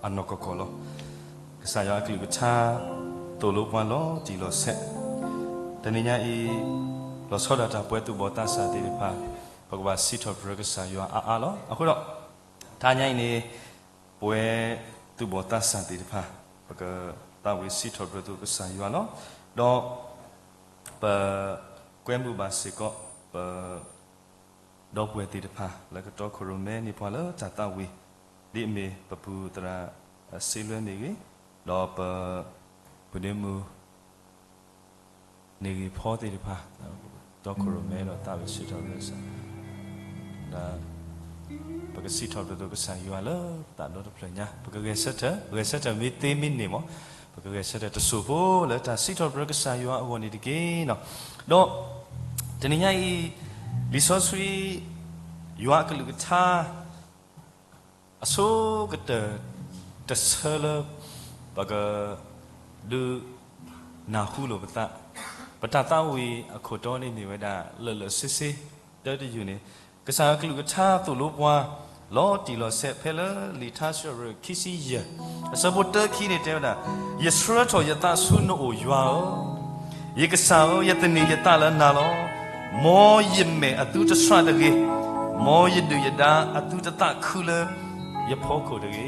အနီၢ်ကီၢ်ကီၢ်လီၤ. ကစၢ်ယွၤအကလုၢ်ကထါ သိၣ်လိပှၤလီၤတံၢ်လီၤဆဲး, တနံၤညါအံၤ လီၤဆီဒၣ်တၢ်ပဝဲသူၣ်ဘီၣ်သးစၢ်သ့ၣ်တဖၣ် ပကဘၣ်စံးထီၣ်ပတြၢၤကစၢ်ယွၤအါအါလီၤ. အဃိဒီး တဟါညါအံၤန့ၣ် ပဝဲသူၣ်ဘီၣ်သးစၢ်သ့ၣ်တဖၣ် ပကသးဝံၣ်စံးထီၣ်ပတြၢၤကစၢ်ယွၤလီၤ. ဒီး ပကွဲမုာ်ဘၣ်စ့ၢ်ကီး ပ ဒီပုၢ်ဝဲၢ်သ့ၣ်တဖၣ် လၢကတီခိၣ်ရိၣ်မဲန့ၢ်ပှၤလၢတၢ်သးဝံၣ် ဒ်အမ့ၢ်ပပုၢ်သရၣ်စ့လွဲမ့ၢ်ဂ့ၤ, ဒီးပ ပဒ့မုၣ် န့ၢ်ဂ့ၤဖီသ့ၣ်တဖၣ် တီခိၣ်ရိၣ်မဲဒီးသးဝံၣ်စံးထီၣ်ပတြၢၤကစၢ်, ဒီး ပကစံးထီၣ်ပတြၢၤကစၢ်ယွၤလၢသးဒီတဖျၢၣ်ညါ, ပကဂဲၤဆၢထၢၣ်, ဂဲၤဆၢထၢၣ်မ့ၢ်သ့မ့ၢ်န့ၢ်မး, ပကဂဲၤဆၢထၢၣ်တစိၢ်ဖိလၢတၢ်စံးထီၣ်ပတြၢၤကစၢ်ယွၤအဂီၢ်န့ၣ်တက့ၢ်. ဒီး တနံၤညါအံၤ လံာ်စီဆှံ ယွၤအကလုၢ်ကထါ အဆိကတၢၢ် တဆၢလၢ ပက ဒုးနၢ်ဟူလိာ်ပသး, ပတၢ်သးဝံၣ်အခိၣ်တီန့ၣ်မ့ၢ်ဝဲဒၣ် လၢာ်လၢာ်ဆ့ဆ့ တၢတယုၢ်န့ၣ် ကစၢ်အကလုၢ်ကထါသိၣ်လိပှၤ လီၤတံၢ်လီၤဆဲး ဖဲလၢလံာ်ထါစံးထီၣ်ပတြၢၤခံဆံယဲၢ် အဆၢဖိတၢခံန့ၣ်တဲဝဲဒၣ်, ယဆှၢထီၣ်ယသးဆူနအိၣ်ယွၤဧၢ, ယကစၢ်ဧၢ, ယသန့ၤယသးလၢနၤလီၤ. မ်ယမဲာ်အသုတဆှးတဂ့ၤ, မ်ယဒုၣ်ယဒါအသုတသးခုလၢယဖီခိၣ်တဂ့ၤ.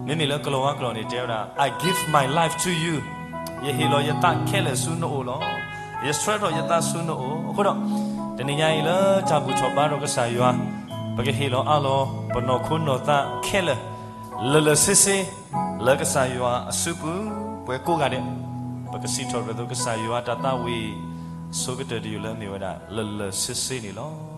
မ့မ့ၢ်လၢကလီၤဝါကျိာ်န့ၣ်တဲဝဲဒၣ်, I give my life to you, ယဟ့ၣ်လီၤယသးခဲလၢာ်ဆူနအိၣ်လီၤ. ယဆှၢထီၣ်ယသးဆူနအိၣ်. အဃိဒီး တနံၤညါအံၤလၢတၢ်ဘူၣ်ထီၣ်ဘါထီၣ်ကစၢ်ယွၤ, ပကဟ့ၣ်လီၤအါလီၤ ပနီၢ်ခိနီၢ်သးခဲလၢာ် လၢာ်လၢာ်ဆ့ဆ့ လၢကစၢ်ယွၤအစုပူၤ, ပှၤကိးဂၤဒဲး ပကစံးထီၣ်ပတြၢၤကစၢ်ယွၤတၢ်သးဝံၣ် ဆိကတၢၢ်တယုၢ်လၢအမ့ၢ်ဝဲဒၣ် လၢာ်လၢာ်ဆ့ဆ့န့ၣ်လီၤ.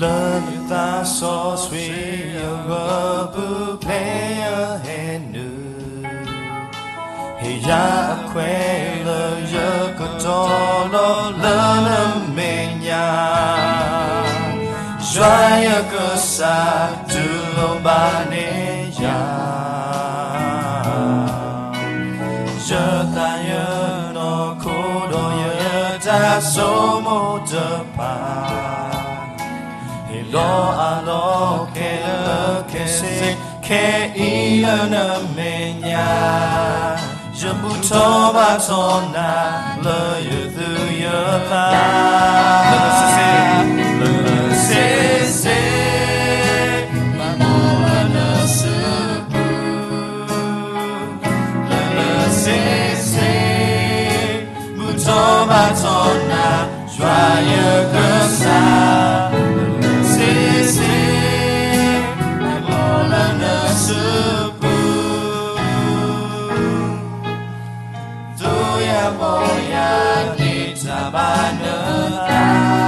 လၢနသးစီဆှံအဂီၢ် ပူၤဖျဲးယဟဲနုာ်, ဟ့ၣ်ယၤအခွဲးလၢယကတီၤလီၤလၢနမဲာ်ညါ, ယွၤယကစၢ် တူၢ်လိာ်ဘၣ်န့ၢ်ယၤ ယသးယနီၢ်ခိဒီးယတၢ်ဆိကမိၣ်တဖၣ်, ဟ့ၣ်လီၤအးလီၤခဲလၢာ်ခဲဆ့ ခဲအံၤလၢနမဲာ်ညါ, ယဘူၣ်ထီၣ်ဘါထီၣ်နၤလၢယသူၣ်ယသး, လၢာ်လၢာ်ဆ့ဆ့, လၢာ်လၢာ်ဆ့ဆ့ ဘၣ်မူလၢနစုပူၤ လၢာ်လၢာ်ဆ့ဆ့, ဘူၣ်ထီၣ်ဘါထီၣ်နၤ ယွၤယကစၢ်, လၢာ်လၢာ်ဆ့ဆ့, ဘၣ်မူလၢနစုပူၤ, သူယဘီယၤန့ၣ်တၢ်ဘၣ်နသး,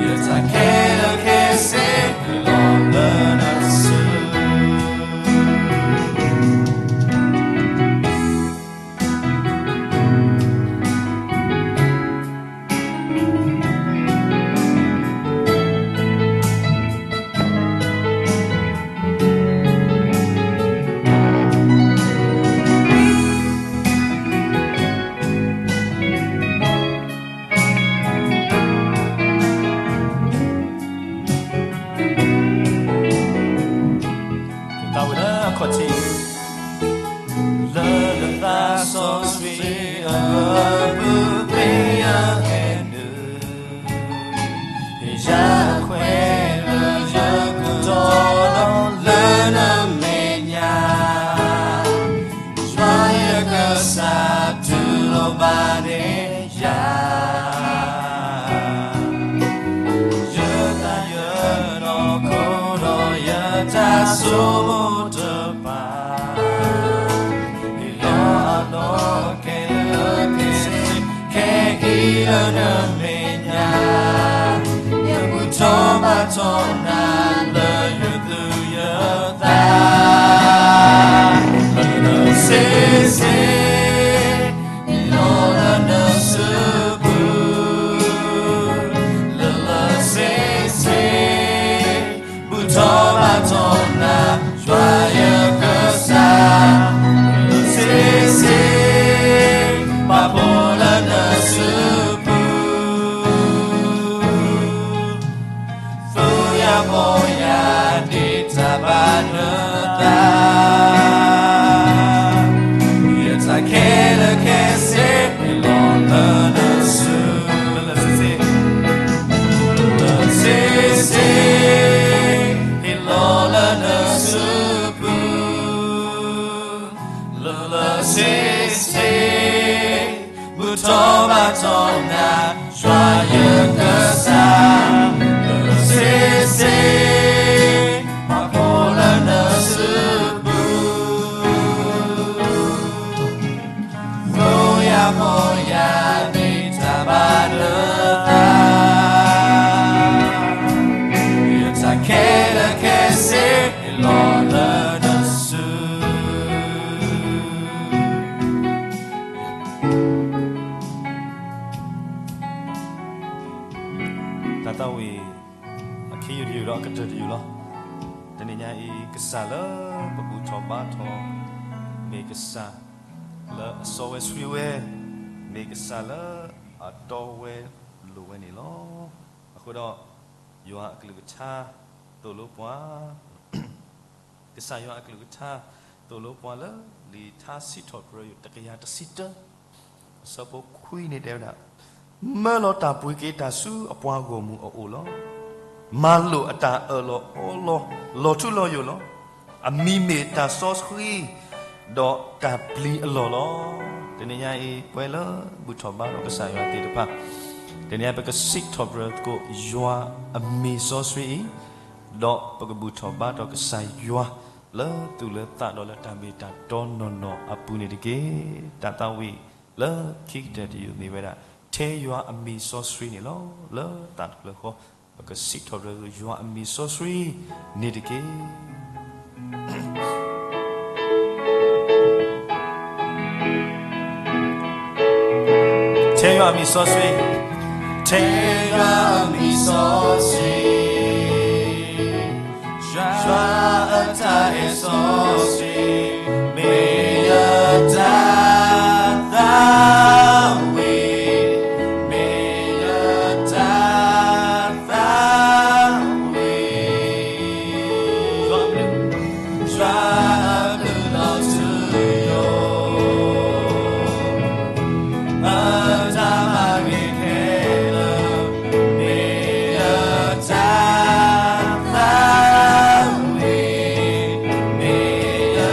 ယတၢ်ခဲလၢာ်ခဲဆ့ လီၤလၢနစုပူၤ သးဝံၣ်လၢအခီၣ်ထံး လၢနသးစီဆှံအဂီၢ် ပူၤဖျဲးယဟဲနုာ်, ဟ့ၣ်ယၤအခွဲးလၢယကတီၤလီၤလၢနမဲာ်ညါ, ယွၤယကစၢ် တူၢ်လိာ်ဘၣ်န့ၢ်ယၤ ယသးယနီၢ်ခိဒီးယတၢ်ဆိကမိၣ်တဖၣ်, ဟ့ၣ်လီၤအးလီၤခဲလၢာ်ခဲဆ့ လၢနမဲာ်ညါ, ယဘူၣ်ထီၣ်ဘါထီၣ်နၤလၢယသူၣ်ယသး, လၢနစ့စ့, ယလီၤလၢနစုပူၤ, လၢလၢစ့စ့, ဘူၣ်ထီၣ်ဘါထီၣ်နၤ ယွၤယကစၢ်, လၢစ့စ့, ပာ်ဖှိၣ်လၢနစုပူၤ, သူယၤဘီယၤဒ့တၢ်ဘၣ်နသး, ယတၢ်ခဲလၢာ်ခဲဆ့ ဟ့ၣ်လီၤလၢနစု, လၢစ့စ့, လၢစ့စ့, ဟ့ၣ်လီၤလၢနစုပူၤ, လၢလၢစ့စ့, ဘူၣ်ထီၣ်ဘါထီၣ်နၤ ယွၤယကစၢ်, လၢစ့စ့, ပာ်ဖှိၣ်လၢနစုပူၤ, သူယၤဘီယၤဒ့တၢ်ဘၣ်နသး, ယတၢ်ခဲလၢာ်ခဲဆ့ ဟ့ၣ်လီၤလၢနစု. တၢ်သးဝံၣ် အခ့ယုၢ်တယုၢ်ဒီးအကတၢၢ်တယုၢ်လီၤ. တနံၤညါအံၤ ကစၢ်လၢပဘူၣ်ထီၣ်ဘါထီၣ်, မ့ၢ်ကစၢ်လၢအစီဝဲဆှံဝဲ, မ့ၢ်ကစၢ်လၢအတီဝဲလိၤဝဲန့ၣ်လီၤ. အဃိဒီး ယွၤအကလုၢ်ကထါ သိၣ်လိပှၤ ကစၢ်ယွၤအကလုၢ်ကထါ သိၣ်လိပှၤလၢ လံာ်ထါစံးထီၣ်ပတြၢၤ တကယၤတဆံတၢ အဆၢဖိခွံန့ၣ်တဲဝဲဒၣ်, မၢလီၤတၢ်ပှ့ၤက့ၤတၢ်ဆူအပှၤဂီၢ်မုၢ်အအိၣ်လီၤ. မၤလိာ်အတၢ်အၢၣ်လီၤအီလီၤ လီၤထူလီၤယိာ်လီၤ. အမံၤမ့ၢ်တၢ်စီဆှံ ဒီးတၢ်ပျံၤအလီၢ်လီၤ. တနံၤညါအံၤ ပဝဲလၢဘူၣ်ထီၣ်ဘါထီၣ်ကစၢ်ယွၤသ့ၣ်တဖၣ်, တနံၤညါပကစံးထီၣ်ပတြၢၤသကိး ယွၤအမံၤစီဆှံအံၤ, ဒီးပကဘူၣ်ထီၣ်ဘါထီၣ်ကစၢ်ယွၤ လၢသူၣ်လၢသးဒီးလၢတၢ်မ့ၢ်တၢ်တီနီၢ်နီၢ်အပူၤန့ၣ်တက့ၢ်. တၢ်သးဝံၣ်လၢခံကတၢၢ်တယုၢ်မ့ၢ်ဝဲဒၣ်, ထဲယွၤအမံၤစီဆှံန့ၣ်လီၤ. လၢသးတဖျၢၣ်ဃီ ပကစံးထီၣ်ပတြၢၤယွၤအမံၤစီဆှံန့ၣ်တက့ၢ်. ထဲယွၤအမံၤစီဆှံ, ထဲယွၤအမံၤစီဆှံ, ယွၤအတၢ်အဲၣ်စီဆှံ, မ့ၢ်ယတၢ်သးဝံၣ်, မ့ၢ်ယတၢ်သးဝံၣ်, ယွၤအကလုၢ်လီၤထူယိာ်, အတၢ်မၤဂ့ၤခဲလၢာ်, မ့ၢ်ယတၢ်သးဝံၣ်, မ့ၢ်ယ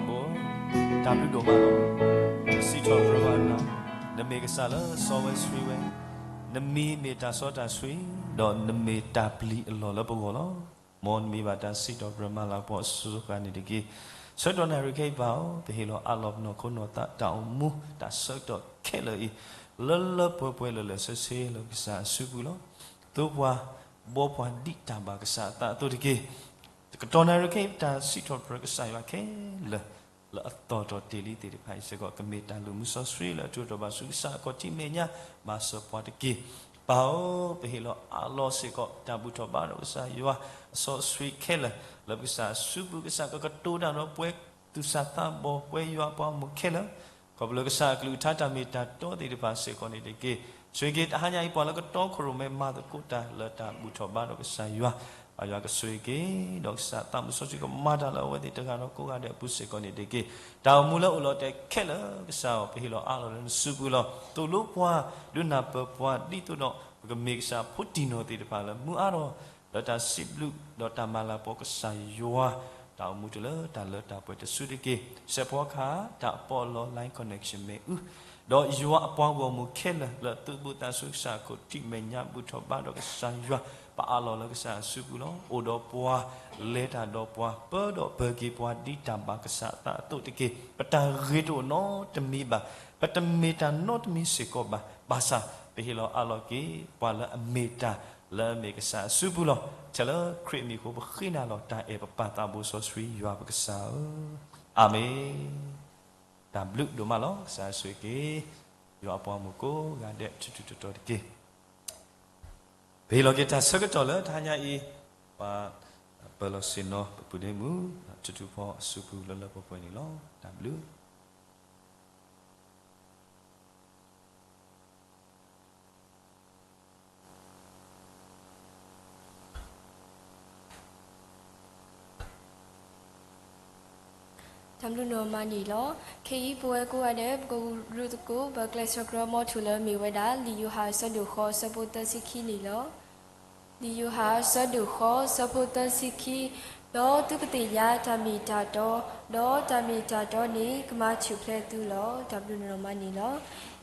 တၢ်ဘျုးဒိၣ်မးလီၤ. စံးထီၣ်ပတြၢၤဘၣ်နၤ, နမ့ၢ်ကစၢ်လၢစီဝဲဆှံဝဲ, နမံၤမ့ၢ်တၢ်စီတၢ်ဆှံ, ဒီးနမ့ၢ်တၢ်ပျံၤအလီၢ်လၢပဂီၢ်လီၤ. မ်နမံၤဘၣ်တၢ်စံးထီၣ်ပတြၢၤမၤလၤကပီၤအစိၤဃၣ်န့ၣ်တက့ၢ်. ဆၢကတီၢ်နၣ်ရံၣ်ခဲအံၤပၢ်ဧၢ, ပဟ့ၣ်လီၤအးလီၤပနီၢ်ခိနီၢ်သးတၢ်အိၣ်မူတၢ်ဆၢကတီၢ်ခဲလၢာ်အံၤ, လၢလၢပှဲၤပှဲၤလၢာ်လၢာ်ဆ့ဆ့လၢကစၢ်အစုပူၤလီၤ. သိပှၤဘှီပှၤဒ်တၢ်ဘၣ်ကစၢ်အသးအသိးတက့ၢ်. တကတီၢ်နၣ်ရံၣ်ခဲအံၤတၢ်စံးထီၣ်ပတြၢၤကစၢ်ယွၤခဲလၢာ် လၢအသီၣ်တီၢ်တ့ၢ်လံသ့ၣ်တဖၣ်အံၤစ့ၢ်ကီး ကမ့ၢ်တၢ်လုၢ်မူစီဆှံလၢအထုးထီၣ်ဘၣ်ဆူကစၢ်အခီၣ်ထံးမဲာ်ညါ မၤစၢၤပှၤတက့ၢ်. ပၢ်ဧၢ, ပဟ့ၣ်လီၤအးလီၤစ့ၢ်ကီးတၢ်ဘူၣ်ထီၣ်ဘါထီၣ်ကစၢ်ယွၤအစီဆှံခဲလၢာ် လၢပကစၢ်အစုပူၤ ကစၢ်ကကတိၤတၢ်ဒီးပှၤသူၣ်စၢ်သးဘီၣ် ပှၤယွၤအပှၤဂီၢ်မုၢ်ခဲလၢာ် ခီဖျိကစၢ်အကလုၢ်ကထါတၢ်မ့ၢ်တၢ်တီသ့ၣ်တဖၣ်စ့ၢ်ကီးန့ၣ်တက့ၢ်. ဆိၣ်ဂ့ၤက့ၤတဟါညါအံၤ ပှၤလၢကတီခိၣ်ရိၣ်မဲမၤသကိးတၢ်လၢတၢ်ဘူၣ်ထီၣ်ဘါထီၣ်ကစၢ်ယွၤ, ဘၣ်ယွၤကဆိၣ်ဂ့ၤက့ၤ ဒီးကစၢ်သးမုၣ်စီဆှံကမၤတၢ်လၢအဝဲသ့ၣ်တဂၤဒီးကိးဂၤဒဲးအပူၤစ့ၢ်ကီးန့ၣ်တက့ၢ်. တၢ်အိၣ်မူလၢအိၣ်လီၤတဲာ်ခဲလၢာ်ကစၢ်ဧၢ, ပဟ့ၣ်လီၤအးလီၤလၢနစုပူၤလီၤ. သိၣ်လိပှၤ ဒုးနၢ်ပၢၢ်ပှၤ ဒ်သိးဒီး ပကမ့ၢ်ကစၢ်ဖိတံၢ်နီၢ်သ့ၣ်တဖၣ်လၢမုၢ်အါထီၣ် လၢတၢ်စံးဘျုး ဒီးတၢ်မၤလၤကပီၤကစၢ်ယွၤ, တၢ်အိၣ်မူတုၤလၢတၢ်လၢတၢ်ပှဲၤတစုတက့ၢ်. စဲးဖီကဟၣ် တၢ်ပီးလီၤ line connection မ့ၢ်အု, ဒီးယွၤအပှၤဂီၢ်မုၢ်ခဲလၢာ် လၢအသူၣ်ဘီၣ်သးဆူကစၢ်အခိၣ်ထံးမဲာ်ညါ ဘူၣ်ထီၣ်ဘါထီၣ်ကစၢ်ယွၤ, ပအးလီၤလၢကစၢ်အစုပူၤလီၤ. အိၣ်ဒီးပှၤ, လဲၤတၢ်ဒီးပှၤ, ပၢဒီးပၢၤက့ၤပှၤ ဒ်တၢ်ဘၣ်ကစၢ်အသးအသိးတက့ၢ်. ပတၢ်ဂ့ၤတအိၣ်နီတမံၤဘၣ်, ပတမ့ၢ်တၢ်နီတမံၤစ့ၢ်ကီးဘၣ်, ဘၣ်ဆၣ် ပဟ့ၣ်လီၤအးလီၤက့ၤ ပှၤလၢအမ့ၢ်တၢ်လၢအမ့ၢ်ကစၢ်အစုပူၤလီၤ. ထဲလၢခရံာ်အမံၤအဃိ ပဃ့နၤလီၤတၢ်အဲၣ်ပပၢ်သးဘိစီဆှံယွၤပကစၢ်ဧၢ, အၤမ့ၣ်. တၢ်ဘျုးဒိၣ်မးလီၤ. ကစၢ်ဆိၣ်ဂ့ၤက့ၤ ယွၤအပှၤမုၣ်ကိးဂၤဒဲး ထူထူတီတီတက့ၢ်. ပဟ့ၣ်လီၤက့ၤတၢ်ဆၢကတီၢ်လၢတဟါညါအံၤ, ပှၤပၢၤလီၢ်ဆ့ၣ်နီၤ ပပုၢ်ဒ့မုၣ် ထူထူဖီအစုပူၤလၢလၢပှဲၤပှဲၤန့ၣ်လီၤ. တၢ်ဘျုး တၢ်ဘျုးနီၢ်မၤန့ၣ်လီၤ. ခဲအံၤပဝဲကိးဂၤဒဲး ပကရူၢ်သကိး ပကျဲးစၢးကရၢမိၢ်ထူၣ်လၢမ့ၢ်ဝဲဒၣ် လံာ်ယိၤဟၣ်အဆၢဒိၣ်ဃိး အဆၢဖိသၢဆံခံန့ၣ်လီၤ. လံာ်ယိၤဟၣ်အဆၢဒိၣ်ဃိး အဆၢဖိသၢဆံခံ, ဒီးသုကသ့ၣ်ညါတၢ်မ့ၢ်တၢ်တီ, ဒီးတၢ်မ့ၢ်တၢ်တီန့ၣ် ကမၤဆူၣ်ဖျဲးသုလီၤ. တၢ်ဘျုးနီၢ်မၤန့ၣ်လီၤ.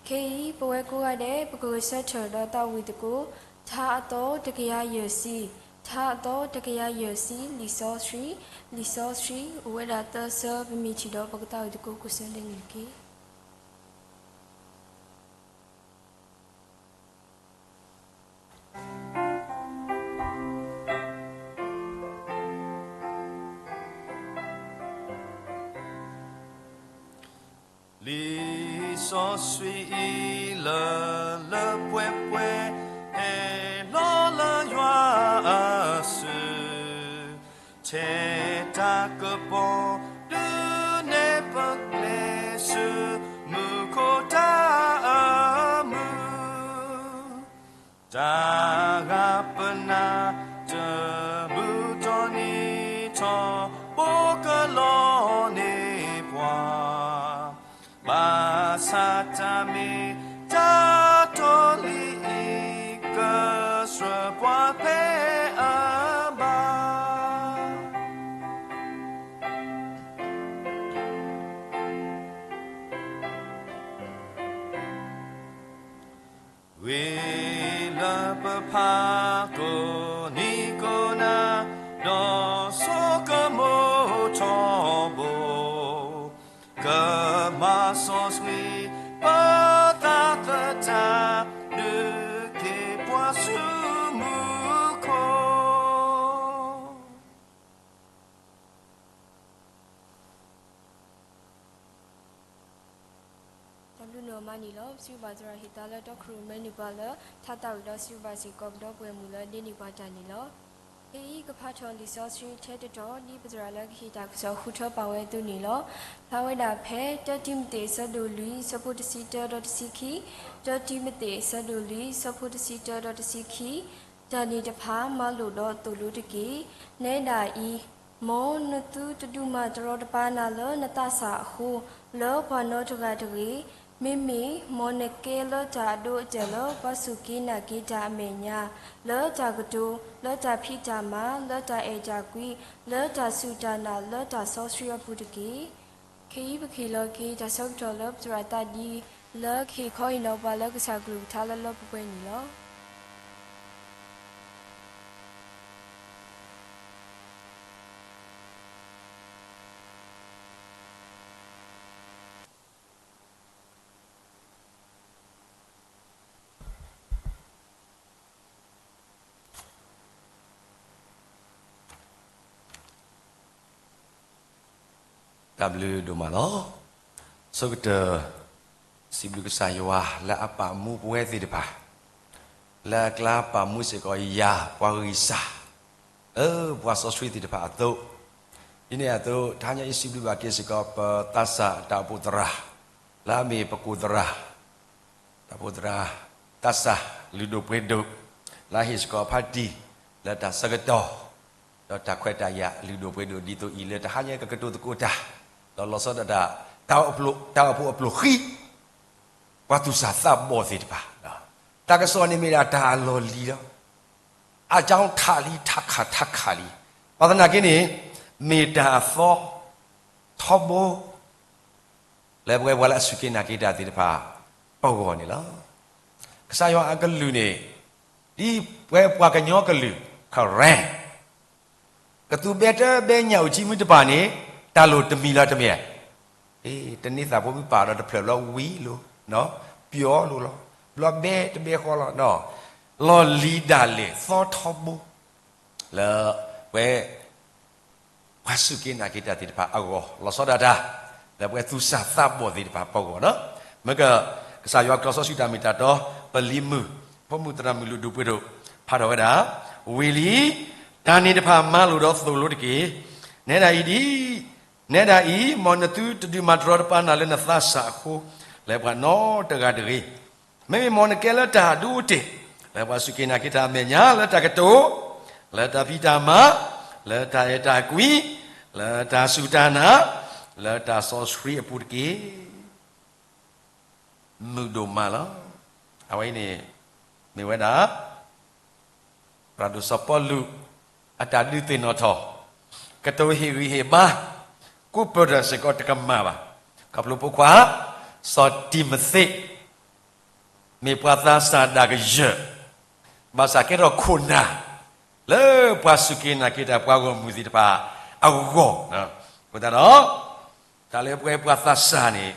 ခဲအံၤ ပဝဲကိးဂၤဒဲး ပကဂဲၤဆၢထၢၣ်ဒီးသးဝံၣ်သကိး ထါအသီတကယၤယဲၢ်ဆံ, ထါအသီတကယၤယဲၢ်ဆံ လံာ်စီဆှံ, လံာ်စီဆှံ အိၣ်ဝဲဒၣ်သၢဆၢ ပမ့ၢ်ထံၣ်ဒီးပကသးဝံၣ်သကိးကိးဆၢလၢန့ၣ်တက့ၢ်. လံာ်စီဆှံအံၤလၢလၢပှဲၤပှဲၤ ဟဲလီၤလၢယွၤအစု ထဲတၢ်ကပီၤ ဒုးနဲၣ်ပကျဲဆူ မူခိၣ်တၢ်အမုာ် တၢ်ဂၤပနၢ် တဘူၣ်ထီၣ်နံၤထီၣ် ဘိးကလီန့ၢ်ပှၤ ဘၣ်ဆၣ်တၢ်မ့ၢ်တၢ်တီလံအံၤ ကဆှၢပှၤဖဲအဘၣ် ဂ့ၤလၢပဖးကိးနံၤကိးနၤ ဒီးဆိကမိၣ်ထီဘိ ကမၤစီဆှံပသးသတး ဒုးက့ၤပှၤဆူမူခိၣ် တၢ်ဘျုးနီၢ်မၤန့ၣ်လီၤ. ပစံးဘျုးဘၣ်သရၣ်ဟ့ၣ်သါလၢတီခိၣ်ရိၣ်မဲနုာ်ပှၤလၢ ထါသးဝံၣ်ဒီးစံးဘျုးဘၣ်စ့ၢ်ကီးပဒီပုၢ်ဝဲၢ်မုၣ်လၢဒ်န့ၢ်ပှၤတၢ်န့ၣ်လီၤ. ခဲအံၤကဖးထီၣ်လံာ်စီဆှံထဲတတီၤ ဒ်ပသရၣ်လၢကဟ့ၣ်တၢ်ကစီၣ်ဃုထၢပာ်ဝဲအသိးန့ၣ်လီၤ. ဖျါဝဲဒၣ်ဖဲ တၢတံၤမသ့း အဆၢဒိၣ်လွံၢ် ဆၢဖိတဆံတၢဒီးတဆံခံ, တၢတံၤမသ့း အဆၢဒိၣ်လွံၢ် ဆၢဖိတဆံတၢဒီးတဆံခံ, တၢ်န့ၣ်တဖၣ် မၤလိာ်ဒီးသိၣ်လိတက့ၢ်. နဲဒၣ်အံၤ, မ်နသုတဒုးမၤတရီတပါနၤလၢနသးစၢ်အဃိ, လၢပှၤနီတဂၤတဂ့ၤ. မ့မ့ၢ် မ်နကဲလၢတၢ်အဒိအတဲာ်လၢပှၤစူၢ်က့ၤနာ်က့ၤတၢ်အမဲာ်ညါ, လၢတၢ်ကတိၤ, လၢတၢ်ဖံးတၢ်မၤ, လၢတၢ်အဲၣ်တၢ်ကွံ, လၢတၢ်စူၢ်တၢ်နာ် လၢတၢ်စီဆှံအပူၤတက့ၢ်. ခဲအံၤပကဟ့ၣ်လီၤက့ၤတၢ်ဆၢကတီၢ်လၢပသရၣ်သးဒံ လၢကဟ့ၣ်ခီဟ့ၣ်နီၤပှၤလၢကစၢ်ကလုၢ်ကထါလၢလၢပှဲၤပှဲၤန့ၣ်လီၤ. တၢ်ဘျုးဒိၣ်မးလီၤ. ဆိကတၢၢ် စံးဘျုးကစၢ်ယွၤလၢအပာ်မူပဝဲသ့ၣ်တဖၣ်, လၢအကျါပာ်မူစ့ၢ်ကီးယၤပှၤဂံၢ်စၢ် လၢပှၤစီဆှံသ့ၣ်တဖၣ်အသိး, ဒ်န့ၣ်အသိး တဟါညါအံၤစံးဘျုးဘၣ်က့ၤစ့ၢ်ကီး ပသးစၢ်တၢ်အိၣ်ဖှိၣ်သရၣ် လၢအမ့ၢ်ပကိၢ်သရၣ် တၢ်အိၣ်ဖှိၣ်သရၣ် သးစၢ်လုၢ်ဒိၣ်ပှ့ၤဒိၣ် လၢအဟ့ၣ်စ့ၢ်ကီးဖါတံၢ် လၢတၢ်ဆၢကတီၢ် ဒီးတၢ်ခွဲးတၢ်ယာ်လုၢ်ဒိၣ်ပှ့ၤဒိၣ်ဒ်သိးအံၤ လၢတဟါညါကကတိၤသကိးတၢ်, ဒီးလီၤဆီဒၣ်တၢ် တၢ်အိၣ်ဖှိၣ် တၢ်အိၣ်ဖှိၣ်အပျိၢ်ဃံ ပှၤသူၣ်စၢ်သးဘီၣ်သ့ၣ်တဖၣ်, တၢ်ကစီၣ်န့ၣ်မ့ၢ်ဒၣ်တၢ်အလီၢ်လံၤလီၤ. အကၠီထးလံ ထးခးထးခးလံ, ဘၣ်သနာ်က့န့ၣ် မ့ၢ်တၢ်အသီထီဘိ လၢပဝဲပှၤလၢအစူၢ်က့ၤနာ်က့ၤတၢ်သ့ၣ်တဖၣ် ပဂီၢ်န့ၣ်လီၤ. ကစၢ်ယွၤအကလုၢ်န့ၣ် ဒ်ပဝဲပှၤကညီကလုာ် Karen ကသူၣ်ဘဲတဘဲညၣ်အုၣ်ကံမုၢ်တပၢ်န့ၣ် တၢ်လိၣ်တမံၤလီၤတမ့ၢ်, တန့ၢ်သးဖိမုၣ်ပၢ်ဒီးတဖျၢၣ်ဘျီဝံၤလိၤ, ပျီလိၤလီၤ, ဘျီဘဲတဘဲဃီလီၤ, လီၢ်လံၤဒၣ်လဲာ်သီထီဘိ လၢပဝဲ ပှၤစူၢ်က့ၤနာ်က့ၤတၢ်သ့ၣ်တဖၣ်အဂီၢ် လီၤဆီဒၣ်တၢ် လၢပဝဲသူၣ်စၢ်သးဘီၣ်သ့ၣ်တဖၣ်ပဂီၢ်နီၤ. မ့ၢ်က ကစၢ်ယွၤကျိာ်စီဆှံတၢ်မ့ၢ်တၢ်တီ ပလံၤမုၢ် ဖိမုၣ်သရၣ်မုၣ်လုၢ်ဒိၣ်ပှ့ၤဒိၣ် ဖးထီၣ်ဝဲဒၣ်, ဝံၤလံ တၢ်န့ၣ်တဖၣ်မၤလိာ်ဒီးသိၣ်လိတက့ၢ်. နဲဒၣ်အံၤဒ်, နဲဒၣ်အံၤ မ်နသုတဒုးမၤတရီတပါနၤလၢနသးစၢ်အဃိ လၢပှၤနီတဂၤတဂ့ၤ. မ့မ့ၢ်မ်နကဲလၢတၢ်အဒိအတဲာ် လၢပှၤစူၢ်က့ၤနာ်က့ၤတၢ်အမဲာ်ညါ လၢတၢ်ကတိၤ, လၢတၢ်ဖံးတၢ်မၤ, လၢတၢ်အဲၣ်တၢ်ကွံ, လၢတၢ်စူၢ်တၢ်နာ်, လၢတၢ်စီဆှံအပူၤတက့ၢ်. မုာ်ဒိၣ်မးလီၤ. အဝဲအံၤန့ၣ် မ့ၢ်ဝဲဒၣ် ပှၤဒိၣ်စီၤပီလူး အတၢ်ဒုးသ့ၣ်နီၣ်ထီၣ်, ကတိၤဟ့ၣ်ဂံၢ်ဟ့ၣ်ဘါ ကိးပၢၢ်ထီၣ်စ့ၢ်ကီးတကမၣ်ဘၣ်. ခီဖျိဖိခွါ စီၤတံၤမသ့း မ့ၢ်ပှၤသးစၢ်ဒၣ်ကယၢၢ်, ဘၣ်ဆၣ်ကဲထီၣ်ခိၣ်နၢ် လၢပှၤစူၢ်က့ၤနာ်က့ၤတၢ်ပှၤဂီၢ်မုၢ်သ့ၣ်တဖၣ်အဂီၢ်, အဃိသတးဒီး တၢ်လၢပဝဲပှၤသးစၢ်န့ၣ်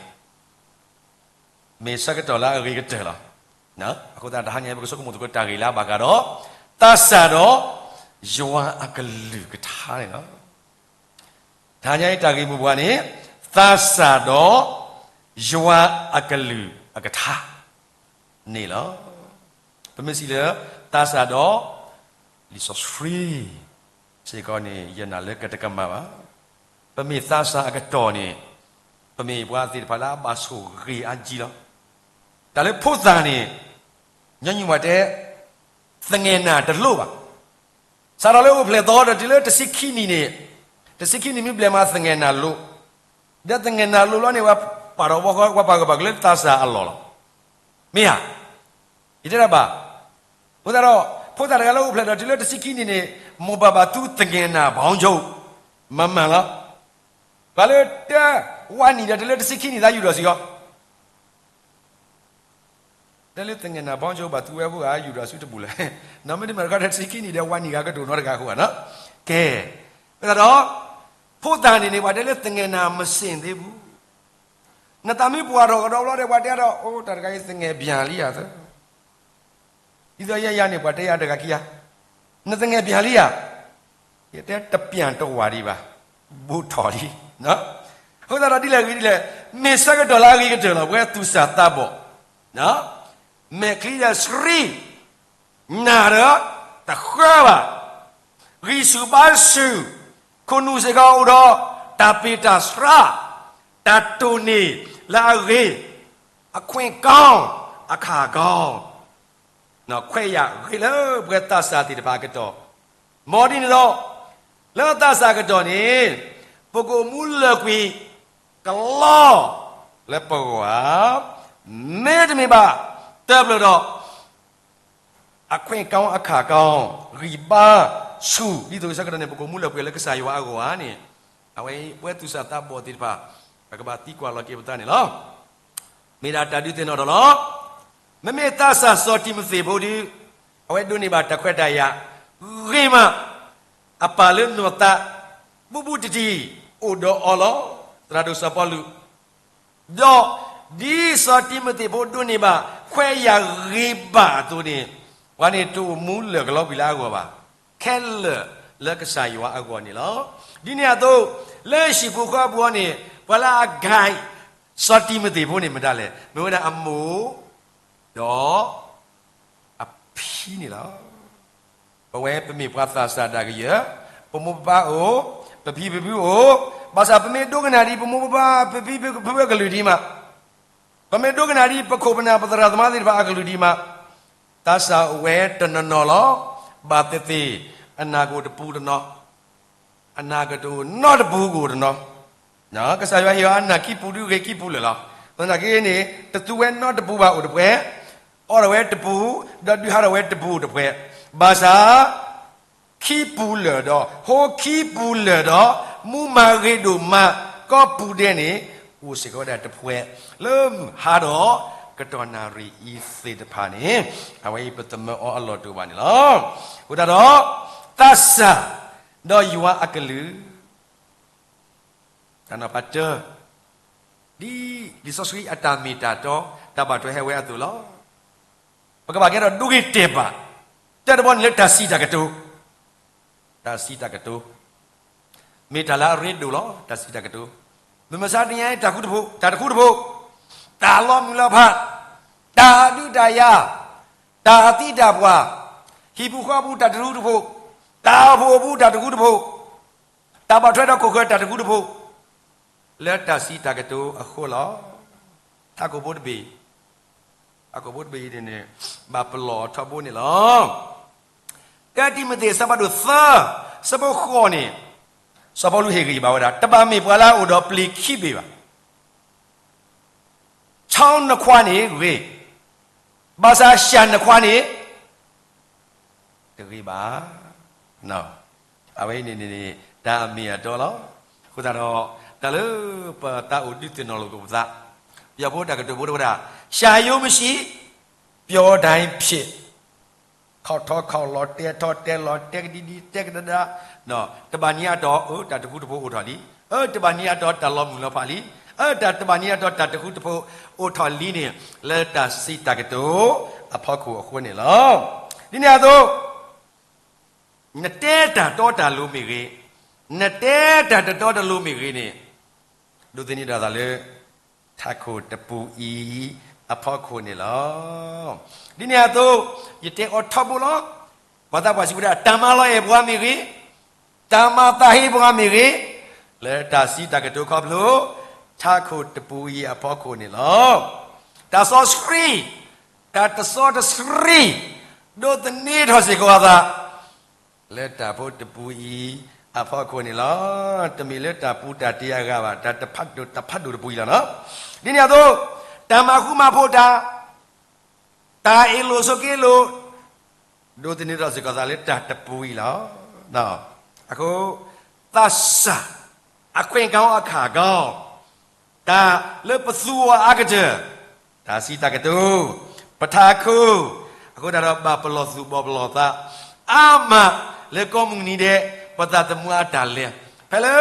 မ့ၢ်ဆၢကတီၢ်လၢအဂ့ၤကတၢၢ်လီၤ. အဃိသတးတဟါညါအံၤ ပကဆိကမိၣ်သကိးတၢ်ဂ့ၢ်လၢအဘၣ်ဃးဒီး သးစၢ်ဒီးယွၤအကလုၢ်ကထါန့ၣ်လီၤ. တဟါညါအံၤတၢ်ဂ့ၢ်မိၢ်ပှၢ်န့ၣ် သးစၢ်ဒီးယွၤအကလုၢ်အကထါန့ၣ်လီၤ. ပမ့ၢ်စံးလၢ သးစၢ်ဒီး လံာ်စီဆှံ စ့ၢ်ကီးန့ၣ် ယနာ်လၢကတကမၣ်ဘၣ်. ပမ့ၢ်သးစၢ်အကတီၢ်န့ၣ် ပမ့ၢ်ပှၤသ့ၣ်တဖၣ်လၢအဘၣ်ဆိၣ်ဂ့ၤအါကံလီၤ. တၢ်လၢဖိသၣ်န့ၣ် ညီနုၢ်မးတဲ သငဲၣ်နၢ်တလိၣ်ဘၣ်. စးထီၣ်လၢအိၣ်ဖျဲၣ်သီဒီးတုၤလၢတဆံခံနံၣ်န့ၣ်, တဆံခံနံၣ်မ့ၢ်ဘျဲၣ်မးသငဲၣ်နၢ်လိၣ်, ဒီးသငဲၣ်နၢ်လိၣ်လီၤန့ၣ် ဝဲပာ်ထီၣ်ဝဲဃီ ဝဲပာ်ဂၢၢ်ပာ်ကျၢၤလၢသးစၢ်အလီၢ်လီၤ. မ့ၢ်ဧါ. ယတဲဒၣ်ဘၣ်. အဃိသတးဒီး ဖိသၣ်တဂၤလၢအိၣ်ဖျဲၣ်ဒီးတုၤလၢတဆံခံနံၣ်န့ၣ် မိၢ်ပၢ်ဘၣ်သူသငဲၣ်နၢ်ဘီကၠိ မၤမၤလီၤ. ပှၤလၢတဝးနံၣ်ဒီးတုၤလၢတဆံခံနံၣ်သးယူၢ်ထီၣ်စ့ၢ်ကီး တဲလၢသငဲၣ်နၢ်ဘီကၠိဘၣ်သူဝဲဖိဂၤယူၢ်ထီၣ်ဆူတပူၤလဲၣ်. နီၢ်မ့ၢ်တမ့ၢ်တခီဒီးတဆံခံနံၣ်ဒီးဝးနံၣ်ဂၤကတိၤနီတဂၤအဃိဧါနီၤ. ကဲ, အဃိသတးဒီး ဖိသၣ်န့ၣ်န့ၣ် ပှၤတဲလၢသငဲၣ်နၢ်မ့ၢ်စ့ၣ်သ့ပူၤ, နသးမ့ၢ်ပှၢ်ထီၣ်ကဒီးဘျီဒီး ပှၤတဲဒီး အိၣ် တၢ်တဂၤအံၤသငဲၣ်ဘျၣ်လံဧါသၢ ဒ်သိးယဲယၤန့ၣ် ပှၤတဲယၤတဂၤခံဂၤ, နသငဲၣ်ဘျၣ်လံဧါ, ယတဲတဘျၣ်တဝးဒံးဘၣ်, ဘူးထီၣ်လံ. အဃိသတးဒီးဒ်လဲၣ်ဂ့ၤဒ်လဲၣ်, မ့ၢ်ဆၢကတီၢ်လၢအဂ့ၤကတၢၢ်လီၤ ပဝဲသူၣ်စၢ်သးဘီၣ်, မဲာ်ချံဒီးဆှံ နၢ်ဒီးတဃၢဘၣ်, ဂံၢ်ဆူၣ်ဘါဆူၣ်, ခိၣ်နူာ်စ့ၢ်ကီးအိၣ်ဒီး တၢ်ပ့ၢ်တၢ်ဆှါ, တၢ်တိၢ်န့ၢ်လၢအဂ့ၤ, အခွင့်ကောင်း, အခါကောင်း, ခွဲးယာ်ဂ့ၤလၢပဝဲသးစၢ်သ့ၣ်တဖၣ်အကတီၢ်, မ်ဒ်န့ၣ်ဒီး လၢသးစၢ်အကတီၢ်န့ၣ် ပကအိၣ်မူလၢာ်ကွံာ်ကလီလၢပဂီၢ်ဧါ, မ့တမ့ၢ်ဘၣ် တၢ်ဘျၢဒီး အခွင့်ကောင်းအခါကောင်း, ဂံၢ်ဘါဆူၣ်, ဒ်သိးဆၢကတီၢ်န့ၣ် ပကအိၣ်မူလၢာ်ကွံာ်လၢကစၢ်ယွၤအဂီၢ်ဧါန့ၣ်, အဝဲအံၤ ပဝဲသူၣ်စၢ်သးဘီၣ်သ့ၣ်တဖၣ် ပကဘၣ်သံကွၢ်လီၤက့ၤပသးန့ၣ်လီၤ. မ့ၢ်ဒၣ်တၢ်ဒုးသ့ၣ်နီၣ်ထီၣ်လီၤ. မ့မ့ၢ်သးစၢ်စီၤတံၤမသ့းဖိဒုး အဝဲဒိးန့ၢ်ဘၣ်တၢ်ခွဲးတၢ်ယာ် ဂ့ၤမး, အပၢ်လၢနီၢ်သး ဘူးဘူးတံၢ်တံၢ် အိၣ်ဒီးအီၤလီၤ. သရၣ်ဒိၣ်စီၤပီလူး ဒီး ဒ်စီၤတံၤမသ့းဖိဒိးန့ၢ်ဘၣ် ခွဲးယာ်ဂ့ၤဘၣ်အသိးန့ၣ်, ပှၤန့ၣ်တအိၣ်မူလၢာ်ကလီကွံာ်လၢအဂီၢ်ဘၣ်, ခဲလၢာ်လၢကစၢ်ယွၤအဂီၢ်န့ၣ်လီၤ. ဒ်န့ၣ်အသိး, လၢဟံၣ်ပူၤဃီပူၤအံၤန့ၣ် ပှၤလၢအ guide စီၤတံၤမသ့းဖိန့ၣ်မတၤလဲၣ်, မ့ၢ်ဝဲဒၣ်အမိၢ် ဒီး အဖံန့ၣ်လီၤ. ပဝဲပမ့ၢ်ပှၤသးစၢ်ဒၣ်ကယၢၢ်, ပမိၢ်ပပၢ်အိၣ်, ပဖံပဖုအိၣ်, ဘၣ်ဆၣ်ပမ့ၢ်ဒိကနၣ်ဒံး ပမိၢ်ပပၢ် ပဖံပဖုအကလုၢ်ဒံးမး, ပမ့ၢ်ဒိကနၣ်ဒံးပခိၣ်ပနၢ်ပသရၣ်သမါသ့ၣ်တဖၣ်အကလုၢ်ဒံးမး, သးစၢ်အိၣ်ဝဲတနီၤနီၤလီၤ. ဘၣ်သ့ၣ်သ့ၣ် အနၢ်ကအိၣ်တပူၤတနီၤ, အနၢ်ကတအိၣ်နီတပူၤကအိၣ်တနီၤ, ကစၢ်ယွၤဟ့ၣ်အီၤအနၢ်ခံပူၤဒုးဂ့ၤခံပူၤလၢာ်လီၤ. သနာ်က့န့ၣ် တသူဝဲနီတပူၤဘၣ်အိၣ်တပှဲၤ, အီၣ်ထီၣ်ဝဲတပူၤ, ဒီးဒုးဟးထီၣ်ဝဲတပူၤအိၣ်တပှဲၤ, ဘၣ်ဆၣ် ခံပူၤလၢာ်ဒီး ဟိခံပူၤလၢာ်ဒီး မူမၤဂ့ၤဒိၣ်မး ကီၢ်ပူၤဒဲးန့ၣ် အိၣ်စ့ၢ်ကီးဝဲဒၣ်တပှဲၤ လၢဟးဒီးကတီၢ်နၣ်ရံၣ်အံၤသ့ၣ်တဖၣ်န့ၣ်, အဝဲအံၤပသမၢအီၤအလီၢ်တအိၣ်ဘၣ်န့ၣ်လီၤ. အဃိသတးဒီး သးစၢ် ဒီးယွၤအကလုၢ် တၢ်နီၤဖးတၢ, ဒ်လံာ်စီဆှံအတၢ်မ့ၢ်တၢ်တီ တၢ်ဘၣ်ထွဲဟဲဝဲအသိးလီၤ. ပကဘၣ်ကဲထီၣ်ဒိဂ့ၤတဲာ်ဘၣ်, တၢ်တဘီန့ၣ်လၢတၢ်စံးတၢ်ကတိၤ, တၢ်စံးတၢ်ကတိၤ မ့ၢ်တၢ်လၢအရ့ဒိၣ်လီၤ. တၢ်စံးတၢ်ကတိၤ, မုၢ်မဆါတနံၤအံၤ တၢ်ဃူတဖိး, တၢ်တဃူတဖိး, တၢ်လီၤမုၢ်လီၤဖး, တၢ်အဒုးတၢ်ယၤ, တၢ်အသံတၢ်ပှၢ်, ဟံၣ်ပူၤဃီပူၤတၢ်တဃူတဖိး, တၢ်အိၣ်ဖှိၣ်အပူၤတၢ်တဃူတဖိး, တၢ်ဘၣ်ထွဲဒီးခိၣ်ဃၢၤတၢ်တဃူတဖိး, လၢတၢ်စံးတၢ်ကတိၤအဃိလီၤ. ထးခိၣ်ဖိတဘ့ၣ်, ထးခိၣ်ဖိတဘ့ၣ်အံၤန့ၣ်န့ၣ် ဘၣ်ပလီၢ်ထီဘိန့ၣ်လီၤ. တၢတံၤမသ့း အဆၢဖးဒိၣ်သၢ, ဆၢဖိဃိးန့ၣ်, စီၤပီလူးဟ့ၣ်ဂံၢ်ဘါဝဲဒၣ် တဘၣ်မ့ၢ်ပှၤလၢအအိၣ်ဒီးပျ့ၤခံဘ့ၣ်ဘၣ်. ဆီနခွါန့ၣ်ဂ့ၤ, ဘၣ်ဆၣ်စၢ်နခွါန့ၣ် တဂ့ၤဘၣ်. အဝဲအံၤန့ၣ်န့ၣ် တၢ်အမ့ၢ်အတီလီၤ. အဃိသတးဒီး တၢ်လၢပသးအိၣ်ဒုးသ့ၣ်နီၣ်လိာ်က့ၤပသး, ပယီၤဖိတၢ်ကတိၤဖိတဝဲဒၣ်, ရှၢယိမ့ၢ်ဆံး, ပျော်တိုင်းဖြစ်, ခီၣ်ထီၣ်ခီၣ်လီၤ တဲထီၣ်တဲလီၤ တဲကဒံဒံ တဲကဒၣ်ဒၣ်, တဘၣ်နံၤအတီၢ် အၢ တၢ်တဃူတဖိးအိၣ်ထီၣ်လံ, အၢ တဘၣ်နံၤအတီၢ် တၢ်လီၤမုၢ်လီၤဖးလံ, အၢ တၢ်တဘၣ်နံၤအတီၢ် တၢ်တဃူတဖိးအိၣ်ထီၣ်လံန့ၣ် လၢတၢ်စံးတၢ်ကတိၤအဖီခိၣ်အဃိန့ၣ်လီၤ. ဒ်န့ၣ်အသိး နတဲတၢ်တီတၢ်လိၤမ့ၢ်ဂ့ၤ, နတဲတၢ်တတီတလိၤမ့ၢ်ဂ့ၤန့ၣ်, ဒိးသန့ၤထီၣ်သးလၢ ထးခိၣ်တပူၤအံၤအဖီခိၣ်န့ၣ်လီၤ. ဒ်န့ၣ်အသိး ယတဲအီၤထီဘိလီၤ. ပှၤသးပှၢ်စံးဝဲဒၣ် တၢ်မၤလီၤအဲၣ်ပှၤမ့ၢ်ဂ့ၤ, တၢ်မၤသးဟ့ပှၤမ့ၢ်ဂ့ၤ, လၢတၢ်စံးတၢ်ကတိၤခီဖျိ ထးခိၣ်တပူၤအံၤအဖီခိၣ်န့ၣ်လီၤ. တၢ်စီဆှံ, တၢ်တစီတဆှံ, ဒိးသန့ၤထီၣ်စ့ၢ်ကီးအသး လၢတၢ်ဖိတပူၤအံၤအဖီခိၣ်န့ၣ်လီၤ. တမ့ၢ်လၢတၢ်ပူၤတၢ်တဲအဂၤဘၣ်, တၢ်ဖးဒိၣ်တပူၤအံၤလီၤ. ဒ်န့ၣ်အသိး တၢ်မၤဃူမၤဖိးတၢ်, တၢ်အ့ၣ်လိာ်ဆိးက့လိာ်, ဒိးသန့ၤထီၣ်စ့ၢ်ကီးသးလၢတၢ်တပူၤအံၤလီၤ. အဃိ သးစၢ် အခွင့်ကောင်းအခါကောင်း တၢ်လၢပသူအီၤအါကတၢၢ်, တၢ်စံးတၢ်ကတိၤ, ပထးခိၣ်, အဃိသတးဒီးဘၣ်ပလီၢ်သူၣ်ဘီၣ်ပလီၢ်သး အါမးလၢကိးမုၢ်နံၤဒဲး ပသးသမူအတၢ်လဲၤ, ဖဲလၢ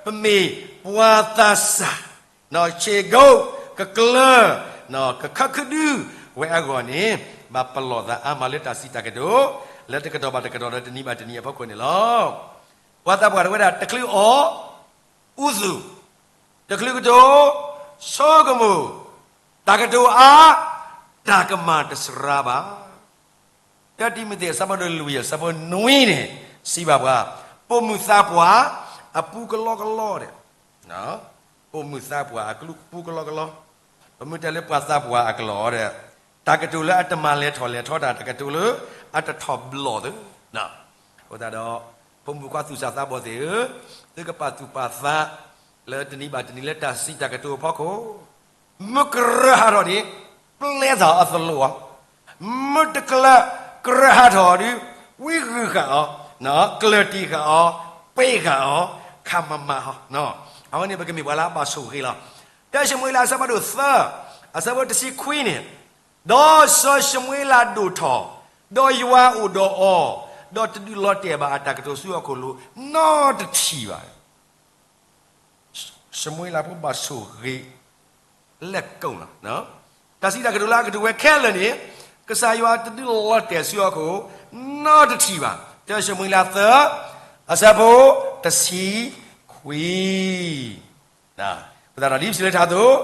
ပမ့ၢ်ပှၤသးစၢ် ဆ့ၣ်ကိ ကကျၢၤ ကခီခုဒုဝဲအဂီၢ်န့ၣ်, ဘၣ်ပလီၢ်သးအါမးလၢတၢ်စံးတၢ်ကတိၤ လၢတကတီၢ်ဘၣ်တကတီၢ်ဒီးတနံၤဘၣ်တနံၤအဖီခိၣ်န့ၣ်လီၤ. ပှၤသးပှၢ်တဝဲဒၣ် တချုးအီၣ် အူသူၣ်, တချုးကတိၤ ဆိကမိၣ်, တၢ်ကတိၤအါ တၢ်ကမၣ်တစှၤဘၣ်. တၢတံၤမသ့း အဆၢဖးဒိၣ်လွံၢ် အဆၢဖိနွံန့ၣ် စံးဘၣ်ပှၤ, ပိာ်မုၣ်သးပှၢ်အပူၤကလီကလီဒီး, ပိာ်မုၣ်သးပှၢ်အပူၤကလီကလီ, ပမ့ၢ်တဲလၢပှၤသးပှၢ်အကလီဒီး တၢ်ကတိၤလၢအတမၤလဲၤထီၣ်လဲၤထီတၢ် တၢ်ကတိၤလၢအတထီၣ်ဘျီၣ်သ့, အဃိသတးဒီး ဖိမုၣ်ဖိခွါသူၣ်စၢ်သးဘီၣ်သ့ၣ်ဧၢ, သုကပာ်သူၣ်ပာ်သး လၢတနံၤဘၣ်တနံၤလၢတၢ်စံးတၢ်ကတိၤအဖီခိၣ်, မ့ၢ်ကရၢဟးထီၣ်န့ၣ် ပျဲသးအသလိၣ်အီၤ, မ့ၢ်တကလၢကရၢဟးထီၣ်ဒီး ဝံဂုာ်ဃာ်အီၤ, ကျၢၤတံၢ်ဃာ်အီၤ, ပ့ဃာ်အီၤ, ခးမၤမၤအီၤ, အဝဲန့ၣ်ပကမ့ၢ်ပှၤလၢအဘၣ်ဆိၣ်ဂ့ၤလီၤ. တၢၡမူၤအ့လးအဆၢဖးဒိၣ်သၢ, အဆၢဖိတဆံခွံန့ၣ်, ဒီးစီၤၡမူၤအ့လးဒိၣ်ထီၣ်, ဒီးယွၤအိၣ်ဒီးအီၤ, ဒီးတဒုးလီၤတဲာ်ဘၣ်အတၢ်ကတိၤဆူအခိၣ်လိၤနီတထံၣ်ဘၣ်. ၡမူၤအ့လးဖိဘၣ်ဆိၣ်ဂ့ၤ လဲၤကိၣ်လီၤ. တၢ်စံးတၢ်ကတိၤလၢအကတိၤဝဲခဲလၢာ်န့ၣ်, ကစၢ်ယွၤတဒုးလီၤတဲာ်ဆူဟီၣ်ခိၣ် နီတထံၣ်ဘၣ်. တၢၡမူၤအ့လးသၢ, အဆၢဖိတဆံခွံ. အဃိသတးဒီးဒ်ပစံးလၢထးအသိး,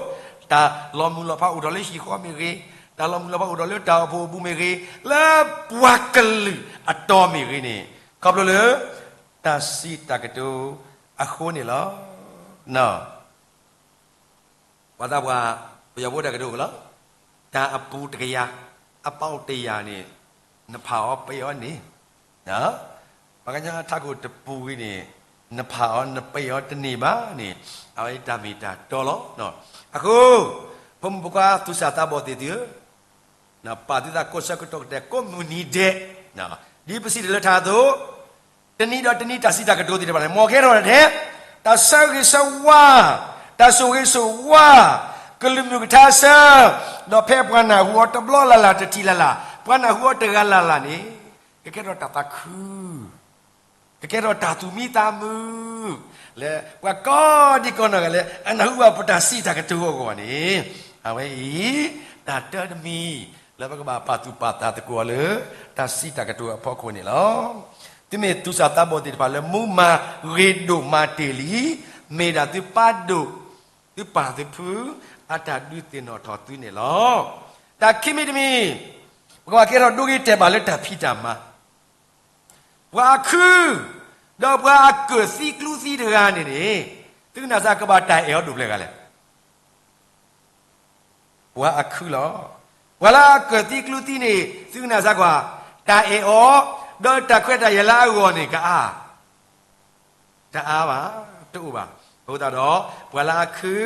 တၢ်လီၤမုၢ်လီၤဖးအိၣ်ထီၣ်လၢဟံၣ်ဃီမ့ၢ်ဂ့ၤ, တၢ်လီၤမုၢ်လီၤဖးအိၣ်ထီၣ်လၢတၢ်အိၣ်ဖှိၣ်အပူၤမ့ၢ်ဂ့ၤ, လၢပှၤကလုာ်အတီၤမ့ၢ်ဂ့ၤန့ၣ်, ခီဖျိလၢ တၢ်စံးတၢ်ကတိၤအဃိန့ၣ်လီၤ. ပှၤသးပှၢ် ပယီၤဖိတၢ်ကတိၤအိၣ်လီၤ. တၢ်အပူၤတကယၤ, အပီၣ်တယၤန့ၣ်, နဖးအီၤပ့အီၤန့ၣ်, ပှၤကညီထးခိၣ်တပူၤဂ့ၤန့ၣ်, နဖးအီၤနပ့အီၤတန့ၢ်ဘၣ်န့ၣ်, အဝဲတၢ်မ့ၢ်တၢ်တီလီၤ. အဃိ, ဖိမုၣ်ဖိခွါသူၣ်စၢ်သးဘီၣ်သ့ၣ်သုဧၢ, ပာ်သုသးကိးဆၢကတီၢ်ကတဲာ်ကိးမုၢ်နံၤဒဲး, ဒ်ပစံးတၢ်လၢထးအသိး, တနံၤဒီးတနံၤတၢ်စံးတၢ်ကတိၤသ့ၣ်တဖၣ်န့ၣ် မ်ကဟဲထီၣ်ထဲ တၢ်ဆၢဂ့ၤဆၢဝါ, တၢ်ဆိၣ်ဂ့ၤဆိၣ်ဝါ, ကလုၢ်မုၢ်ကထါဆၢ, ဒီးဖဲပှၤနၢ်ဟူအီၤတဘျီလၢ်လၢ်တထံၣ်လၢ်လၢ်, ပှၤနၢ်ဟူအီၤတဂၤလၢ်လၢ်န့ၣ်, ကကဲထီၣ်တၢ်သးခု ကကဲထီၣ်တၢ်သူၣ်မံသးမုာ်, လၢပှၤကိးဒံကိးနီၢ်ဂၤလၢ အနၢ်ဟူဘၣ်ပတၢ်စံးတၢ်ကတိၤအဂီၢ်န့ၣ်, အဝဲအံၤ, တၢ်တၢတမံၤ, လၢပကဘၣ်ပာ်သူၣ်ပာ်သးသကိးအီၤလၢ တၢ်စံးတၢ်ကတိၤအဖီခိၣ်န့ၣ်လီၤ. သုမ့ၢ်သူၣ်စၢ်သးဘီၣ်သ့ၣ်တဖၣ်လၢမူမၤဂ့ၤဒိၣ်မးတ့ၢ်လံ, မ့ၢ်ဒၣ်သုပၢ်ဒိၣ်, သုပၢ်သုဖု, အတၢ်ဒုးသ့ၣ်နီၣ်ထီၣ်သုန့ၣ်လီၤ. တၢ်ခံမံၤတမံၤ, ပကဘၣ်ကဲထီၣ်ဒိဂ့ၤတဲာ်ဘၣ်လၢတၢ်ဖံးတၢ်မၤ ပှၤအခု, ဒီးပှၤအကၢၣ်သံကျူသံတဂၤန့ၣ်န့ၣ်, သုကနၣ်စ့ၢ်ကီးဘၣ်တၢ်အဲၣ်အီၤဒိၣ်ပှဲၤဂၤလဲၣ်. ပှၤအခုလီၤ. ပှၤလၢအကၢၣ်သံကျူသံန့ၣ် သုကနၣ်စ့ၢ်ကီး, တၢ်အဲၣ်အီၤ, ဒီးတၢ်ခွဲးတၢ်ယာ်လၢအဂီၢ်န့ၣ်ကအါ တအါဘၣ်, တအိၣ်ဘၣ်. အဃိသတးဒီး, ပှၤလၢအခု,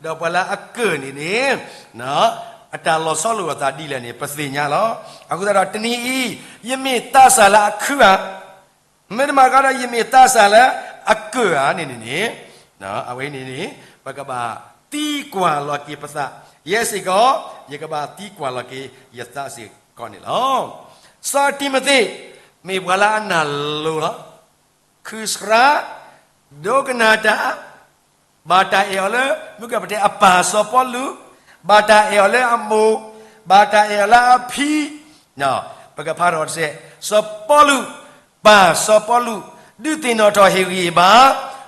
ဒီးပှၤလၢအကၢၣ်န့ၣ်န့ၣ်, အတၢ်လီၤဆီလိာ်အသးဒ်လဲၣ်န့ၣ် ပသ့ၣ်ညါလီၤ. အဃိသတးဒီးတနံၤအံၤ, ယမ့ၢ်သးစၢ်လၢအခုဧါ, မ့တမ့ၢ်ကဒီးယမ့ၢ်သးစၢ်လၢအကၢၣ်ဧါန့ၣ်န့ၣ်, အဝဲန့ၣ်န့ၣ်, ပကဘၣ်သံကွၢ်လီၤက့ၤပသး, ယဲစ့ၢ်ကီး, ယကဘၣ်သံကွၢ်လီၤက့ၤယသးစ့ၢ်ကီးန့ၣ်လီၤ. စီၤတံၤမသ့း, မ့ၢ်ပှၤလၢအနၢ်လိၤလီၤ. ခုၣ်ဆှး, ဒိကနၣ်တၢ်, ဘၣ်တၢ်အဲၣ်အီၤလၢ မုၢ်ကပတဲအပၢ်စီၤပီလူး, ဘၣ်တၢ်အဲၣ်အီၤလၢအမိၢ်, ဘၣ်တၢ်အဲၣ်အီၤလၢအဖံ, ပကဖးထီၣ်တစဲး, စီၤပီလူး, ပၢ်စီၤပီလူး, ဒုးသ့ၣ်နီၣ်ထီၣ်ဟ့ၣ်ဂံၢ်ဟ့ၣ်ဘါ,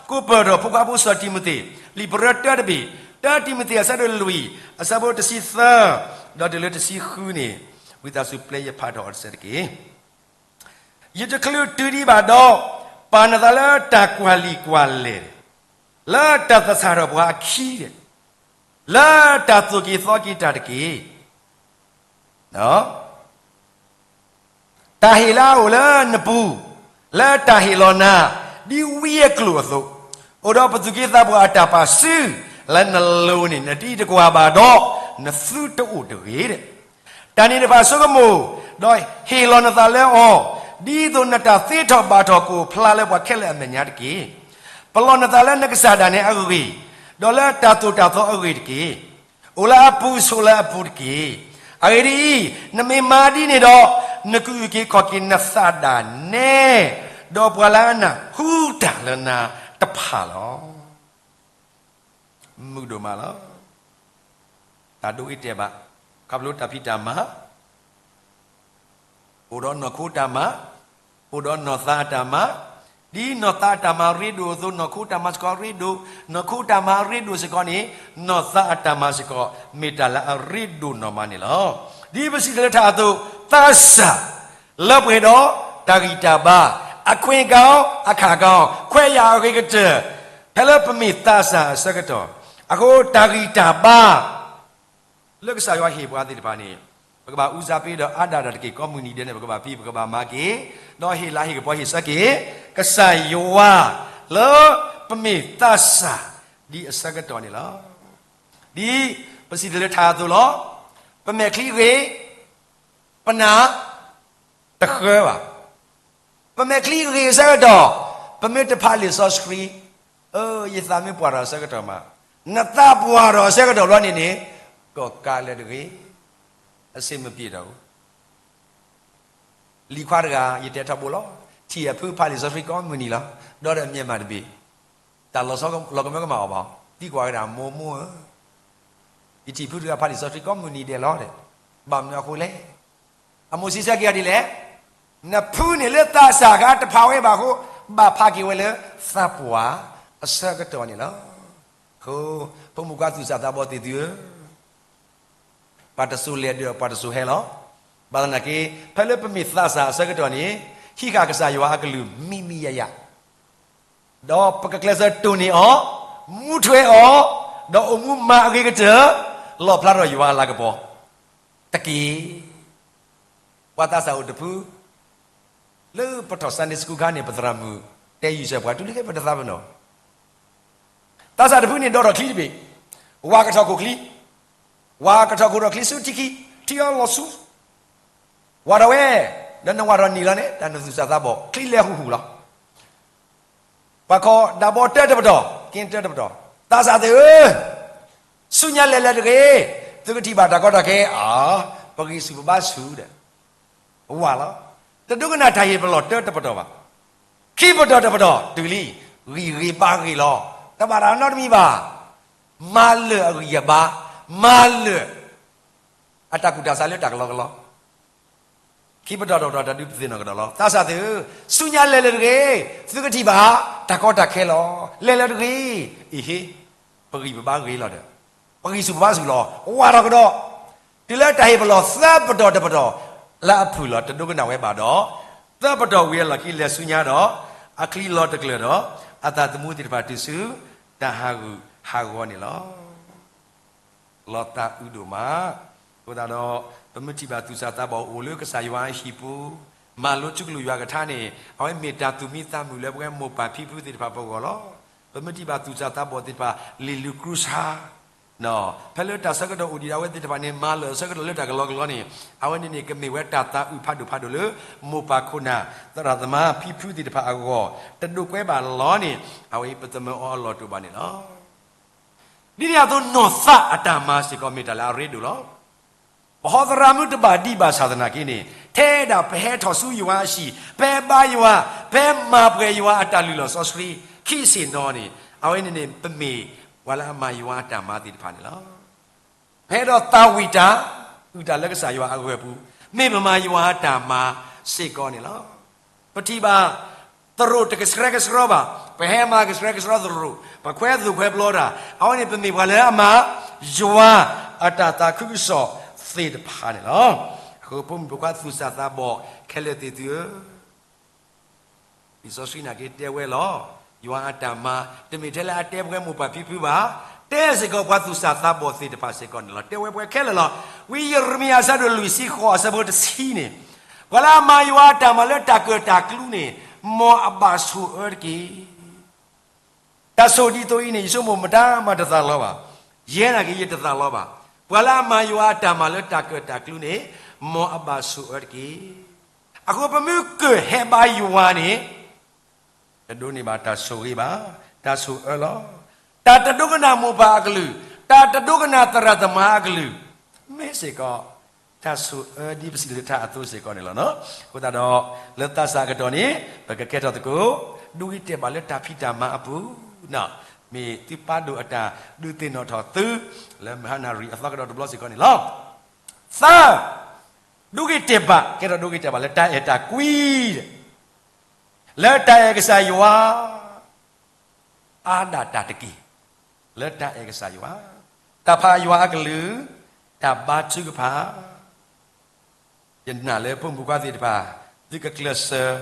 ကိးပၢၢ်ထီၣ်ဖိခွါဖိစီၤတံၤမသ့း, လံာ်ပရၢတၢတဘ့ၣ်, တၢတံၤမသ့းအဆၢဒိၣ်လွံၢ်, အဆၢဖိတဆံသၢ, ဒီးတုၤလၢတဆံဃုန့ၣ်, ဝံသးစူၤပျဲယဖးထီၣ်အီၤတစဲးတက့ၢ်. ယတချုးတုၤဒံးဘၣ်ဒီး, ပာ်နသးလၢတၢ်ကွၢ်လံာ်ကွၢ်လဲၢ်, လၢတၢ်သဆၣ်ထီၣ်ပှၤအခံ, လၢတၢ်သိၣ်က့ၤသီက့ၤတၢ်တက့ၢ်. တၢ်ဟ့ၣ်လၢအအိၣ်လၢနပူၤ, လၢတၢ်ဟ့ၣ်လီၤနၤ, ဒ်ဝံအကျိာ်အသိး, အိၣ်ဒီးပသူၣ်က့သးပှၢ်အတၢ်ပာ်စုလၢနလိၤန့ၣ် နတအံၤတကွၢ်ဘၣ်ဒီး, နသုတအိၣ်တဂ့ၤ. တၢ်န့ၣ်တဖၣ်ဆိကမိၣ်, ဒီးဟ့ၣ်လီၤနသးလၢအီၤ, ဒ်သိးနတၢ်သ့ထီၣ်ဘၣ်ထီၣ်ကအိၣ်ဖျါလၢပှၤခဲလၢာ်အမဲာ်ညါတက့ၢ်. ပလီၢ်နသးလၢနကစၢ်ဒၣ်နဲအဂ့ၢ်, ဒီးလၢတၢ်သိၣ်တၢ်သီအဂ့ၢ်တက့ၢ်. အိၣ်လၢအပူၤဆိးလၢအပူၤတက့ၢ်. အဂ့ၢ်ဒ်အံၤ, နမ့ၢ်မၤဒ်န့ၣ်ဒီး, နကအုၣ်က့ၤခီၣ်က့ၤနသးဒၣ်နဲ, ဒီးပှၤလၢအနၢ်ဟူတၢ်လၢနၤတဖၣ်လီၤ. မုာ်ဒိၣ်မးလီၤ. တၢ်ဒိဂ့ၤတဲာ်ဘၣ်, ခီဖျိတၢ်ဖံးတၢ်မၤ အိၣ်ဒီးနီၢ်ခိတၢ်မၤ, အိၣ်ဒီးနီၢ်သးအတၢ်မၤ, ဒ်နီၢ်သးအတၢ်မၤရ့ဒိၣ်အသိး နီၢ်ခိတၢ်မၤစ့ၢ်ကီးရ့ဒိၣ်, နီၢ်ခိတၢ်မၤအရ့ဒိၣ်စ့ၢ်ကီးန့ၣ်, နီၢ်သးအတၢ်မၤစ့ၢ်ကီး မ့ၢ်တၢ်လၢအရ့ဒိၣ်နီၢ်မးန့ၣ်လီၤ. ဒ်ပစံးတၢ်လၢထးအသိး, သးစၢ် လၢပှဲၤဒီးတၢ်ဂံၢ်တၢ်ဘါ, အခွဲးကဒီး အခၣ်ကဒီး, ခွဲးယာ်အဂ့ၤကတၢၢ်, ဖဲလၢပမ့ၢ်သးစၢ်အဆၢကတီၢ်, အဃိတၢ်ဂံၢ်တၢ်ဘါ လၢကစၢ်ယွၤဟ့ၣ်ပှၤသ့ၣ်တဖၣ်န့ၣ်, ပကဘၣ်အူစၢ်ပ့ၤဒီးအါဒၣ်တၢ်တက့ၢ်. ကိးမုၢ်နံၤဒဲးန့ၣ် ပကဘၣ်ဖံး ပကဘၣ်မၤက့ၤ, ဒီးဟ့ၣ်လၤဟ့ၣ်ကပီၤဟ့ၣ်ဆၢက့ၤ ကစၢ်ယွၤ လၢပမ့ၢ်သးစၢ် ဒ်အဆၢကတီၢ်န့ၣ်လီၤ. ဒ်ပစံးတၢ်လၢထးအသိးလီၤ. ပမဲာ်ချံဂ့ၤ, ပနၢ်တဃၢဘၣ်. ပမဲာ်ချံဂ့ၤအဆၢကတီၢ်, ပမ့ၢ်တဖးလံာ်စီဆှံ, အၢ ယသးမ့ၢ်ပှၢ်ထီၣ်အဆၢကတီၢ်မး, နသးပှၢ်ထီၣ်အဆၢကတီၢ်ဘျီန့ၣ်န့ၣ်, ကီၢ်ကးလၢတဂ့ၤ, အဆင်မပြေတော့ဘူး. လံၤခွါတဂၤ ယတဲထီဘိလီၤ, ထံၣ်အဖုဖးလံာ်စီဆှံကိးမုၢ်နံၤလီၤ, ဒီးဒီးမ့ၢ်မးတဘ့ၣ်, တၢ်လီၤဆီလီၤကမၢကမၣ်အီၤဘၣ်, သံကွၢ်ဝဲဒၣ် မိၢ်မိၢ်ဧၢ, ယထံၣ်ဖုတဂၤဖးလံာ်စီဆှံကိးမုၢ်နံၤဒဲးလီၤဒီး, ဘၣ်မနုၤအဃိလဲၣ်. အမိၢ်စံးဆၢက့ၤအီၤဒ်လဲၣ်, နဖုန့ၣ်လၢသးစၢ်အခါတဖးဝဲဘၣ်အဃိ, ဘၣ်ဖးက့ၤဝဲလၢသးပှၢ်အဆၢကတီၢ်န့ၣ်လီၤ. အဃိ, ဖိမုၣ်ခွါသူၣ်စၢ်သးဘီၣ်သ့ၣ်သုဧၢ, ပှၤတစိၤလဲၤဒီးပှၤတစိၤဟဲလီၤ. ဘၣ်သနာ်က့, ဖဲလၢပမ့ၢ်သးစၢ်အဆၢကတီၢ်န့ၣ်, ဟံးဃာ်ကစၢ်ယွၤအကလုၢ်မံမံယၤယၤ, ဒီးပကကျဲးစၢးတိၢ်န့ၢ်အီၤ, မူထွဲအီၤ, ဒီးအိၣ်မူမၤအဂ့ၤကတၢၢ်, လီၣ်ဖျါထီၣ်ယွၤအလၤကပီၤတက့ၢ်. ပှၤသးစၢ်အိၣ်တဖု, လၢပထီၣ် Sunday School ခါန့ၣ် ပသရၣ်မုၣ်တဲယုၢ်စၢၤပှၤ တုၤလၢခဲပတသးပ့ၤနီၣ်, သးစၢ်တဖုန့ၣ် ဒိးထီၣ်ချံတဘ့ၣ်, ဝၤကထီၣ်ခိၣ်ချံ, ဝၤကထီၣ်ခိၣ်ထီၣ်ချံဆူထံခံ, ထံအီလီၤဆူ, ဝၤထီၣ်ဝဲ, ဒီးနဝၤထီၣ်နံၣ်လီၤန့ၣ် တၢ်နသူၣ်စၢ်သးဘီၣ် ချံလဲၤဟူၣ်ဟူၣ်လီၤ. ပှၤခီဒၣ်ဘီတၢတပတီၢ်, က့တၢတပတီၢ်, သးစၢ်သ့ၣ်ဧၢ, ဆူညါလဲၤလၢတဂ့ၤ, သုကထံၣ်ဘၣ်တၢ်ကီတၢ်ခဲ, အါ, ပဂံၢ်ဆူၣ်ပဘါဆူၣ်ဒီး, ဝၤလီၤ. တဒိကနၣ်တၢ်ဟ့ၣ်ပလီၢ်တၢတပတီၢ်ဘၣ်. ခံပတီၢ်တပတီၢ်တုၤလံ, ဂံၢ်ဂ့ၤဘါဂ့ၤလီၤ. တဘၣ်တၢ်နီတမံၤဘၣ်. မၤလၢာ်အဂံၢ်အဘါ, မၤလၢာ်အတၢ်ကူၣ်တၢ်ဆးလၢတၢ်ကလီကလီ. ခံပတီၢ်တပတီၢ်တၢ်ဒုးပသ့ၣ်နီၣ်ကဒီးလီၤ. သးစၢ်သ့ၣ်ဧၢ, ဆူညါလဲၤလၢတဂ့ၤ, သုကထံၣ်ဘၣ်တၢ်ကီတၢ်ခဲလီၤ. လဲၤလၢတဂ့ၤ, အ့ဟ့, ပဂံၢ်ပဘါဂ့ၤလီၤဒီး, ပဂံၢ်ဆူၣ်ပဘါဆူၣ်လီၤ. ဝၤထီၣ်ကဒီး, တုၤလၢတၢ်ဟ့ၣ်ပလီၢ်သၢပတီၢ်တပတီၢ်, လၢအဖုၣ်လီၤတဒိကနၣ်ဝဲဘၣ်ဒီး, သၢပတီၢ်ဝံၤအလီၢ်ခံလဲၤဆူညါဒီး, အချံလီၤတကျၢၤဒီး, အသးသမူသ့ၣ်တဖၣ်တုၤဆူ, တၢ်ဟးဂူာ်ဟးဂီၤန့ၣ်လီၤ. လီၤသးအုးဒိၣ်မး. အဃိသတးဒီး, ပမ့ၢ်ထံၣ်ဘၣ်သူၣ်စၢ်သးဘီၣ်အိၣ်လၢကစၢ်ယွၤအဟံၣ်ပူၤ, မၤလိထူကလုၢ်ယွၤကထါန့ၣ်, အဝဲမ့ၢ်တၢ်သူၣ်မံသးမုာ်လၢပဝဲမိၢ်ပၢ်ဖံဖုသ့ၣ်တဖၣ်ပဂီၢ်လီၤ. ပမ့ၢ်ထံၣ်ဘၣ်သူၣ်စၢ်သးဘီၣ်သ့ၣ်တဖၣ် လ့ၤလုၤကြူးဆါ, ဖဲလၢတၢ်ဆၢကတီၢ်အိၣ်ဒံးဒီးအဝဲသ့ၣ်တဖၣ်န့ၣ် မၤလၢာ်အဆၢကတီၢ်လၢတၢ်ကလီကလီန့ၣ်, အဝဲန့ၣ်န့ၣ် ကမ့ၢ်ဝဲတၢ်သးအုးဖးဒိၣ်ဖးဒိၣ်လၢ မိၢ်ပၢ်ခိၣ်နၢ် သရၣ်သမါဖံဖုသ့ၣ်တဖၣ်အဂီၢ်, တဒိးကွဲဘၣ်လီၤန့ၣ်, အဝဲအံၤပသမၢအီၤအလီၢ်တအိၣ်ဘၣ်န့ၣ်လီၤ. ဒ်န့ၣ်အသိးနီၢ်သးအတၢ်မၤစ့ၢ်ကီးမ့ၢ်တၢ်လၢအရ့ဒိၣ်လီၤ. ပဟီသရၣ်မုၣ်တဘၣ်ဒံးဘၣ်ဆၣ်သနာ်က့န့ၣ်, ထဲဒၣ်ပဟဲထီၣ်ဆူယွၤအဟံၣ်, ပဟဲဘါယွၤ, ပဟဲမၤပှဲၤယွၤအတၢ်လုၢ်လီၢ်စီဆှံ, ခံဆ့ၣ်နီၤန့ၣ်, အဝဲန့ၣ်န့ၣ် ပမ့ၢ်ပှၤလၢအမၤယွၤအတၢ်မၤသ့ၣ်တဖၣ်န့ၣ်လီၤ. ပဟဲဒီးသးဝံၣ်တၢ်, အုၣ်တၢ်လၢကစၢ်ယွၤအဂီၢ်ပူၤ, မ့ၢ်ပမၤယွၤအတၢ်မၤစ့ၢ်ကီးန့ၣ်လီၤ. ပထံၣ်ဘၣ်, သရိာ်တကဆှဲကဆှီဘၣ်, ပဟဲမၤကဆှဲကဆှီသရိာ်, ပခွဲသိၣ်ခွဲပျီတၢ်, အဝဲန့ၣ်ပမ့ၢ်ပှၤလၢအမၤယွၤအတၢ်သးခုကစီၣ်သ့ၣ်တဖၣ်န့ၣ်လီၤ. အဃိဖိမုၣ်ဖိခွါသူၣ်စၢ်သးဘီၣ်ခဲလၢာ်သ့ၣ်သုဧၢ, လံာ်စီဆှံနာ်က့တဲဝဲလီၤ. ယွၤအတၢ်မၤ, တမ့ၢ်ထဲလၢအတဲပဝဲမိၢ်ပၢ်ဖံဖုဘၣ်, တဲစ့ၢ်ကီးပှၤသူၣ်စၢ်သးဘီၣ်သ့ၣ်တဖၣ်စ့ၢ်ကီးန့ၣ်လီၤ. တဲဝဲပှဲၤခဲလၢာ်လီၤ. ဝံယံးရမံယၤအဆၢဒိၣ်လွံၢ်ဆံဃိးအဆၢဖိတဆံန့ၣ်, ပှၤလၢအမၤယွၤအတၢ်မၤလၢတၢ်ကၢၢ်တၢ်ကျူန့ၣ်, မ်အဘၣ်ဆိၣ်အၢတက့ၢ်. တၢ်ဆိၣ်ဒ်သိးအံၤန့ၣ် ယဆိကမိၣ်မတၤမၤတသးလီဘၣ်. ယဲနာ်က့ၤယတသးလီဘၣ်. ပှၤလၢအမၤယွၤအတၢ်မၤလၢတၢ်ကၢၢ်တၢ်ကျူန့ၣ်, မ်အဘၣ်ဆိၣ်အၢတက့ၢ်. အဃိပမ့ၢ်ကၢၢ်ဟဲဘါယွၤန့ၣ်, တဒိးန့ၢ်ဘၣ်တၢ်ဆိၣ်ဂ့ၤဘၣ်, တၢ်ဆိၣ်အၢလီၤ. တၢ်တဒိကနၣ်မိၢ်ပၢ်အကလုၢ်, တၢ်တဒိကနၣ်သရၣ်သမါအကလုၢ်, မ့ၢ်စ့ၢ်ကီး, တၢ်ဆိၣ်အၢဒ်ပစံးလၢထါအသိးစ့ၢ်ကီးန့ၣ်လီၤ. အဃိသတးဒီး, လၢသးစၢ်အကတီၢ်န့ၣ်, ပကကဲထီၣ်သကိး, ဒိဂ့ၤတဲာ်ဘၣ်လၢတၢ်ဖံးတၢ်မၤအပူၤ, မ့ၢ်သုပာ်ဒိၣ်အတၢ်ဒုးသ့ၣ်နီၣ်ထီၣ်သု, လၢမုၢ်ဟါနၣ်ရံၣ်အသီကဒီးတဘျီစ့ၢ်ကီးန့ၣ်လီၤ. သၢ, ဒိဂ့ၤတဲာ်ဘၣ်, ကဲထီၣ်ဒိဂ့ၤတဲာ်ဘၣ်လၢတၢ်အဲၣ်တၢ်ကွံ, လၢတၢ်အဲၣ်ကစၢ်ယွၤ အါဒၣ်တၢ်တက့ၢ်, လၢတၢ်အဲၣ်ကစၢ်ယွၤ, တၢ်ဖးယွၤအကလုၢ်, တၢ်ဘါထုကဖၣ်, ယနာ်လၢဖိမုၣ်ဖိခွါသ့ၣ်တဖၣ်, သုကကျဲးစၢး,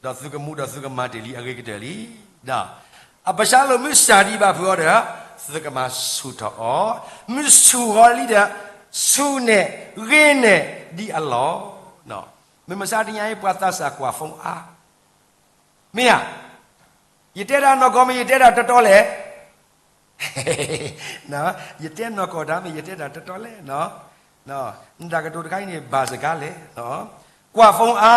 ဒီးသုကမူဒီးသုကမၤတ့ၢ်လံအဂ့ၤကတၢၢ်လံ. ဒီး, အဘၣ်ၡါလိၣ်မ့ၢ်စၢ်ဒံးဘၣ်ဖုးအီၤဒီး, သုကမၤဆူၣ်ထီၣ်အီၤ, မ့ၢ်ဆူၣ်ထီၣ်လံဒီး, ဆူၣ်န့ၣ်, ဂ့ၤန့ၣ်, ဒ်အလီၢ်, မုၢ်မဆါတနံၤအံၤပှၤသးစၢ်ကွၢ် phone အါ မ့ၢ်ဧါ, ယတဲတၢ်နီၢ်ကီၢ်မ့ၢ်ယတဲတၢ်တီတီလဲၣ်, ယတဲနီၢ်ကီၢ်တၢ်မ့ၢ်ယတဲတၢ်တီတီလဲၣ်, နတၢ်ကတိၤတခါအံၤန့ၣ် ဘၣ်စကားလဲၣ်, ကွၢ် phone အါ,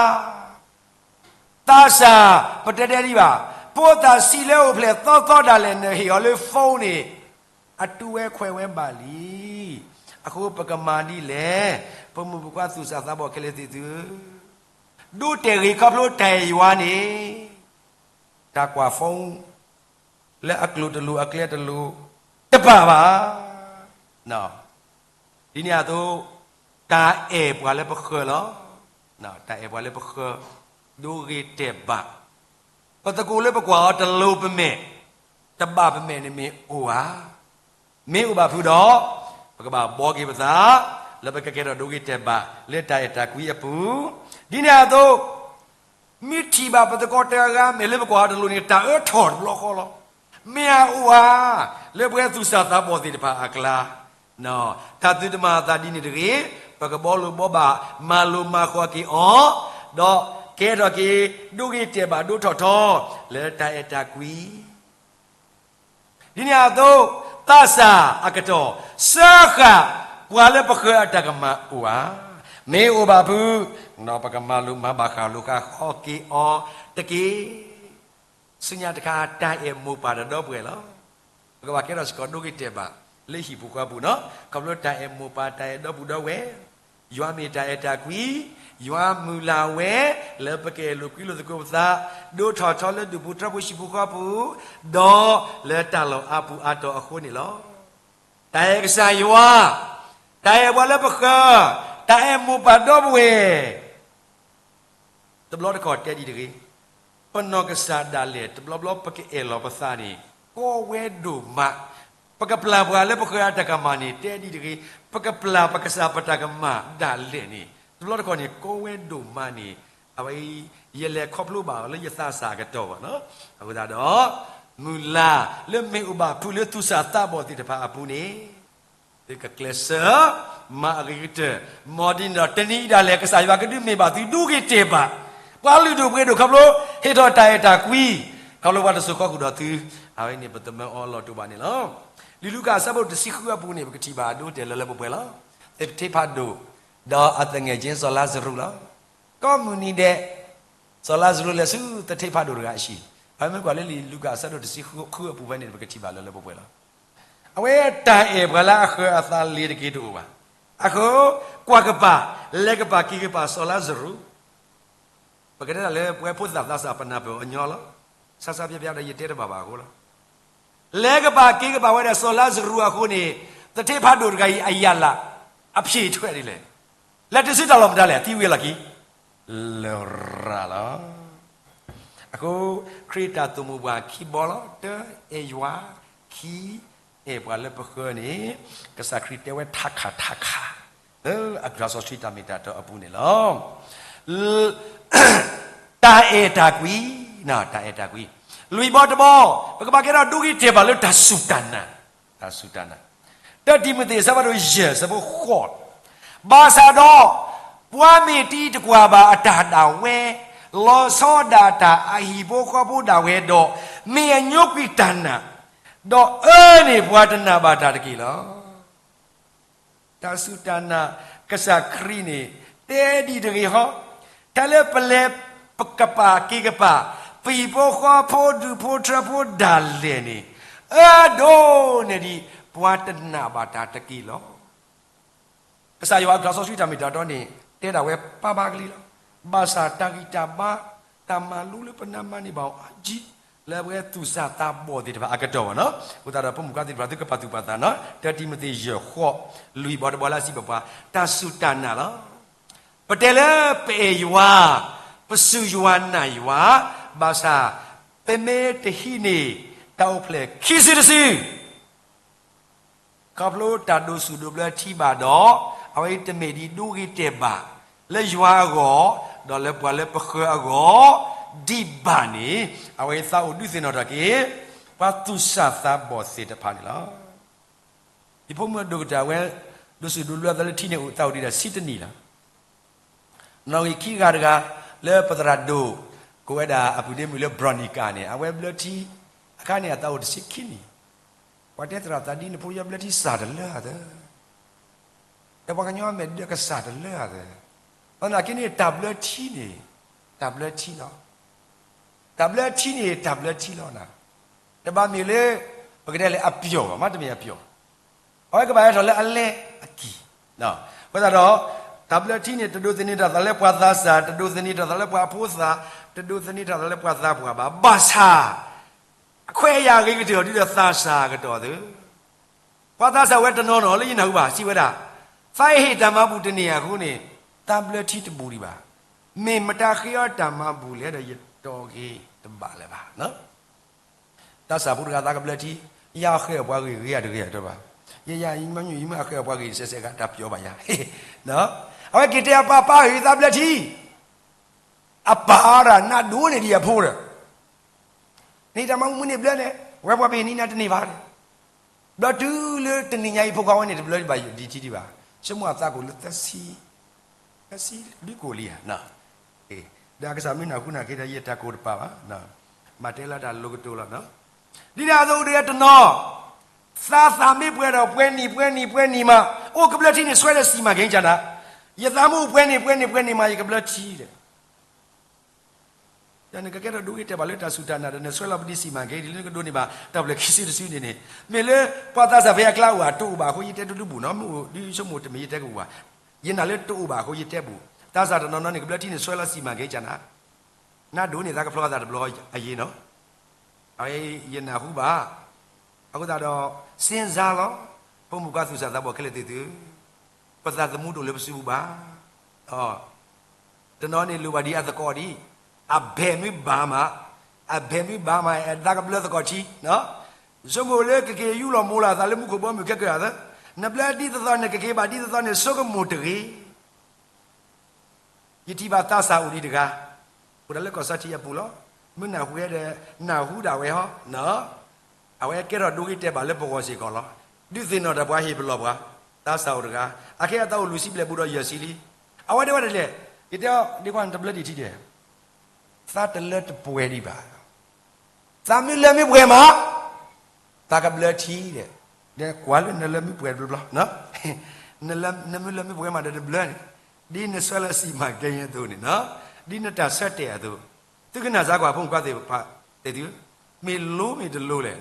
သးစၢ်, ပတဲတဲဒံးဘၣ်, ဖိသၣ်ဆံးလၢအိၣ်ဖျဲၣ်သီသီဒၣ်လဲာ် နဟ့ၣ်အီၤလၢ phone န့ၣ်, အတူၢ်ဝဲခွဲးဝဲဘၣ်လံ. အဃိပကမၤဒ်လဲၣ်, ပမိၢ်ပပၢ်သူၣ်စၢ်သးဘီၣ်ခဲလၢာ်သ့ၣ်သုဧၢ, ဒိတဲာ်ဂ့ၤခီဖျိတၢ်အဲၣ်ယွၤန့ၣ်, တၢ်ကွၢ်ဖီ လၢအကျိၤတလိၤအကျဲတလိၤ တဘၣ်ဘၣ်. ဒ်န့ၣ်အသိး တၢ်အဲၣ်ပှၤလၢပဃၢၤလီၤ. တၢ်အဲၣ်ပှၤလၢပဃၢၤ ဒိဂ့ၤတဲာ်ဘၣ်, ပသကိးလၢပကွၢ်အီၤတလိၤပမဲာ်, တဘၣ်ပမဲာ်န့ၣ်မ့ၢ်အိၣ်ဧါ. မ့ၢ်အိၣ်ဘၣ်ဖုးဒီး ပကဘၣ်ဘှီက့ၤပသး လၢပကကဲထီၣ်ဒိဂ့ၤတဲာ်ဘၣ် လၢတၢ်အဲၣ်တၢ်ကွံအပူၤ. ဒ်န့ၣ်အသိး မ့ၢ်ထံၣ်ဘၣ်ပသကိးတဂၤဂၤမဲာ်လၢပကွၢ်အီၤတလိၤန့ၣ် တၢ်အၢထီၣ်တဘျီဃီလီၤ. မ့ၢ်အအိၣ်ဧါ, လၢပှၤသူၣ်စၢ်သးဘီၣ်သ့ၣ်တဖၣ်အကျါ, တၢ်သုတမၤအသးဒ်န့ၣ်တဂ့ၤ, ပကဘှီလိာ်ဘှီဘၣ် မၤလိာ်မၤဃီၤက့ၤအီၤ, ဒီးကဲထီၣ်က့ၤ ဒိဂ့ၤတဲာ်ဘၣ်ဒိထီၣ်ထီ လၢတၢ်အဲၣ်တၢ်ကွံ ဒ်န့ၣ်အသိး သးစၢ်အကတီၢ် စၢဃာ်ပှၤလၢပဃၢၤအတၢ်ကမၣ်အိၣ်ဧါ. မ့ၢ်အိၣ်ဘၣ်ဖုး ဒီးပကမၤလိာ်မၤဘၣ်ဃးလိာ်ဃာ်ဃီက့ၤအီၤတက့ၢ်. ဆူညါတခါ တၢ်အဲၣ်မိၢ်ပၢ်ဒီးဒီပုၢ်ဝဲၢ်လီၤ. ပကဘၣ်ကဲထီၣ်စ့ၢ်ကီးဒိဂ့ၤတဲာ်ဘၣ် လၢဟံၣ်ပူၤဃီပူၤနီၤ. ခီဖျိတၢ်အဲၣ်မိၢ်ပၢ် တၢ်အဲၣ်ဒီပုၢ်ဒီဝဲၢ်, ယွၤမ့ၢ်တၢ်အဲၣ်တၢ်ကွံ, ယွၤမုၢ်လၢ်ဝဲ လၢပကအဲၣ်လိာ်ကွံလိာ်သကိးပသး, ဒိၣ်ထီၣ်ထီလၢဒူၣ်ပူၤထီပူၤဟံၣ်ပူၤဃီပူၤ, ဒီးလၢတၢ်လီၢ်အါပူၤအါတီၤအဃိန့ၣ်လီၤ. တၢ်အဲၣ်ကစၢ်ယွၤ, တၢ်အဲၣ်ပှၤလၢပဃၢၤ, တၢ်အဲၣ်မိၢ်ပၢ်ဒီပုၢ်ဝဲၢ် တဘျီတခီၣ်တဲဒ်တဂ့ၤ, ပနီၢ်ကစၢ်ဒၣ်လဲာ် တဘျီဘျီပကအဲၣ်လီၤပသးန့ၣ် ကီဝဲဒိၣ်မး, ပကပျၢ်ပှၤလၢပဃၢၤအတၢ်ကမၣ်န့ၣ် တဲဒ်တဂ့ၤ, ပကပျၢ်ပကစၢ်ပတၢ်ကမၣ်ဒၣ်လဲာ်န့ၣ် တဘျီတခီၣ်န့ၣ် ကီဝဲဒိၣ်မးန့ၣ်, အဝဲ ယလဲၤခီဖျိဘၣ်အီၤလၢယသးစၢ်အကတီၢ်ဘၣ်နီၤ. အဃိသတးဒီး မုၢ်လၢ်လၢမ့ၢ်အိၣ်ဘၣ်ဖုးလၢသူၣ်စၢ်သးဘီၣ်သ့ၣ်တဖၣ်အပူၤန့ၣ် သုကကျဲးစၢး မၤအဂ့ၤကတၢၢ်, မ်ဒ်န့ၣ်ဒီးတနံၤအံၤဒၣ်လဲာ် ကစၢ်ယွၤကဒုးမ့ၢ်ဘၣ်သုဒိဂ့ၤတဲာ်ဘၣ်, ပှၤလုၢ်ဒိၣ်ပှ့ၤဒိၣ်ခီဖျိ ဟ့ၣ်ထီၣ်တၢ်အဲၣ်တၢ်ကွံ, ခီဖျိပှၤတစိၢ်ဃီဃုာ်ဒီးသု, အဝဲန့ၣ်ပသမၢအီၤလီၤတိာ်ဘၣ်န့ၣ်လီၤ. လံာ်လူၤကၣ်အဆၢဒိၣ်တဆံဃုအပူၤန့ၣ် ပကထံၣ်ဘၣ်အဒိတဲာ်လၢလၢပှဲၤပှဲၤလီၤ. သထ့ဖးဒိၣ် ဒီးအသငယ်ချင်း စီၤလါစရူးလီၤ. ကိးမုၢ်နံၤဒဲး စီၤလါစရူးလဲၤဆူသထ့ဖးဒိၣ်တဂၤအဟံၣ်, ပမ့ၢ်ကွၢ်လၢလံာ်လူၤကၣ်အဆၢဒိၣ်တဆံဃုအပူၤဖဲန့ၣ် ပကထံၣ်ဘၣ်လၢလၢပှဲၤပှဲၤလီၤ. အဝဲတၢ်အဲၣ်ပှၤလၢအဃၢၤအသးလ့ၤတက့ၢ်တအိၣ်ဘၣ်. အဃိ ကွၢ်ကပၤ, လဲၤကပၤက့ၤကပၤစီၤလါစရူး, ပကတဲဒၣ်လၢပှၤဖိသၣ်သးစၢ်ပနၢ်ပၢၢ်အီၤညီလီၤ. ဆါဆါပျါပျါဒီးယတဲတဘၣ်ဘၣ်အဃိလီၤ. လဲၤကပၤက့ၤကပၤဝဲဒၣ်စီၤလါစရူးအဃိန့ၣ်, သထ့ဖးဒိၣ်တဂၤအံၤအယၣ်လး အဖြေထွက်ဒ်လဲၣ်, လဲၤတုၤဆူတၢ်လီၢ်မတၤလဲၣ်, သံဝံၤအလီၢ်ခံ လရာ်လီၤ. အဃိ ခရံာ်တၢ်သိၣ်မိၢ်ပှၢ်ခံဘီလီၤ. တၢ အဲၣ်ယွၤ, ခံ အဲၣ်ပှၤလၢပဃၢၤန့ၣ်, ကစၢ်ခရံာ်တဲဝဲထးခါထးခါ လၢအကစၢ်စီဆှံတၢ်မ့ၢ်တၢ်တီအပူၤန့ၣ်လီၤ. တၢ်အဲၣ်တၢ်ကွံ, တၢ်အဲၣ်တၢ်ကွံ, လွံၢ်ဘီတဘီ, ပကဘၣ်ကဲထီၣ်ဒိဂ့ၤတဲာ်ဘၣ်လၢတၢ်စူၢ်တၢ်နာ်, တၢ်စူၢ်တၢ်နာ်, တၢတံၤမသ့း အဆၢဖးဒိၣ်ယဲၢ် အဆၢဖိဃိး, ဘၣ်ဆၣ်ဒီး ပှၤမ့ၢ်တံၤတကွၢ်ဘၣ်အတၢ်ဒၣ်ဝဲ, လီၤဆီဒၣ်တၢ်အဟံၣ်ဖိဃီဖိဒၣ်ဝဲဒီး, မ့ၢ်အညိကွံာ်တၢ်နာ်, ဒီးအၢန့ၢ်ပှၤတနာ်ဘၣ်တၢ်တက့ၢ်လီၤ. တၢ်စူၢ်တၢ်နာ်, ကစၢ်ခရံာ်န့ၣ် တဲဒ်တဂ့ၤဟီ, တၢ်လၢပလဲၤကပၤက့ၤကပၤ ပဟံၣ်ဖိဃီဖိဒူၣ်ဖိထၢဖိဒၣ်လဲာ်န့ၣ်, အၢဒိၣ်န့ၢ်ဒံးပှၤတနာ်ဘၣ်တၢ်တက့ၢ်လီၤ. ကစၢ်ယွၤအကစၢ်စီဆှံတၢ်မ့ၢ်တၢ်တီန့ၣ် တဲဒၣ်ဝဲပၢ်ဘၣ်ကလံလီၤ. ဘၣ်ဆၣ်တၢ်ဂံၢ်တၢ်ဘါ, တၢ်မၤလိလၢပနၢ်မၤန့ၢ်ဘၣ်အီၤအါကံ, လၢပှၤသူၣ်စၢ်သးဘီၣ်သ့ၣ်တဖၣ်အကတီၢ်ဘၣ်နီၤ. အဃိသတးဒီး ဖိမုၣ်ခွါသ့ၣ်တဖၣ် သုကပာ်သူၣ်ပာ်သးနီၤ. တၢတံၤမသ့း ယဲၢ်ဃိး လွံၢ်ဘီတဘီလၢအစံးဘၣ်ပှၤ, တၢ်စူၢ်တၢ်နာ်လီၤ. ပတဲလၢပအဲၣ်ယွၤ, ပစူၢ်ယွၤနာ်ယွၤ, ဘၣ်ဆၣ် ပမ့ၢ်တဟံးန့ၢ် တၢ်အိၣ်ဖျဲၣ်ခံစုတစု ခီဖျိတၢ်ဒိးစူၣ်ဒိးဘျၢထံဘၣ်ဒီး, အဝဲတမ့ၢ်ဒံးဒိဂ့ၤတဲာ်ဘၣ် လၢယွၤအဂီၢ်, ဒီးလၢပှၤလၢပဃၢၤအဂီၢ်, ဒံးဘၣ်န့ၣ်, အဝဲသးအိၣ်ဒုးသ့ၣ်နီၣ်ထီၣ်က့ၤ ပှၤသူၣ်စၢ်သးဘီၣ်သ့ၣ်တဖၣ်န့ၣ်လီၤ. ယဖိမုၣ်အဒိၣ်ကတၢၢ်ဝဲ ဒိးစူၣ်ဒိးဘျၢသးလၢထံန့ၣ်အိၣ်သးအိၣ်ဒံးဒၣ်ဆံတနံၣ်လီၤ. နီၣ်ဂံၢ်ခံဂၤတဂၤ လၢပသရၣ်ဒိၣ် ကိးဝဲဒၣ်အပုၢ်ဒ့မုၣ်လၢ Veronica န့ၣ် အဝဲဘျၢထံ အခါန့ၣ် အသးအိၣ်တဆံခံနံၣ်, ပှၤတဲသရၣ်သးဒ်နဖိယီဘျၢထံစှၤတလၢအသၢ, ဒီးပှၤကညီအမဲာ်ဒၢကစှၤတလၢအသၢ, သနာ်က့န့ၣ် တၢ်ဘျၢထံန့ၣ် တၢ်ဘျၢထံလီၤ. တၢ်ဘျၢထံန့ၣ် တၢ်ဘျၢထံလီၤနၤ. တဘၣ်မ့ၢ်လၢ ပကတဲလၢအပျီၢ်ဘၣ်, မ့တမ့ၢ်အပျီၢ်, အဝဲကဘၣ်ဟဲထီၣ်လၢအလဲအက့ၢ်. အဃိသတးဒီး တၢ်ဘျၢထံန့ၣ် တဒိးသန့ၤထီၣ်သးလၢပှၤသးစၢ်, တဒိးသန့ၤထီၣ်သးလၢပှၤဖိသၣ်, တဒိးသန့ၤထီၣ်သးလၢပှၤသးပှၢ်ဘၣ်. ဘၣ်ဆၣ် အခွဲးအယာ်အဂ့ၤကတၢၢ်အီၤဒ်ဒီးသးစၢ်အကတီၢ်သ့ၣ် ပှၤသးစၢ်ဝဲတနီၤနီၤလၢယနၢ်ဟူဘၣ်စံးဝဲဒၣ်, သးဟ့ၣ်တၢ်မၤဘူၣ်တန့ၢ်အဃိန့ၣ် သးဘျၢထံတဘူးဒံးဘၣ်. မ့ၢ်မတၤဃ့အီၤတၢ်မၤဘူၣ်လဲၣ်ဒီး ယတီၢ်က့ၤတဘၣ်လၢၤဘၣ်. သးစၢ်ဖိတဂၤ သးကဘျၢထံ, ယဃ့အီၤပှၤဂ့ၤဂ့ၤဧါတဂ့ၤဧါတဘၣ်, ယယမၤညူယမၤဃ့အီၤပှၤဂ့ၤစဲးစဲးဂၤ တၢ်ပျီဘၣ်ယၤ. အဝဲက့ၤတဲအပၢ်, ပၢ်ဧၢ သးဘျၢထံ, အပၢ်ဒီး နးဒိၣ်န့ၢ်ဒံးအဖိဒီး န့ၣ်တၢ်မၤမုၢ်မုၢ်န့ၣ်ဘျၢန့ၣ်, ဝဲပှၤပဟ့ၣ်န့ၢ်နၤတန့ၢ်ဘၣ်ဒီး, ဘျီတုၤလၢတနံၤညါအံၤ ဖိခွါဝဲန့ၣ် တဘျၢဘၣ်ဒံးထံဒံးဘၣ်. ဆိကမိၣ်အသးကိၣ်လၢသၢဆံ, သၢဆံဒုကိၣ်လံဧါ. ဒီးအကစၢ်မ့ၢ်နၢ်ဟူနာ်က့ဒီး ယတၢ်ကိၣ်တပာ်ဘၣ်, မၤတဲလၢတၢ်လိၤကတိၤလီၤ. ဒ်န့ၣ်အသိးဒီးတနီၤ, သးသးမ့ၢ်ပှဲၤဒီး ပှဲၤနံၤ ပှဲၤနံၤ ပှဲၤနံၤမး, အိၣ်ကဘျၢထံန့ၣ် ဆှၢလၢစီမံကိန်း ကနၤ, ယသးမ့ၢ်အိၣ်ပှဲၤနံၤ ပှဲၤနံၤ ပှဲၤနံၤမး ယကဘျၢထံဒီး ဒီးနကကဲထီၣ်ဒိဂ့ၤတဲာ်ဘၣ်လၢတၢ်စူၢ်တၢ်နာ်ဒီး နဆှၢလီၤပဒံးစီမံကိန်း ဒ်လၢနကဒိးန့ၢ်ဘၣ် တၢ်ဖျၢၣ်ခံစုတစုန့ၣ်န့ၣ်, မ့ၢ်လၢပှၤသးစၢ်ဖဲအကျါအိၣ်ဧါ, တအိၣ်ဘၣ်အဃိ ယတဲတဒုဘူးနီၤ, မ့ၢ်အိၣ်ဒုးဆိကမိၣ်တမ့ၢ် ယတဲကဘူးဘၣ်. ယနာ်လၢတအိၣ်ဘၣ်အဃိ ယတဲဘူး. သးစၢ်တနီၤနီၤန့ၣ် ကဘျၢထံန့ၣ် ဆှၢလီၤစီမံကိန်း ကနၤ, နးဒိၣ်န့ၢ်သးကဖျီသးတဘျီအယံၤနီၤ. အဝဲယနၢ်ဟူဘၣ်. အဃိသတးဒီး စ့စါလီၤ, ဖိမုၣ်ခွါသူၣ်စၢ်သးဘီၣ်ခဲလၢာ်သ့ၣ်သုဧၢ, ပသးသမူတအိၣ်လၢပစုပူၤဘၣ်. တနီၤန့ၣ်လိၣ်ဘၣ်ဒံးအသကိးဒံး, အဘဲၣ်မ့ၢ်ဘၣ်မး, အဘဲၣ်မ့ၢ်ဘၣ်မး အဲၣ်ဒိးကဘျၢသကိးထံ, ဆိကမိၣ်လၢကက့ၤယူၢ်လီၤမူလီၤအသးလၢမူခိၣ်ဘီမုၢ်ခဲကၢၢ်သၢ, နဘျၢဒ်သိးသိး နကက့ၤဘၣ်ဒ်သိးသိးန့ၣ် ဆိကမိၣ်တဂ့ၤ. ယထံၣ်ဘၣ်သးစၢ်အိၣ်ဒံးတဂၤ, အိၣ်ဒၣ်လၢကီၢ်စီထံအပူၤလီၤ. မ့ၢ်နၢ်ဟူဝဲဒီး နၢ်ဟူဒၣ်ဝဲဟီ, အဝဲကဲထီၣ်ဒိဂ့ၤတဲာ်ဘၣ်လၢပဂီၢ်စ့ၢ်ကီးလီၤ. ဒုးသ့ၣ်နီၣ်တၢ်ပှၤဟ့ၣ်ပလီၢ်ပှၤ, သးစၢ်အိၣ်တဂၤ, အခဲအံၤအသးအိၣ်လွံၢ်ဆံဘျဲၣ်ဘူးဒီးယဲၢ်ဆံလံ. အဝဲဒၣ်ဝဲဒၣ်လဲၣ်, ယတဲအီၤဒ်ကွၢ်နတဘျၢဒံးထံဒဲး, သးတလၢတပှဲၤဒံးဘၣ်. သးမ့ၢ်လၢမ့ၢ်ပှဲၤမး, သးကဘျၢထံဒီး, ဒီးကွၢ်လၢနလၢမ့ၢ်ပှဲၤတဘျီဘျီ, နမ့ၢ်လၢမ့ၢ်ပှဲၤမးဒီးတဘျၢန့ၣ်, ဒ်နဆှၢလီၤစီမံကိန်းအသိးန့ၣ်, ဒ်နတၢ်ဆၢတဲာ်အသိး, သုကနၣ်စၢ်ကွၢ် ဖိမုၣ်ခွါသ့ၣ်တဖၣ်သ့ၣ်သု, မ့ၢ်လိမ့ၢ်တလိလဲၣ်.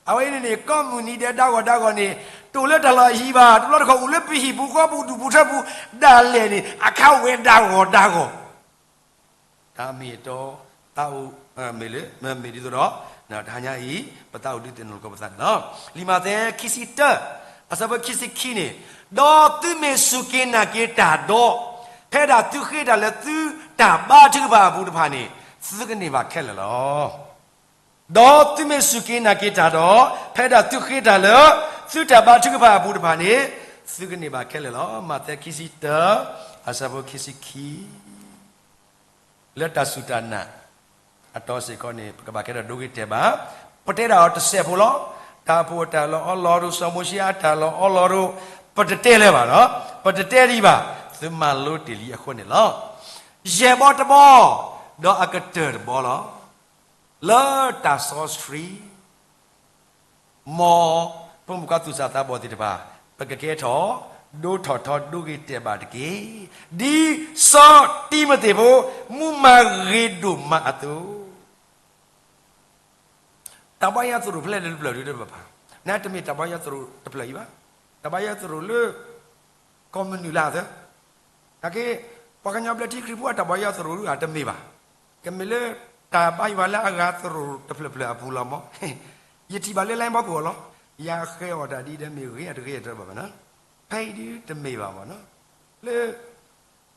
အဝဲအံၤန့ၣ်န့ၣ် ကိးမုၢ်နံၤဒဲးဒၣ်ဂီၤဒၣ်ဂီၤန့ၣ်, တအိၣ်လၢတၢ်လီၢ်အဟံၣ်ဘၣ်, တဘျီတခီၣ်အိၣ်လၢပဟံၣ်ပူၤဃီပူၤဒူၣ်ပူၤထၢပူၤ, ဒၣ်လဲာ်န့ၣ် အခးဝဲဒၣ်ဂီၤဒၣ်ဂီၤ တၢ်မ့ၢ်အတီ, သးအိၣ်, မ့ၢ်လၢ, မ့ၢ်ဒ်သိးဒီး, တဟါညါအံၤ, ပသးအိၣ်ဒုးသ့ၣ်နီၣ်လိာ်ကီးပသးန့ၣ်လီၤ. လံာ်မးသဲခံဆံတၢ, အဆၢဖိခံဆံခံန့ၣ်, ဒီးသုမ့ၢ်စူၢ်က့ၤနာ်က့ၤတၢ်ဒီး, ဖဲဒၣ်သုဃ့တၢ်လၢသုတၢ်ဘါထုကဖၣ်အပူၤတဖၣ်န့ၣ်, သုကန့ၢ်ဘၣ်ခဲလၢာ်လီၤ. ဒီးသုမ့ၢ်စူၢ်က့ၤနာ်က့ၤတၢ်ဒီး, ဖဲဒၣ်သုဃ့တၢ်လၢသုတၢ်ဘါထုကဖၣ်အပူၤတဖၣ်န့ၣ်, သုကန့ၢ်ဘၣ်ခဲလၢာ်လီၤ. မးသဲခံဆံတၢ, အဆၢဖိခံဆံခံ လၢတၢ်စူၢ်တၢ်နာ်အတီၤစ့ၢ်ကီးန့ၣ် ပကဘၣ်ကဲထီၣ်ဒိဂ့ၤတဲာ်ဘၣ်. ပတဲဒၣ်အီၤတစဲးဖိလီၤ. တၢ်အိၣ်ဖှိၣ်အတၢ်လီၤအီလီၤဒိၣ်, စီၤမိၤၡ့အတၢ်လီၤအီလီၤဒိၣ်, ပတတဲလၢၤဘၣ်နီၤ. ပတတဲဒံးဘၣ်. သုမၤလိတ့ၢ်လံအဃိန့ၣ်လီၤ. ယဲၢ်ဘီတဘီ, ဒီးအကတၢၢ်တဘီလီၤ. လၢတၢ်စီဆှံ မ်ဖိမုၣ်ခွါသူၣ်စၢ်သးဘီၣ်သ့ၣ်တဖၣ်, ပကကဲထီၣ်ဒိၣ်ထီၣ်ထီဒိဂ့ၤတဲာ်ဘၣ်တက့ၢ်. ဒ်စီၤတံၤမသ့းဖိ မူမၤဂ့ၤဒိၣ်မးအသိး, တၢ်ဘါယွၤသရိာ်ဖဲလဲၣ်တဖျၢၣ်ဒုးတဘၣ်, နတမ့ၢ်တၢ်ဘါယွၤသရိာ်တဖျၢၣ်အံၤဘၣ်. တၢ်ဘါယွၤသရိာ်လၢ ကီၢ်မနုၤလၢအသၢ နာ်က့, ပှၤကညီဘျၢထံခရံာ်ဖိအတၢ်ဘါယွၤသရိာ်ဒုးဧါ, တမ့ၢ်ဘၣ်. ကမ့ၢ်လၢတၢ်ဘါယွၤလၢအဂၤသရိာ်တဖျၢၣ်ဖျၢၣ်အပူၤလီၤမး. ယထံၣ်ဘၣ်လၢ လိုင်း ဘီကဝီၤလီၤ. ယဃဲအီၣ်တၢ်ဒ်ဒီးမ့ၢ်ဂ့ၤအတဂ့ၤအတဘၣ်ဘၣ်နီၤ. ဖဲအံၤဒုးတမ့ၢ်ဘၣ်မးနီၤ. လၢ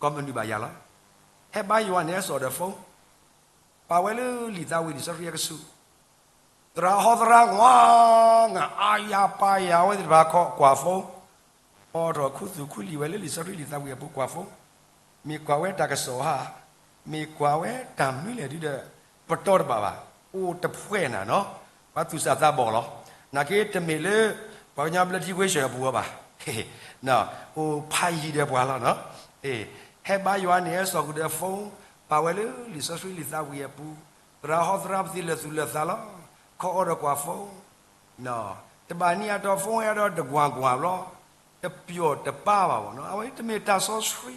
ကီၢ်မနုၤဘၣ်ယၤလီၤ. ဟဲဘါယွၤန့ၣ် ဟဲစိာ်ဒီး phone, ပာ်ဝဲလၢလံာ်သးဝံၣ် လံာ်စီဆှံအကဆူး, သရၣ်ဟီသရၣ်ဝါ, အါယၤပာ်ယၤဝဲသ့ၣ်တဖၣ်ခီကွၢ် phone, အိးထီၣ်ခူသူၣ်ခူလံာ်ဝဲလၢလံာ်စီဆှံလံာ်သးဝံၣ်အပူၤကွၢ် phone, မ့ၢ်ကွၢ်ဝဲတၢ်ကစီၣ်ဧါ, မ့ၢ်ကွၢ်ဝဲတၢ်မနုၤလဲၣ်ဒုးဒီး ပတီၢ်တဘၣ်ဘၣ်. အိၣ်တဖှဲၣ်နၤနီၤ, ပှၤသူၣ်စၢ်သးဘီၣ်လီၤ. နာ်က့တမ့ၢ်လၢ ပှၤကညီဘျၢထံဝ့ၢ်စၢၤအပူၤအီၤဘၣ်. အိၣ်ဖးယံၤဒီးပှၤလီၤနီၤ. ဟဲဘါယွၤန့ၣ် ဟဲစိာ်ဃုာ်ဒီး phone, ပာ်ဝဲလၢလံာ်စီဆှံလံာ်သးဝံၣ်အပူၤ, သရၣ်ဟီသရၣ်ပသံလၢာ်သူၣ်လၢာ်သးလီၤ. ခီအိးထီၣ်ကွၢ် phone, တဘၣ်နံၤအတီၤ phone ဟဲဒီးတကွၢ်ကွၢ်ဘျီ, တပျီၢ်တပၢ်ဘၣ်ဘၣ်နီၤ. အဝဲတမ့ၢ်တၢ်စီဆှံ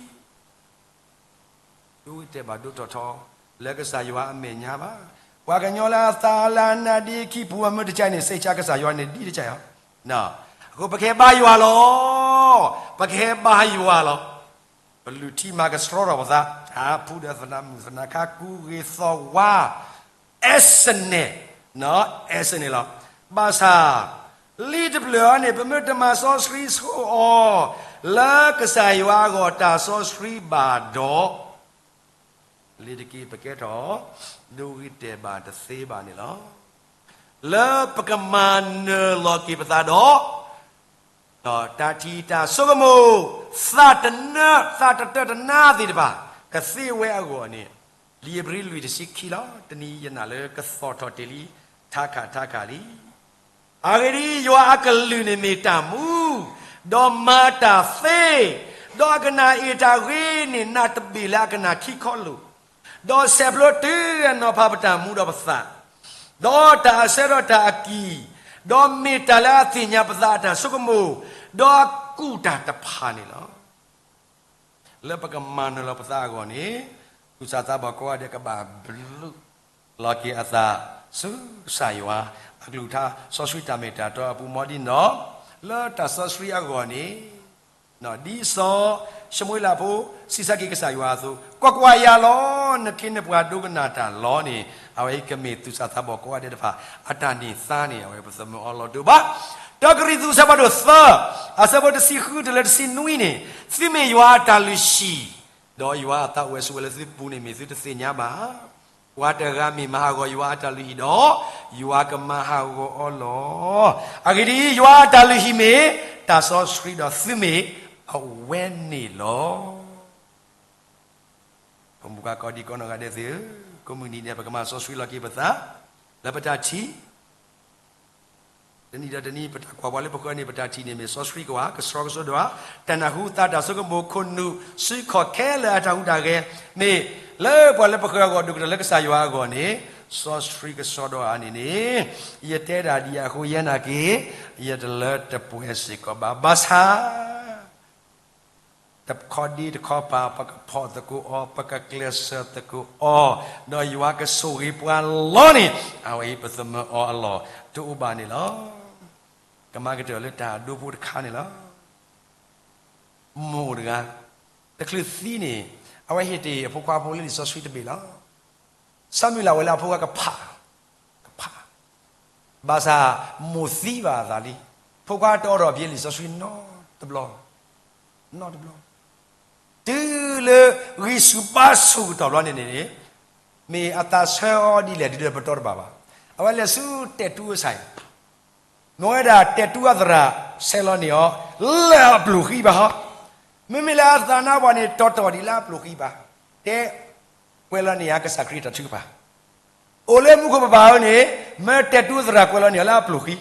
ဒိဂ့ၤတဲာ်ဘၣ်ဒိၣ်ထီၣ်ထီ လၢကစၢ်ယွၤအမဲာ်ညါဘၣ်. ပှၤကညီလၢအသးလၢအနါဒ့ခံပူၤအမုၢ်တကဲန့ၣ် စံးဆၢကစၢ်ယွၤန့ၣ်ဒ်တကဲဧါ. အဃိပကဟဲဘါယွၤလီၤ. ပကဟဲဘါယွၤလီၤ. ပလုၢ်ထံမၤကဆှီထီၣ်ပသး, ဟးဖူဒီးသနၢမုၣ်သနၢခါ ကူဂ့ၤသီဝါ, အဲစနဲၣ်, အဲစနဲၣ်လီၤ. ဘၣ်ဆၣ် လံာ်တဖျၢၣ်အံၤန့ၣ် ပမ့ၢ်တမၤစီဆှံဆိအီၤ လၢကစၢ်ယွၤအဂီၢ်တၢ်စီဆှံဘၣ်ဒီး လ့ၤတက့ၤပကဲထီၣ် ဒိဂ့ၤတဲာ်ဘၣ်တသ့ဘၣ်န့ၣ်လီၤ. လၢပကမၤနၢၤလီၤက့ၤပသးဒီး ဒီးတၢ်ထံၣ်တၢ်ဆိကမိၣ် သးတနၢ သးတတၢၢ်တနါသ့ၣ်တဖၣ် ကသ့ဝဲအဂီၢ်န့ၣ် လံာ်ဧ့ၤဘြံၤလွံၢ်တဆံခံလီၤ. တနံၤယနာ်လၢကသီၣ်ထီၣ်တ့ၢ်လံ ထးခးထးခးလံ. အဂ့ၢ်ဒ်အံၤ, ယွၤအကလုၢ်န့ၣ်မ့ၢ်တၢ်မူ, ဒီးမၤတၢ်သ့, ဒီးအကနၣ်အ့ၣ်တၢ်ဂ့ၤန့ၣ် နးတဘ့ၣ်လၢအကနၣ်ခံခီလိာ်, ဒီးဆဲးဖျိတုၤအနီၤဖးပတၢ်မူဒီးပသး, ဒီးတၢ်အဆၢထီၣ်တၢ်အကံၢ်, ဒီးမ့ၢ်တၢ်လၢအသ့ၣ်ညါပသးအတၢ်ဆိကမိၣ်, ဒီးအကူၣ်တၢ်တဖၣ်န့ၣ်လီၤ. လၢပကမၤနၢၤလီၤပသးအဂီၢ်န့ၣ်, သူၣ်စၢ်သးဘီၣ်ကိးဂၤဒဲးကဘၣ်ဘျုးလီၤက့ၤအသး ဆူကစၢ်ယွၤ အကလုၢ်ကထါ စီဆှံတၢ်မ့ၢ်တၢ်တီအပူၤ မ်ဒ်န့ၣ်ဒီး လၢတၢ်စီဆှံအဂီၢ်န့ၣ်, ဒ်စီၤၡမူၤအ့လးဖိ စံးဆၢက့ၤကစၢ်ယွၤအသိး, ကွၢ်ကွၢ်, ယၤလီၤ, နခ့နပှၤဒိကနၣ်တၢ်လီၤန့ၣ်, အဝဲအံၤကမ့ၢ်သူၣ်စၢ်သးဘီၣ်ကိးဂၤဒဲးတဖၣ် အတၢ်န့ၢ်သါန့ၣ် အဝဲပသမၢအီၤလီၤတအိၣ်ဘၣ်. တၢကရံၣ်သူး အဆၢဖးဒိၣ်သၢ, အဆၢဖိတဆံဃုတုၤလၢတဆံနွံန့ၣ်, သုမ့ၢ်ယွၤအတၢ်လုၢ်ဟံၣ်, ဒီးယွၤအသးအိၣ်ဝဲဆိးဝဲလၢသုပူၤန့ၣ် မ့ၢ်သုတသ့ၣ်ညါဘၣ်. ပှၤတဂၤမ့ၢ်မၤဟးဂီၤယွၤအတၢ်လုၢ်ဟံၣ်ဒီး, ယွၤကမၤဟးဂီၤအီၤလီၤ. အဂ့ၢ်ဒ်အံၤ, ယွၤအတၢ်လုၢ်ဟံၣ်မ့ၢ်တၢ်စီဆှံဒီးသုမ့ၢ်အဝဲန့ၣ်လီၤ. ပမုၢ်ကါကီဒံကီနီၢ်ဂၤဒဲးသ့ၣ်ဧၢ, ကိးမုၢ်နံၤဒဲး ပကမၤစီဆှံလီၤက့ၤပသး လၢပတၢ်ထံၣ် တနံၤဒီးတနံၤ ပတၢ်ကွၢ်ပှၤလၢပဃၢၤန့ၣ် ပတၢ်ထံၣ်န့ၣ်မ့ၢ်စီဆှံကဝါ, ကဆှီကဆှီဒိၣ်ဧါ, တၢ်နၢ်ဟူသးတၢ်ဆိကမိၣ် ခိၣ်နူာ် စုခီၣ်ခဲလၢာ်အတၢ်ဟူးတၢ်ဂဲၤ မ့ၢ်လၢပှၤလၢပဃၢၤအဂီၢ် ဒိၣ်ကတၢၢ်လၢကစၢ်ယွၤအဂီၢ်န့ၣ် စီဆှံကဆှီဒိၣ်ဧါန့ၣ်န့ၣ်, ယတဲဒၣ်ဒ်အံၤအဃိ ယဲနာ်က့ၤ ယတလၢတပှဲၤစ့ၢ်ကီးဘၣ်. ဘၣ်ဆၣ် တခီဒ့တခီပၤ ပကဖီၣ်သကိးအီၤ, ပကကျဲးစၢးသကိးအီၤ, ဒီးယွၤကဆိၣ်ဂ့ၤပှၤလီၤန့ၣ်, အဝဲအံၤပသမၢအီၤအလီၢ်တအိၣ်ဘၣ်န့ၣ်လီၤ. ကမၤကတၢၢ်လၢတၢ်ဒိဖိတခါန့ၣ်လီၤ. မိၢ်တဂၤ တချုးသံန့ၣ် အဝဲဟ့ၣ်တ့ၢ်အဖိခွါဖိလၢလံာ်စီဆှံတဘ့ၣ်လီၤ. ဆၢမုၢ်လၢ်ဝဲလၢအဖိခွါကဖး, ကဖး ဘၣ်ဆၣ်မိၢ်သံဘၣ်အသးလံ. ဖိခွါတအိးထီၣ်ဘၣ်လံာ်စီဆှံနီတဘျီ, နီတဘျီ, တုၤလၢဂံၢ်ဆူၣ်ဘါဆူၣ်ကတီၢ်ဘျီန့ၣ်န့ၣ်, မ့ၢ်အသးဆၢအီၤဒ်လဲၣ်ဒ်လဲၣ်ပတီၢ်တဘၣ်ဘၣ်. အဝဲလဲၤဆူတဲာ်တူအဆၣ်အံၤ မ့ၢ်ဝဲဒၣ်တဲာ်တူအသရၣ်ဆဲးလီၤန့ၢ်အီၤ လၢအပျိၢ်ဃံဘၣ်ဟီ, မ့မ့ၢ်လၢအသးနါပှၢ်န့ၣ် တီၢ်တီၢ်ဒံးလၢအပျိၢ်ဃံဘၣ်, တဲကွဲးလီၤန့ၢ်ယၤကစၢ်ခရံာ်တၢ်ထုကဖၣ်, အိၣ်လၢမူခိၣ်ပပၢ်ဧၢန့ၣ် မ့ၢ်တဲာ်တူသရၣ်ကွဲးလီၤန့ၢ်အီၤလၢအပျိၢ်ဃံ.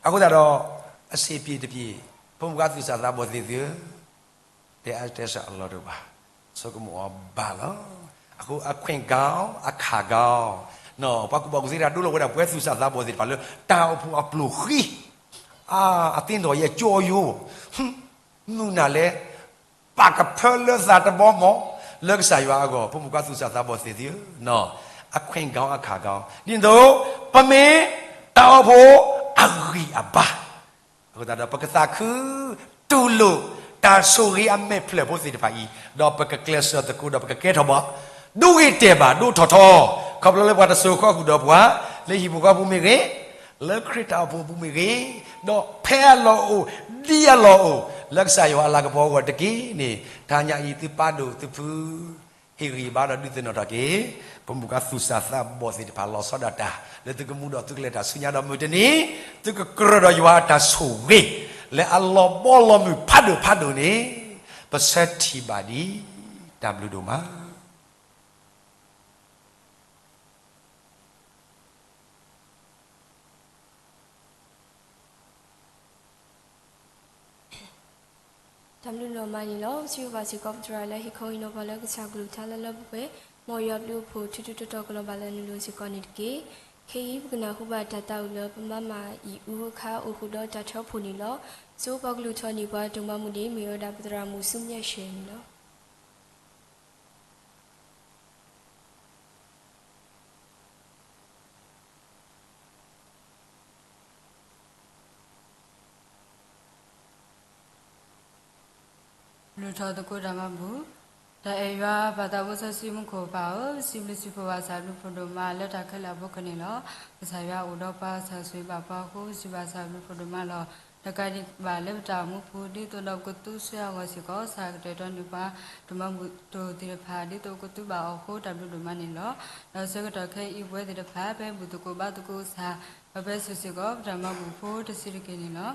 အဃိသတးဒီး အဆံးပျ့ၤတပျ့ၤ ဖိမုၣ်ခွါသူၣ်စၢ်သးဘီၣ်သ့ၣ်သုဧၢ, တဲအါတဲစှၤအလီၢ်တအိၣ်ဘၣ်, ဆိကမိၣ်အီၤဘၣ်လီၤ. အဃိ အခွင့်ကောင်း အခါကောင်း, ပှၤကူၣ်ဘၣ်ကူၣ်သ့တၢ်ဒိလီၤဝဲဒၣ် ပဝဲသူၣ်စၢ်သးဘီၣ်သ့ၣ်တဖၣ်လၢ တၢ်အိၣ်ဖှိၣ်အပျိၢ်ဃံ, အသ့ၣ်နီၣ်ယဲၢ်ကၠီယိ, မုၢ်နၤလဲၣ် ပာ်ကဖၢလၢသးတဘီမီၢ် လၢကစၢ်ယွၤအဂီၢ် ဖိမုၣ်ခွါသူၣ်စၢ်သးဘီၣ်သ့ၣ်သုဧၢ, အခွင့်ကောင်း အခါကောင်း ဒ်သိး ပမ့ၢ် တၢ်အိၣ်ဖှိၣ်အဂံၢ်အဘါ, အဃိသတးဒီး ပကသးခု တူၢ်လိာ် တၢ်ဆိၣ်ဂ့ၤအမဲာ်ဖျၢၣ်ဖိသ့ၣ်တဖၣ်အံၤ, ဒီးပကကျဲးစၢးသကိး ဒီးပကကဲထီၣ်ဘၣ် ဒိဂ့ၤတဲာ်ဘၣ်ဒိထီၣ်ထီ, ခီဖျိလၢပှၤတစိၤဃီဃုာ်ဒီးပှၤ လၢဟံၣ်ဖိဃီဖိမ့ၢ်ဂ့ၤ, လၢခရံာ်တၢ်အိၣ်ဖှိၣ်အပူၤမ့ၢ်ဂ့ၤ, ဒီးဖဲအလီၢ်အိၣ် ဒ်အလီၢ်အိၣ် လၢကစၢ်ယွၤအလၤကပီၤအဂီၢ်တက့ၢ်န့ၣ်, တဟါညါအံၤသုပၢ်ဒိၣ်သုဖု ဟ့ၣ်ဂံၢ်ဘါဒီးဒုးသ့ၣ်နီၣ်ထီၣ်က့ၤ ပမုၢ်ခွါသူၣ်စၢ်သးဘီၣ်သ့ၣ်တဖၣ်လီၤဆီဒၣ်တၢ် လၢသုကမူဒီးသုကလဲၤတၢ်ဆူညါဒီးမုၢ်တနံၤ သုကကြၢးဒီးယွၤအတၢ်ဆိၣ်ဂ့ၤ လၢအလီၤဘီလီၤမုၢ်ဖးဒိၣ်ဖးဒိၣ်န့ၣ် ပဆၢထံၣ်ဘၣ်ဒံး တၢ်ဘျုးဒိၣ်မး တၢ်ဘျုးဒိၣ်မးန့ၣ်လီၤ. စံးဘၣ်စ့ၢ်ကီးပသရၣ်လၢဟ့ၣ်ခီဟ့ၣ်နီၤပှၤလၢကစၢ်ကလုၢ်ကထါလၢလၢပှဲၤပှဲၤ, မ်ယွၤဘျုးအဖှိၣ်ထူထူတီတီကလီၤဘၣ်လၢနလိၤစ့ၢ်ကီးန့ၣ်တက့ၢ်. ခဲအံၤပကနၢ်ဟူဘၣ်တၢ်သးဝံၣ်လၢ ပမၤမၤအံၤအူအခါအိၣ်ဃုာ်ဒီးတၢ်ထၢဖှိၣ်န့ၣ်လီၤ. ဆိပှၤကလုၢ်ထီၣ်န့ၢ်ပှၤဒိၣ်မးမူန့ၣ် မ့ၢ်ဝဲဒၣ်ပသရၣ်မုၣ်ဆူမဲာ်ဆှဲန့ၣ်လီၤ. လူၤထီၣ်သကိးတၢ်မၤဘူၣ်. တၢ်အဲၣ်ယွၤပၢ်သးဘိစီဆှံမူခိၣ်ပၢ်ဧၢ, ပစံးဘျုးစံးဖှိၣ်ဘၣ်ဆၣ်ဘျုးဖှိၣ်ဒိၣ်မးလၢတၢ်ခဲလၢာ်အဖိခဲန့ၣ်လီၤ. ကစၢ်ယွၤအိၣ်ဒီးပှၤဆၢဂ့ၤဆူပှၤအဃိ ပစံးဘၣ်ဆၣ်ဘျုးဖှိၣ်ဒိၣ်မးလီၤ. တကးဒံးဘၣ်လၢပတၢ်အိၣ်မူပူၤ ဒ်သိးဒီးပကသူဆှၢအဂီၢ်စ့ၢ်ကီး ဆၢကတီၢ်အဲၣ်တီန့ၢ်ပှၤ တၢ်မၤဘူၣ်တိၢ်သ့ၣ်တဖၣ် ဒ်သိးကသူဘၣ်အီၤအဃိတၢ်ဘျုးဒိၣ်မးန့ၣ်လီၤ. ဒီးဆၢကတီၢ်ခဲအံၤပဝဲသ့ၣ်တဖၣ် ပဟဲဘူၣ်သကိးဘါသကိးကစၢ်, ဒီးပဟဲစိာ်စ့ၢ်ကီး ပတၢ်မၤဘူၣ်ဖိတဆံးတက့ၢ်န့ၣ်လီၤ.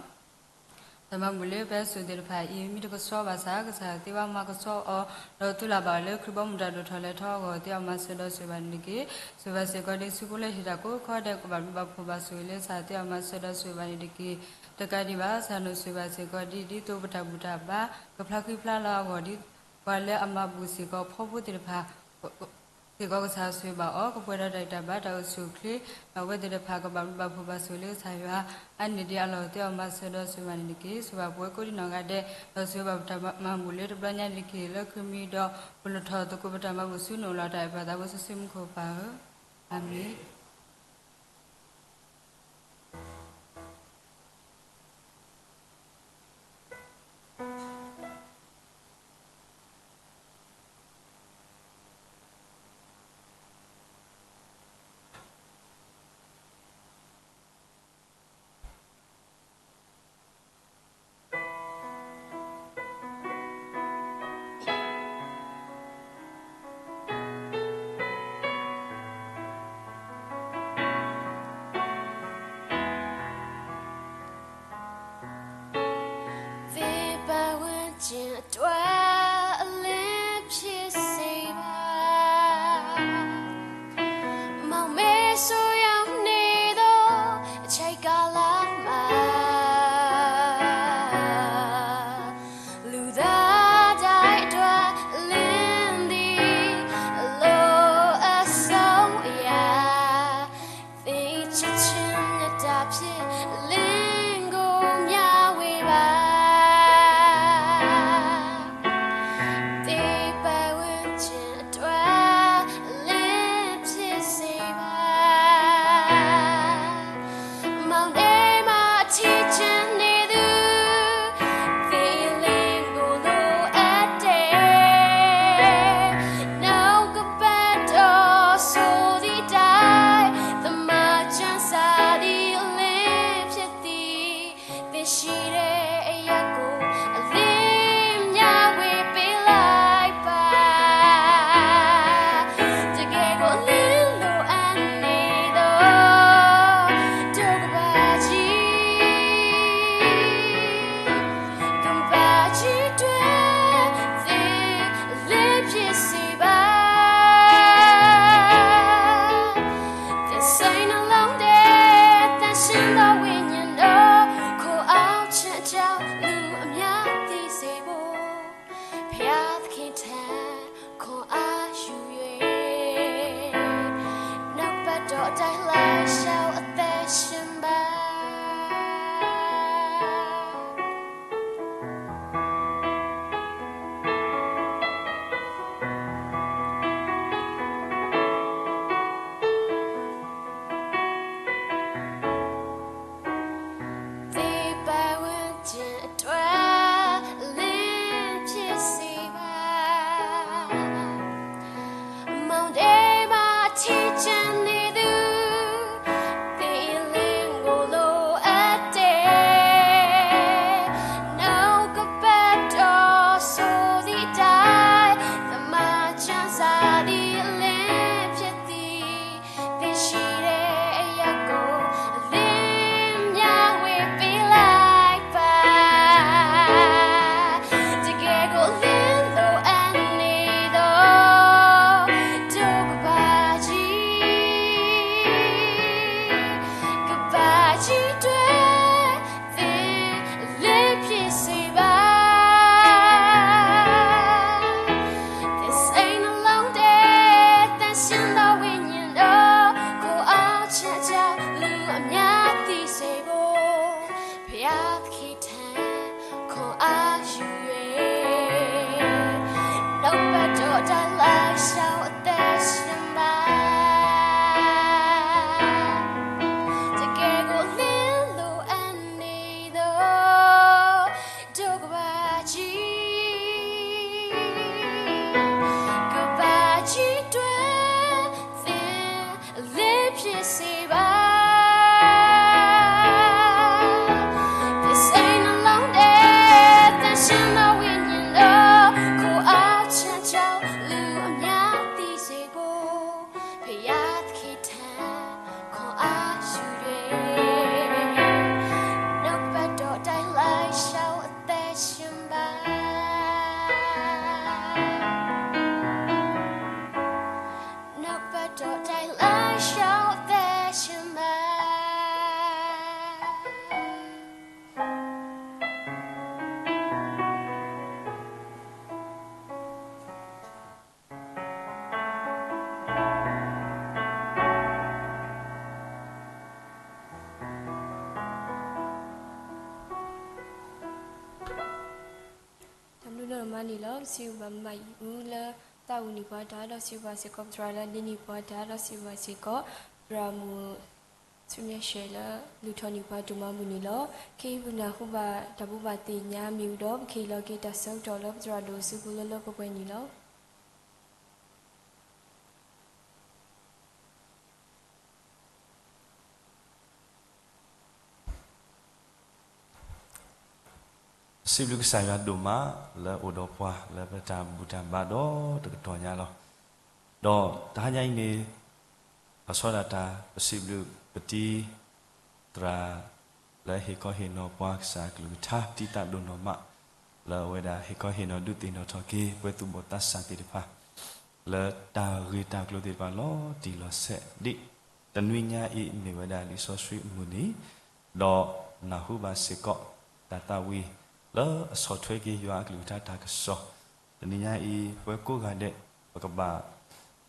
တၢ်မၤဘူၣ်လၢပဟဲစိာ်သ့ၣ်တဖၣ်အံၤ မ့ၢ်တကဆှီဘၣ်ဆၣ် ကစၢ်သ့ဝဲမၤကဆှီအီၤ, ဒီးတူၢ်လၢ်ဘၣ်အီၤလၢခရံာ်ဘီမုၢ်တၢ်ဒိၣ်ထီၣ်လဲၤထီၣ်အဂီၢ် သ့အီၤမၤစၢၤဒီးဆိၣ်ဂ့ၤဘၣ်န့ၣ်တက့ၢ်. ဆိၣ်ဂ့ၤဘၣ်စ့ၢ်ကီးဒ်ဆူဖိလၢဟ့ၣ်တၢ်ကိးခီဒဲး ကဘၣ်ဘျုးဘၣ်ဖှိၣ်ဘၣ်ဆိၣ်ဂ့ၤလၢကစၢ်သ့အီၤမၤစၢၤဒီးဆိၣ်ဂ့ၤဘၣ်န့ၣ်တက့ၢ်. တကးဒံးဘၣ် ကစၢ်နဆိၣ်ဂ့ၤဘၣ်စ့ၢ်ကီးဒ် ဒ်သိးပတၢ်ဘူၣ်တၢ်ဘါ ကဖျါဃံဖျါလၤအဂီၢ်ဒ် ပှၤလၢအမၤဘူၣ်စ့ၢ်ကီးဖီဖိသ့ၣ်တဖၣ် စ့ၢ်ကီးကစၢ်ဆိၣ်ဂ့ၤဘၣ်အီၤ ကပှဲၤဒီးတၢ်ဂံၢ်တၢ်ဘါတၢ်အိၣ်ဆူၣ်အိၣ်ချ့, ဒီးအဝဲသ့ၣ်တဖၣ်ကဘၣ်ဘျုးဘၣ်ဖှိၣ်ဘၣ်ဆိၣ်ဂ့ၤလၢကစၢ်ယွၤ အါန့ၢ်ဒံးအလီၢ် သ့အီၤမၤစၢၤဒီးဆိၣ်ဂ့ၤဘၣ်န့ၣ်တက့ၢ်. ဆိၣ်ဂ့ၤဘၣ်ပဝဲကိးဒံနီၢ်ဂၤဒဲး, ဒီးဆိၣ်ဂ့ၤဘၣ်ပတၢ်မၤဘူၣ်လၢတဘျီညါန့ၣ်တက့ၢ်. လၢခရံာ်မံၤဒီး ပလူၤထီၣ်သကိးပတၢ်မၤဘူၣ်ဆူနအိၣ်လီၤ. တၢ်အဲၣ်ပၢ်သးဘိစီဆှံမူခိၣ်ပၢ်ဧၢ, အၤမ့ၣ်. They bow and chant while in peace say bye. မ့ၢ်မ့ၢ်စိယၤန့ၣ်ဒီး အဆဲးကလီၤမး လူၤသးဒိုက်ဒွးလ့ၣ်ဒံး အလိၤအစိယၤ သ့ၣ်ဆၢဆၢနတၢ်ဖျဲး လ့ၣ်ကိးမၠးဝဲဘၣ်. မါန့ၣ်လီၤ. ပစံးဘျုးဘၣ်မမယံၤအူလၢသးဝံၣ်န့ၢ်ပှၤတၢ်ဒီးစံးဘျုးဘၣ်စ့ၢ်ကီး ပသရၣ်လၢဒ့န့ၢ်ပှၤတၢ်ဒီးစံးဘျုးဘၣ်စ့ၢ်ကီး သရၣ်မုၣ် ဆူမဲရှဲလၢ လုၢ်ထီၣ်န့ၢ်ပှၤဒိၣ်မးအပူၤန့ၣ်လီၤ. ခဲအံၤပနၢ်ဟူဘၣ်တၢ်ဘိးဘၣ်သ့ၣ်ညါမ့ၢ်ဝံၤဒီး ပကဟ့ၣ်လီၤက့ၤတၢ်ဆၢကတီၢ်လၢပသရၣ်ဒိၣ်စုပူၤလၢလၢပှဲၤပှဲၤန့ၣ်လီၤ. ပစံးဘျုးကစၢ်ယွၤဒိၣ်မးလၢအိၣ်ဒီးပှၤလၢပတၢ်ဘူၣ်တၢ်ဘါဒီးတကတီၢ်ညါလီၤ. ဒီးတဟါညါအံၤန့ၣ် လီၤဆီဒၣ်တၢ် ပစံးဘျုးပတံၤ သရၣ်လၢဟ့ၣ်ခီဟ့ၣ်နီၤပှၤကစၢ်အကလုၢ်ကထါ ပတံၤသးဒိၣ်နီၢ်မး လၢအဝဲဒၣ်ဟ့ၣ်ခီဟ့ၣ်နီၤဒုးသ့ၣ်နီၣ်ထီၣ်က့ၤ ပှၤသူၣ်ဘီၣ်သးစၢ်သ့ၣ်တဖၣ် လၢတၢ်ဂ့ၢ်တၢ်ကျိၤသ့ၣ်တဖၣ်လီၤတံၢ်လီၤဆဲးဒ် တနွံညါအံၤမ့ၢ်ဝဲဒၣ်လံာ်စီဆှံအမုၢ်နံၤ ဒီးနၢ်ဟူဘၣ်စ့ၢ်ကီး တၢ်သးဝံၣ် လၢအဆီၣ်ထွဲက့ၤယွၤအကလုၢ်ကထါတၢ်ကစီၣ် တနံၤညါအံၤ ပှၤကိးဂၤဒဲး ပကဘၣ်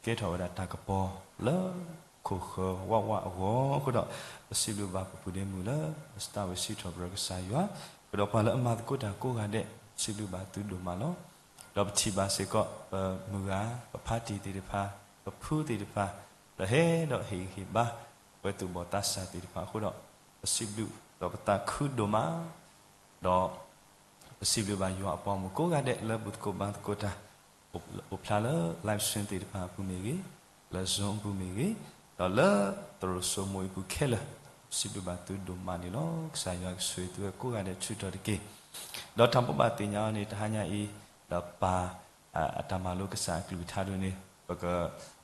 ကဲထီၣ်ဝဲဒၣ်တၢ်ကပီၤလၢ ခိၣ်ဃၢၤဝးဝးအဂီၢ်အဃိဒီး ပစံးဘျုးဘၣ်ပပုၢ်ဒ့မုၣ်လၢ ပသးဝံၣ်စံးထီၣ်ပတြၢၤကစၢ်ယွၤ ဃုာ်ဒီးပှၤလၢအမၤသကိးတၢ်ကိးဂၤဒဲး စံးဘျုးဘၣ်သုဒိၣ်မးလီၤ. ဒီးပထံၣ်ဘၣ်စ့ၢ်ကီး ပမုၢ်ဂၤ ပဖါတံၢ်သ့ၣ်တဖၣ် ပဖုသ့ၣ်တဖၣ် လၢဟဲဒီးဟ့ၣ်ဂံၢ်ဟ့ၣ်ဘါ ပှၤသူၣ်ဘီၣ်သးစၢ်သ့ၣ်တဖၣ်အဃိဒီး ပစံးဘျုးဒီးပသးခုဒိၣ်မး ဒီး ပစံးဘျုးဘၣ်ယွၤအပှၤမုၣ်ကိးဂၤဒဲးလၢဘူၣ်သကိးဘါသကိးတၢ် အိၣ်ဖျါလၢ live stream သ့ၣ်တဖၣ်အပူၤမ့ၢ်ဂ့ၤ, လၢ Zoom အပူၤမ့ၢ်ဂ့ၤ, ဒီးလၢသရိာ်စိမိၤအပူၤခဲလၢာ်, ပစံးဘျုးဘၣ်သုဒိၣ်မးန့ၣ်လီၤ. ကစၢ်ယွၤကဆိၣ်ဂ့ၤသုဝဲကိးဂၤဒဲးဆူၣ်ထီၣ်တက့ၢ်. ဒီးတၢ်ဘိးဘၣ်သ့ၣ်ညါအီၤန့ၣ် တဟါညါအံၤ, ဒီးပၢ် အတၢ်မၤလိကစၢ်အကလုၢ်ကထါဒ်န့ၣ် ပက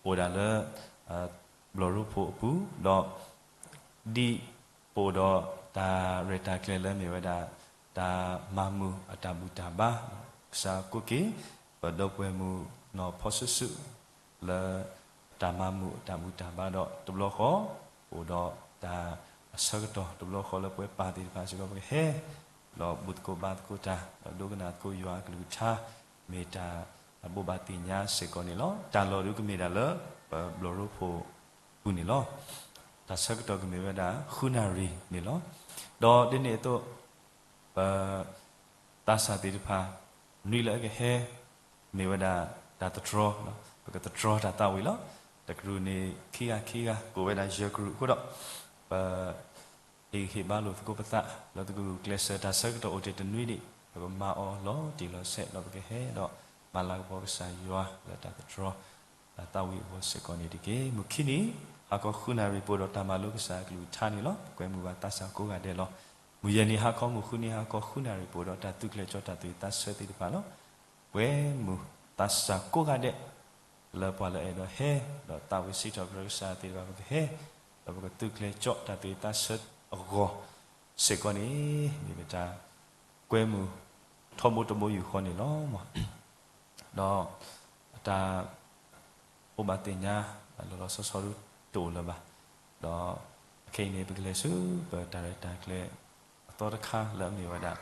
အိၣ်ဒၣ်လၢ ဘျီၣ်ရိဖှိၣ်အပူၤ, ဒီး ဒ်ပအိၣ်ဒီးတၢ်ရဲၣ်တၢ်ကျဲၤလၢမ့ၢ်ဝဲဒၣ် တၢ်မၤမုာ်အတၢ်ဘူၣ်တၢ်ဘါ, ကစၢ်ကိးက့ၤ ပဒီပုၢ်ဝဲၢ်မုၣ်နီၢ်ဖီစုစု လၢတၢ်မၤမုာ်အတၢ်ဘူၣ်တၢ်ဘါဒီးတဘျီဃီ ပအိၣ်ဒီးတၢ်အဆၢကတီၢ်တဘျီဃီလၢပဝဲပၢ်သ့ၣ်တဖၣ်စ့ၢ်ကီး ပကဟဲ ဒီးဘူၣ်သကိးဘါသကိးတၢ် ဒီးဒိကနၣ်သကိးယွၤအကလုၢ်ကထါ မ့ၢ်တၢ်ဘိးဘၣ်သ့ၣ်ညါစ့ၢ်ကီးန့ၣ်လီၤ. တၢ်လီၢ်ဒုးကမ့ၢ်ဒၣ်လၢ ပဘျီၣ်ရိဖှိၣ်ပူၤန့ၣ်လီၤ. တၢ်ဆၢကတီၢ်ကမ့ၢ်ဝဲဒၣ် ဃုနၣ်ရံၣ်န့ၣ်လီၤ. ဒီးဒ်န့ၣ်အသိး ပ သးစၢ်သ့ၣ်တဖၣ် နွံလၢအကဟဲ မ့ၢ်ဝဲဒၣ်တၢ်သတြီ, ပကသတြီတၢ်သးဝံၣ်လီၤ. တကရူၢ်န့ၣ် ခံဂၤခံဂၤ ကအိၣ်ဝဲဒၣ်ယဲၢ်ကရူၢ်အဃိဒီး ပ ဟ့ၣ်ဂံၢ်ဟ့ၣ်ဘါလိာ်သကိးပသး လၢသကဂုာ်ကျဲးစၢးတၢ်ဆၢကတီၢ်အိၣ်တ့ၢ်တနွံဒံး ပကမၤအီၤလီၤတံၢ်လီၤဆဲး ဒီးပကဟဲဒီးမၤလၤကပီၤကစၢ်ယွၤလၢတၢ်သတြီတၢ်သးဝံၣ်အဂီၢ်စ့ၢ်ကီးန့ၣ်တက့ၢ်. မုၢ်ခံနံၤ ဟါခီဃုနၣ်ရံၣ် ပအိၣ်ဒီးတၢ်မၤလိကစၢ်အကလုၢ်ကထါန့ၣ်လီၤ. ပကွဲမုာ်ဘၣ်သးစၢ်ကိးဂၤဒဲးလီၤ. မုၢ်ယဲၢ်နံၤဟါခီ မုၢ်ဃုနံၤဟါခီ ဃုနၣ်ရံၣ် ပအိၣ်ဒီးတၢ်သူၣ်ကျဲၤကၠီတၢ်သူၣ်ဝံၣ်သးဆၢသ့ၣ်တဖၣ်လီၤ. ကွဲမုာ်သးစၢ်ကိးဂၤဒဲး လၢပှၤလၢအဲၣ်ဒိးဟဲ ဒီးသးဝံၣ်စံးထီၣ်ပတြၢၤကစၢ်သ့ၣ်တဖၣ် ပကဟဲ ဒီးပကသူၣ်ကျဲၤကၠီတၢ်သူၣ်ဝံၣ်သးဆၢအဂီၢ်စ့ၢ်ကီးန့ၣ် မ့ၢ်ပတၢ်ကွဲမုာ်ထီဘိတဘိယူၢ်ဃီန့ၣ်လီၤ. ဒီးတၢ်ဘိးဘၣ်သ့ၣ်ညါ လီၤလီၤဆီဆီဒ်တအိၣ်လၢၤဘၣ်. ဒီးအခဲအံၤန့ၣ် ပကလဲၤဆူပတၢ်ရဲၣ်တၢ်ကျဲၤအသီတခါလၢအမ့ၢ်ဝဲဒၣ်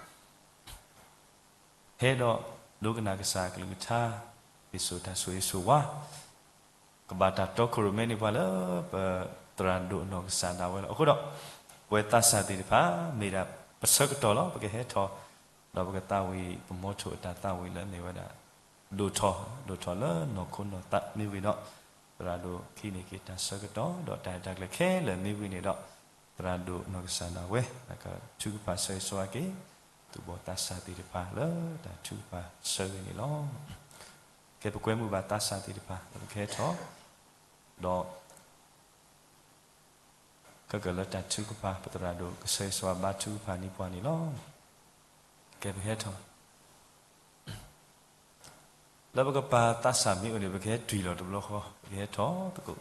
ဟဲဒီးဒိကနၣ်ကစၢ်အကလုၢ်ကထါ ဒ်သိးတၢ်ဆိၣ်ဂ့ၤဆိၣ်ဝါ ကဘၣ်တၢ်တီခိၣ်ရိၣ်မဲန့ၢ်ပှၤလၢပသရၣ်ဒိၣ်အနီၢ်ကစၢ်ဒၣ်ဝဲလီၤ. အဃိဒီး ပဝဲသးစၢ်သ့ၣ်တဖၣ် မ့ၢ်ဒၣ်ပဆၢကတီၢ်လီၤ. ပကဟဲထီၣ် ဒီးပကသးဝံၣ်ပမီထိၣ်အတၢ်သးဝံၣ်လၢအမ့ၢ်ဝဲဒၣ် ဒိၣ်ထီၣ် ဒိၣ်ထီၣ်လၢနီၢ်ခိနီၢ်သးမ့ၢ်ဝံၤဒီး သရၣ်ဒိၣ်ကဟံးန့ၢ်က့ၤတၢ်ဆၢကတီၢ် ဒီးတၢ်ရဲၣ်တၢ်ကျဲၤခဲလၢာ်မ့ၢ်ဝံၤန့ၣ်ဒီး သရၣ်ဒိၣ်နီၢ်ကစၢ်ဒၣ်ဝဲ ကထုကဖၣ်ဆၢဂ့ၤဆၢဝါက့ၤ သူၣ်ဘီၣ်သးစၢ်သ့ၣ်တဖၣ်လၢတၢ်ထုကဖၣ်ဆၢဂ့ၤန့ၣ်လီၤ. ကဲ ပကွဲမုာ်ဘၣ်သးစၢ်သ့ၣ်တဖၣ် ဒီးပကဟဲထီၣ် ဒီး ခဲကၢၣ်လၢတၢ်ထုကဖၣ် ပသရၣ်ဒိၣ်ကဆၢဂ့ၤဆၢဝါဘါထုကဖၣ်န့ၢ်ပှၤန့ၣ်လီၤ. ကဲ ပကဟဲထီၣ် လၢပကပာ်သးစၢ်မ့ၢ်အိၣ်န့ၣ် ပကဟဲတွံၢ်လီၤတဘျီဃီ ပကဟဲထီၣ်သကိး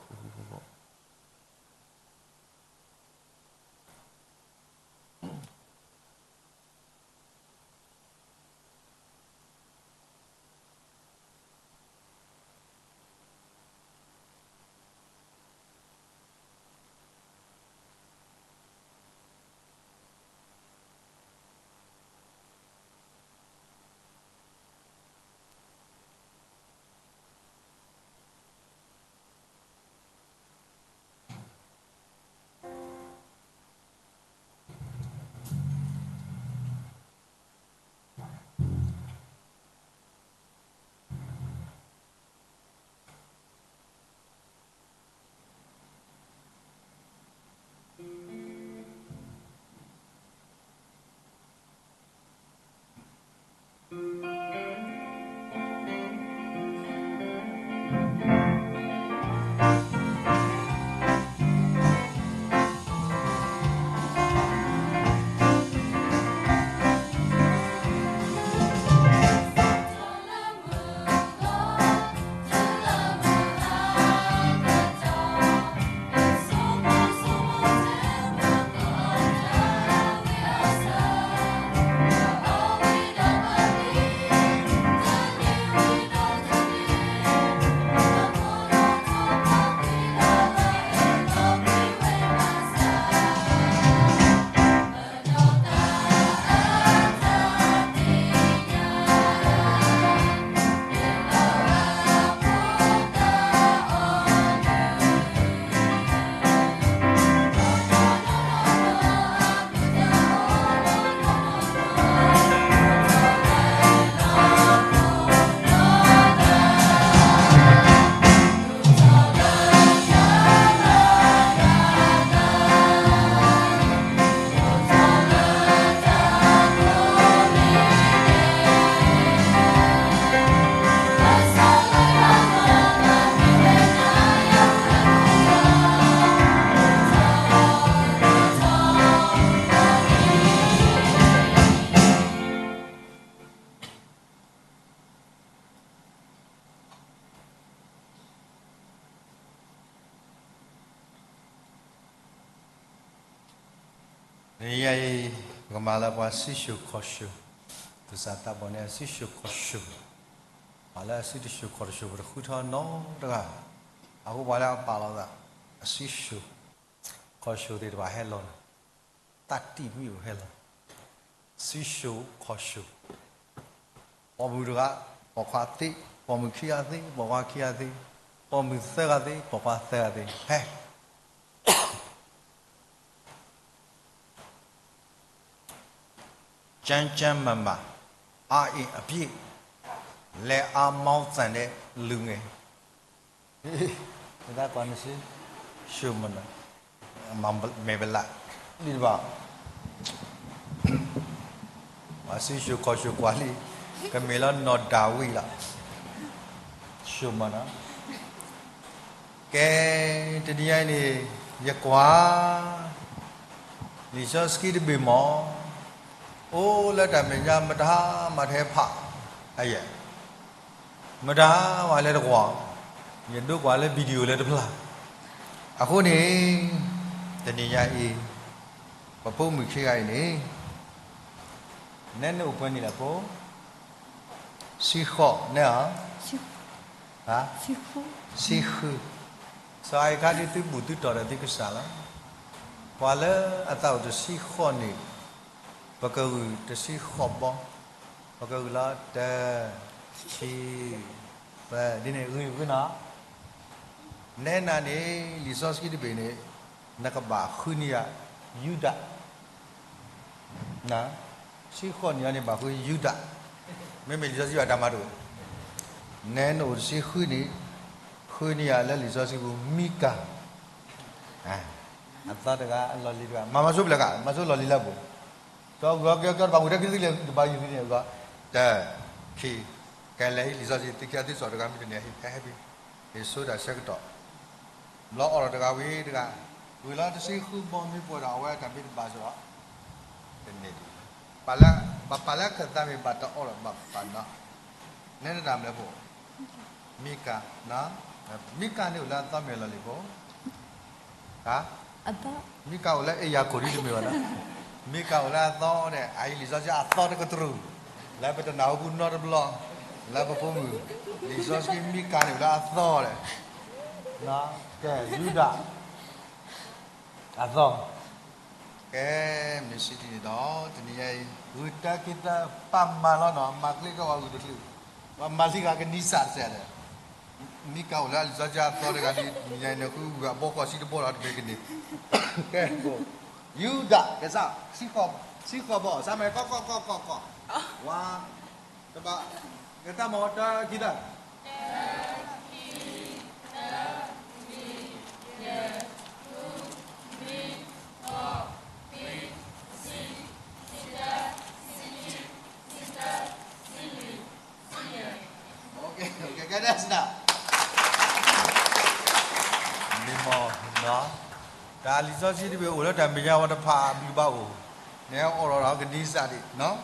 တနံၤညါအံၤ ပကမၤလၢပှၤစံၣ်စိၤခီၣ်စိၤ, သူၣ်စၢ်သးဘီၣ်န့ၣ် အစံၣ်စိၤခီၣ်စိၤ, ပှၤလၢအစံၣ်တစိၤခီၣ်တစိၤ ပတဃုထီၣ်နီတဂၤဘၣ်. အဃိပှၤလၢအပာ်လီၤသး အစံၣ်စိၤခီၣ်စိၤသ့ၣ်တဖၣ်ဟဲလီၤန့ၣ် သးတံၢ်မ့ၣ်အူဟဲလီၤ, စံၣ်စိၤခီၣ်စိၤ, ပိာ်မုၣ်တဂၤ, ပိာ်ခွါသ့, ပိာ်မုၣ်ခံဂၤသ့, ပိာ်ခွါခံဂၤသ့, ပိာ်မုၣ်သၢဂၤသ့, ပိာ်ခွါသၢဂၤသ့, ဟဲ ကျန်းကျန်းမာမာ, အားအင်အပြည့်, လက်အားမောင်းသန်တဲ့လူငယ်. မ့ၢ်သးကွၢ်နစ့, ရှုံးမနုၤ, မဲာ်ဘလး, လံတဘၣ်, ပှၤစံၣ်စိၤခီၣ်စိၤကွၢ်လံ, ကမ့ၢ်လၢနီၢ်ဒၤဝံးလီၤ, ရှုံးမနုၤ. ကဲ, တနံၤညါအံၤန့ၣ် ယကွၢ် လံာ်စီဆှံတဘ့ၣ်မ့ၢ် အိၣ်လၢတၢ်မဲာ်ညါ မတၤမၤထဲဖး, အယဲၢ်, မတၤမၤလၢတကွၢ်, ယဒိကွၢ်လၢ video လၢတဖျါ. အဃိန့ၣ် တနံၤညါအံၤ ပဖိမုၣ်ခံဂၤအံၤန့ၣ် နဲနအိၣ်ပှဲၤနံၣ်လဲၣ်ဖိ ဆံဃိးန့ၣ်ဧါ, ဆံဃု, စီၤအၤခါဒ်သုဘူၣ်သုတီၢ်ဒီးသုကစၢ်လီၤ. ပှၤလၢအသးအိၣ်တဆံဃိးနံၣ်, ပကဂုာ်တဆံဃိးဘီ, ပကဂုာ်လီၤတၢ, ခံ, သၢ, ဒ်န့ၣ်ဂ့ၤဂ့ၤနီၤ. နဲနၤန့ၣ် လံာ်စီဆှံတဘ့ၣ်န့ၣ် နကဘၣ်ဃုန့ၢ်ယၤ ယူဒၤ ဆံဃိးနံၣ်အံၤန့ၣ် ဘၣ်ဃုယူဒၤ, မ့မ့ၢ်လံာ်စီဆှံဘၣ်တၢ်မၤတအိၣ်, နဲနအိၣ်တဆံဃုနံၣ်, ဃုန့ၢ်ယၤလၢလံာ်စီဆှံပူၤ မံကၤ, အသီတဂၤ အလီၢ်လံၤတဂၤ, မၤမၤဆိပလဲၤကး, မၤဆိလီၢ်လံၤလၢပူၤ, ဒီးဂီၤကဲကဲတဘၣ်မူတဲကသံလၢ တဘၣ်ယူၤသံန့ၣ်အဂီၢ်, တၢ်, ခံ, ကဲလဲၤလံာ်စီဆှံ သုခံဂၤသုစီၤတဂၤမ့ၢ်တန့ၢ်ဟဲဟဲဘၣ်, ဟ့ၣ်ဆိတၢ်ဆၢကတီၢ် ဘျီအိးထီၣ်တဂၤဝံၤတဂၤ, ဝံၤလီၤတဆံဃုဘီမ့ၢ်ပှဲၤဒီး အဝဲတၢ်မ့ၢ်တဘၣ်စ့ၢ်ကီး, တန့ၢ်ဒံး, ပာ်လၢ, ပာ်လၢခၢၣ်သးမ့ၢ်ဘၣ်တအိးလီၤဘၣ်ပာ်နီၤ, နဲနတၢ်မနုၤဖိ, မံကၤ, မံကၤန့ၣ်အိၣ်လၢအသီမ့ၢ်အလီၢ်လံၤဖိ, မံကၤအိၣ်လၢအ့ၣ်ယၤခိၣ်ဒ်တမ့ၢ်ဘၣ်နီၤ, မံကၤအိၣ်လၢအသီဒီး အအံၤလံာ်စီဆှံအသီတကတြူၢ်, လၢပတနၢ်ဟူပူၤနီတဘျီ, လၢပဖိမုၣ်, လံာ်စီဆှံမံကၤန့ၣ်အိၣ်လၢအသီဒီး ကဲ, ယူဒၤ, အသီ, ကဲ, မ့ၢ်စံးဒ်န့ၣ်ဒီး တနံၤညါအံၤ ဂုာ်တၢ်ခံတၢ်ပာ်မၤလီၤနီၤ, မၤကျဲကဝီၤဂုာ်တချုး, ပှၤမၤလံဂၤကနံစၢ်တစဲးဒီး, မံကၤအိၣ်လၢလံာ်စီဆှံအသီတဂၤဒ် တနံၤညါအံၤ နဃုဂုာ်အဘီဃီၤဆံတဘီလီၤတဘ့ၣ်ကန့ၢ်, ကဲ, ယူဒၤ, ကစၢ်, ဆံဃိးဘီ, ဆါမဲာ်ကီကီကီကီကီ, ဝါ, တဘၣ်, ကတၢ်မၤဝဲတၢ်ခံတၢ် မ့ၢ်မ့ၢ်, တၢ်လံာ်စီဆှံတဘ့ၣ်အိၣ်လၢတၢ်မဲာ်ညါဝဲတဖၣ်အဘျုးဘၣ်အိၣ်, နဲအိးထီၣ်ဒီးကနံစၢ်ဒံး,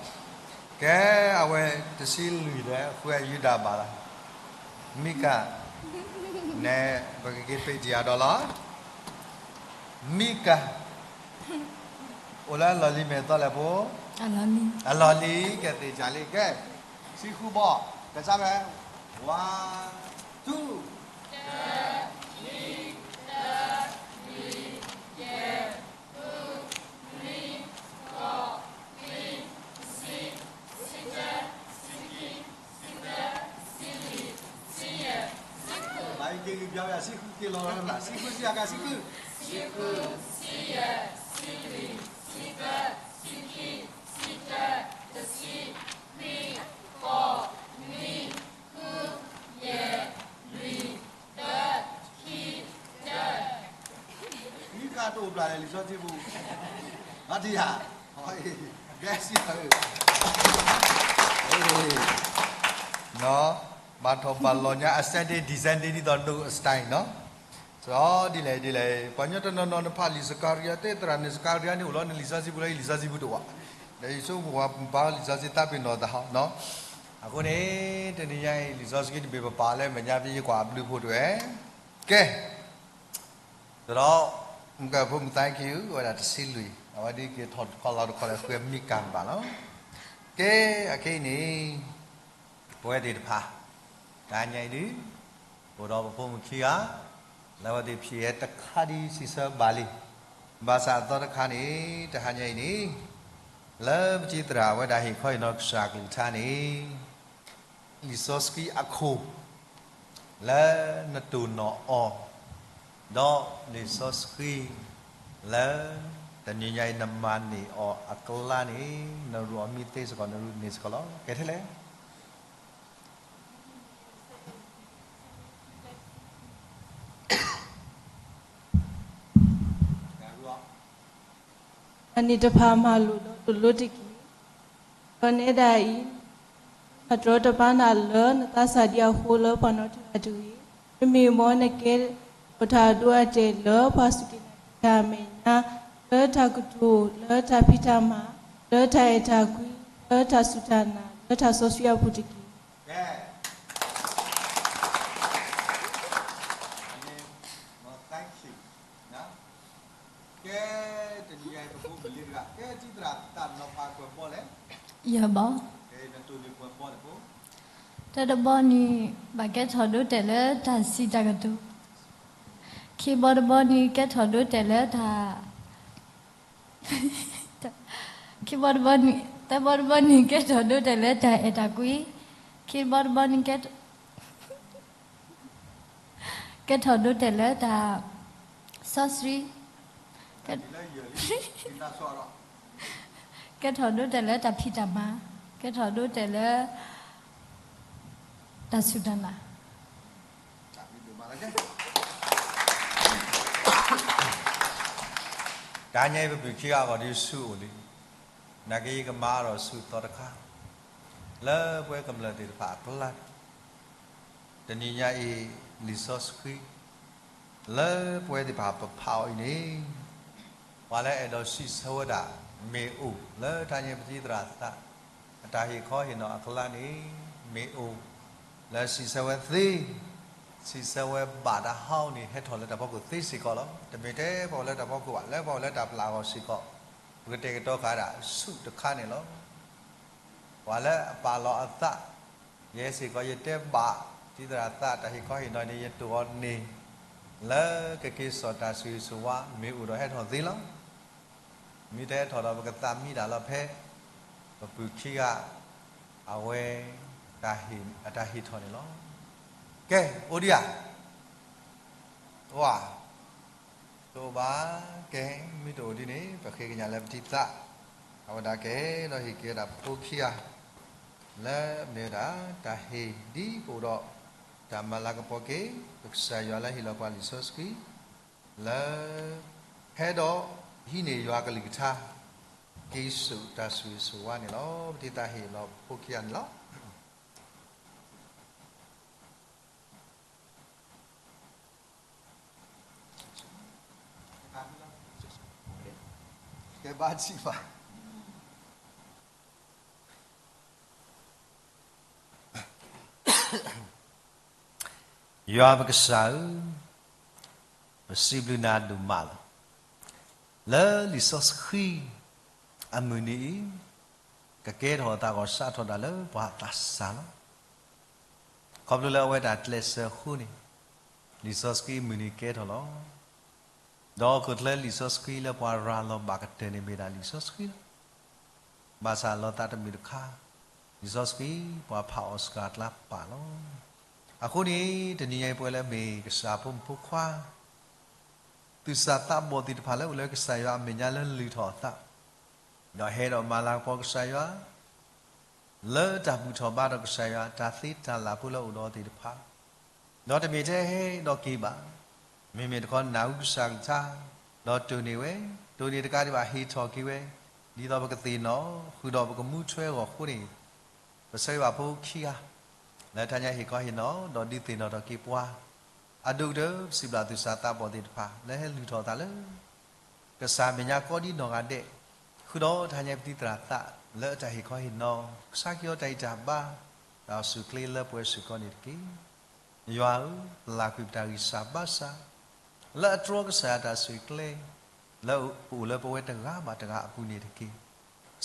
ကဲ, အဝဲတဆံလွံၢ်ဒီး ဃုယူဒၤဘၣ်လီၤ, မံကၤ, နဲ, ပကက့ၤပ့တယၤဒီးလီၤ, မံကၤ, အိၣ်လၢအလီၢ်လံၤမ့ၢ်အသီလဲၣ်ဖိ, အလီၢ်လံၤ, ကဲသ့ၣ်ကၢ်လံ, ကဲ, ဆံဃုဘီ, ကစၢ်ဝဲ, one, two, ဘၣ်က့ၤက့ၤပျီပျီ ဆံဃုက့ၤလီၤလီၤ, ဆံဃုဆံယဲၢ်ကါဆံဃု, ဆံဃုဆံယဲၢ်ဆံလွံၢ်ဆံသၢဆံလွံၢ်ဆံယဲၢ်ဆံဃု, ဘၣ်က့ၤက့ၤက့ၤပျီပျီ ဆံဃုဆံယဲၢ်ဆံလွံၢ်ဆံသၢဆံလွံၢ်ဆံယဲၢ်ဆံဃု, ဃိးနွံဃုယဲၢ်လွံၢ်သၢခံတၢ မံကၤတအိၣ်ဘျၣ်လၢလံာ်စီဆှံပူၤ, မၤတယၤ, ကဲစံး, ဘၣ်ထီၣ်ဘၣ်လီၤညါ ascending descending ဒ်သိး Noah style နီၤ, ဒ်လဲၣ်ဒ်လဲၣ်, ပှၤကညီတနီၤနီၤ နဖးလံာ်စကၤရံယၤသ့ၣ်သရၣ်န့ၣ် စကၤရံယၤန့ၣ်အိၣ်လီၤ နလံာ်စီဆှံပူၤလၢ လံာ်စီဆှံပူၤတအိၣ်, ဒီးယဆိကမိၣ်ပှၤဘါလံာ်စီဆှံသးပ့ၤနီၣ်သးဟီနီၤ, အဃိန့ၣ် တနံၤညါအံၤ လံာ်စီဆှံတဘ့ၣ်ပပာ်လၢမဲာ်ညါဖဲယကွၢ်အဘျုးဖိတဝဲ, ကဲ, ဒီး, မုၢ်ကဖိမုၣ် thank you ဝဲဒၣ်တဆံလွံၢ် အဝဲဒ်က့ၤထီၣ်တခီလီၤတခီဒီး ဃ့မံကၤဘၣ်လီၤ. ကဲ, အခဲအံၤန့ၣ် ပဝဲသ့ၣ်တဖၣ် တဟါညါအံၤဒုး အိၣ်ဒီးပဖိမုၣ်ခံဂၤ လၢအဝဲသ့ၣ်ဖံးဟဲတခါဒ်စံးဆၢဘၣ်လံ. ဘၣ်ဆၣ်အသီတခါန့ၣ် တဟါညါအံၤန့ၣ် လၢပစံးသရၣ်ဝဲဒၣ်ဟ့ၣ်ခီဟ့ၣ်နီၤကစၢ်ကလုၢ်ကထါန့ၣ် လံာ်စီဆှံအခိၣ် လၢနတိၢ်နီၣ်အီၤ, ဒီးလံာ်စီဆှံ လၢ တနံၤညါအံၤနမၤန့ၢ်အီၤအကျါန့ၣ် နရူးအီၤမ့ၢ်သ့စ့ၢ်ကီး နရူးန့ၢ်စ့ၢ်ကီးလီၤ. ကဲထဲလဲၣ် တၢ်န့ၣ်တဖၣ်မၤလိာ်ဒီးတလိတက့ၢ်. ဒီးနဲဒၣ်အံၤ နတြီတပါနၤလၢနသးစၢ်ဒံးအဃိလၢပှၤနီတဂၤတဂ့ၤ. မ့မ့ၢ်မ်နကဲထီၣ်တၢ်ဒိအတဲာ်လၢပှၤစူၢ်က့ၤနာ်က့ၤတၢ်အမဲာ်ညါ, လၢတၢ်ကတိၤ, လၢတၢ်ဖံးတၢ်မၤ, လၢတၢ်အဲၣ်တၢ်ကွံ, လၢတၢ်စူၢ်တၢ်နာ်, လၢတၢ်စီဆှံအပူၤတက့ၢ်. ကဲ, တနံၤအံၤပဖိမုၣ်လံတဂၤ, ကဲတံၢ်သရၣ်သးနီၤဖးပှဲၤဘီလဲၣ်. ယဘီ, တၢ်တဘီန့ၣ် ဘၣ်ကဲထီၣ်ဒိတဲာ်လၢတၢ်စံးတၢ်ကတိၤ, ခံဘီတဘီန့ၣ် ကဲထီၣ်ဒိတဲာ်လၢတၢ် ခံဘီတဘီန့ၣ်, သၢဘီတဘီန့ၣ် ကဲထီၣ်ဒိတဲာ်လၢတၢ်အဲၣ်တၢ်ကွံ, ခံဘီတဘီန့ၣ် ကဲထီၣ်ဒိတဲာ်လၢတၢ်စီဆှံ, ကဲထီၣ်ဒိတဲာ်လၢတၢ်ဖံးတၢ်မၤ, ကဲထီၣ်ဒိတဲာ်လၢ တၢ်စူၢ်တၢ်နာ် တဟါညါအံၤ ပပုၢ်ခံဂၤအဂီၢ်ဒ်ဆူၣ်အိၣ်လံ, နာ်က့ယကမၤအါထီၣ်ဆူၣ်သီတခါ, လၢပဝဲကမျၢၢ်သ့ၣ်တဖၣ်အကျါ, တနံၤညါအံၤ လံာ်စီဆှံ လၢပဝဲသ့ၣ်တဖၣ်ပဖးအီၤအံၤန့ၣ်, ပှၤလၢအဲၣ်ဒိးစံးဆၢဝဲဒၣ် မ့ၢ်အိၣ်လၢတဟါညါအံၤ ပတံၢ်သရၣ်သး အတၢ်ဟ့ၣ်ခီဟ့ၣ်နီၤအကျါန့ၣ် မ့ၢ်အိၣ်လၢစံးဆၢဝဲသ့, စံးဆၢဝဲဘၣ်တဟါအံၤန့ၣ် ဟဲထီၣ်လၢတၢ်ဖီခိၣ်သ့စ့ၢ်ကီးလီၤ. တမ့ၢ်ထဲပှၤအိၣ်လၢတၢ်ဖီခိၣ်ဘၣ်, လၢပှၤအိၣ်လၢတၢ်ပျၢ်အဂီၢ်စ့ၢ်ကီး, ပကတဲာ်ကတီၤဃာ်ဒၣ်ဆူၣ်တခါန့ၣ်လီၤ. ပှၤလၢအပာ်လီၤအသး, ယဲစ့ၢ်ကီး ယတဲဘၣ် တံၢ်သရၣ်သး တၢ်ဟ့ၣ်ခီဟ့ၣ်နီၤန့ၣ် ယတိၢ်အီၤန့ၣ် လၢကက့ၤစိာ်တၢ်ဆိၣ်ဂ့ၤဆိၣ်ဝါ မ့ၢ်အိၣ်ဒီးဟဲထီၣ်သ့လီၤ. မ့ၢ်တဟဲထီၣ်ဒီး ပကသးမံဒၣ်လီၤဖဲ ပပုၢ်ခံဂၤ အဝဲ အတၢ်ဟ့ၣ်ထီၣ်န့ၣ်လီၤ. ကဲ, အိၣ်ဒံးဧါ. အိၣ်ဧါ. တအိၣ်ဘၣ်. ကဲ, မ့ၢ်တအိၣ်ဒ်န့ၣ် ပဃ့ကညးလၢပတံၢ်သး အဝဲဒၣ်ကဟဲဒီးဟ့ၣ်က့ၤဝဲဒၣ်ပဖိခံဂၤ လၢအမ့ၢ်ဝဲဒၣ် တၢ်ဟ့ၣ်ဒ်ပအိၣ်ဒီး တၢ်မၤလၤကပီၤက့ၤ ပကစၢ်ယွၤလၢဟ့ၣ်လီၤပှၤလံာ်စီဆှံ လၢ ဟဲဒီးဟံးန့ၢ်ယွၤကလုၢ်ကထါ က့ၤစိာ်တၢ်ဆိၣ်ဂ့ၤဆိၣ်ဝါန့ၣ်လီၤ. ပတံၢ်သးဟ့ၣ်လီၤပဖိခံဂၤန့ၣ်လီၤ. ကဲဘၣ်ထံၣ်ဘၣ်. ယွၤပကစၢ်ဧၢ, ပစံးဘျုးနၤဒိၣ်မးလီၤ. လၢလံာ်စီဆှံအမုၢ်နံၤအံၤ ကကဲထီၣ်အသးဂီၢ်စးထီၣ်တၢ်လၢပှၤသးစၢ်လီၤ. ခီဖျိလၢအဝဲတၢ်ကျဲးစၢးအဃိန့ၣ် လံာ်စီဆှံအမုၢ်နံၤကဲထီၣ်လီၤ. ဒီးအခိၣ်ချၢလံာ်စီဆှံလၢပှၤရၤလီၤဘၣ်ကတၢၢ်န့ၣ်မ့ၢ်ဒၣ်လံာ်စီဆှံလီၤ. ဘၣ်ဆၣ်လီၤသးတမုာ်တခါ လံာ်စီဆှံပှၤဖးအီၤစှၤအကျါပာ်လီၤ. အဃိန့ၣ် တနံၤညါအံၤပဝဲလၢမ့ၢ်ကစၢ်ဖိမုၣ်ဖိခွါ သူၣ်စၢ်သးဘီၣ်သ့ၣ်တဖၣ်လၢအိၣ်လၢကစၢ်ယွၤအမဲာ်ညါလၢလုၢ်ထီၣ်အသး ဒီးဟဲဒီးမၤလၤကပီၤကစၢ်ယွၤ လၢတၢ်ဘူၣ်ထီၣ်ဘါထီၣ်ကစၢ်ယွၤ တၢ်သ့တၢ်လၢ်ဖိလၢအိၣ်ဒီးသ့ၣ်တဖၣ် ဒီးတမ့ၢ်ထဲဟဲဒီးက့ၤဘၣ်, မ့မ့ၢ်တခီနၢ်ဟူကစၢ်ကလုၢ်ကထါ ဒီးတိၢ်န့ၢ်ဝဲ, တိၢ်န့ၢ်တကးဒံးဘၣ်ဟ့ၣ်ထီၣ်က့ၤဝဲ, ဒ်သိးပကသ့ၣ်နီၣ် ဃုာ်ဒီးပကမူထွဲအဂီၢ်အဃိန့ၣ်, ပဆၢဂ့ၤဘၣ်ဖိခံဂၤ လၢတဟါညါဟ့ၣ်ခီဟ့ၣ်နီၤ ဒီးဒုးသ့ၣ်နီၣ်ထီၣ်က့ၤပှၤ, အဒိၣ်ကတၢၢ် ပစံးဘျုးသူၣ်စၢ်သးဘီၣ်သ့ၣ်တဖၣ် လၢဟဲလုၢ်ထီၣ်အသးလၢ ကစၢ်အမဲာ်ညါကိးဒ်နီၢ်ဂၤဒဲး, ဃုာ်ဒီးတဟါညါပတံၢ်သရၣ်သး လၢအတၢ်ဟ့ၣ်ခီဟ့ၣ်နီၤ ကဆါက့ၤအီၤတၢ်အံးတၢ်ဘါ, တၢ်အိၣ်ဆူၣ်အိၣ်ချ့လၢပှဲၤစ့ၢ်ကီးန့ၣ်တက့ၢ်. ယွၤဧၢ, ပလၢ်ကွံာ်ပတၢ်ဂံၢ်စၢ်ဘါစၢ်, လၢအတြီကစၢ်ယွၤတၢ်ဆိၣ်ဂ့ၤကျဲ လၢပအိၣ်လၢပဝဲတဂၤဘၣ်တဂၤအပူၤန့ၣ်တက့ၢ်.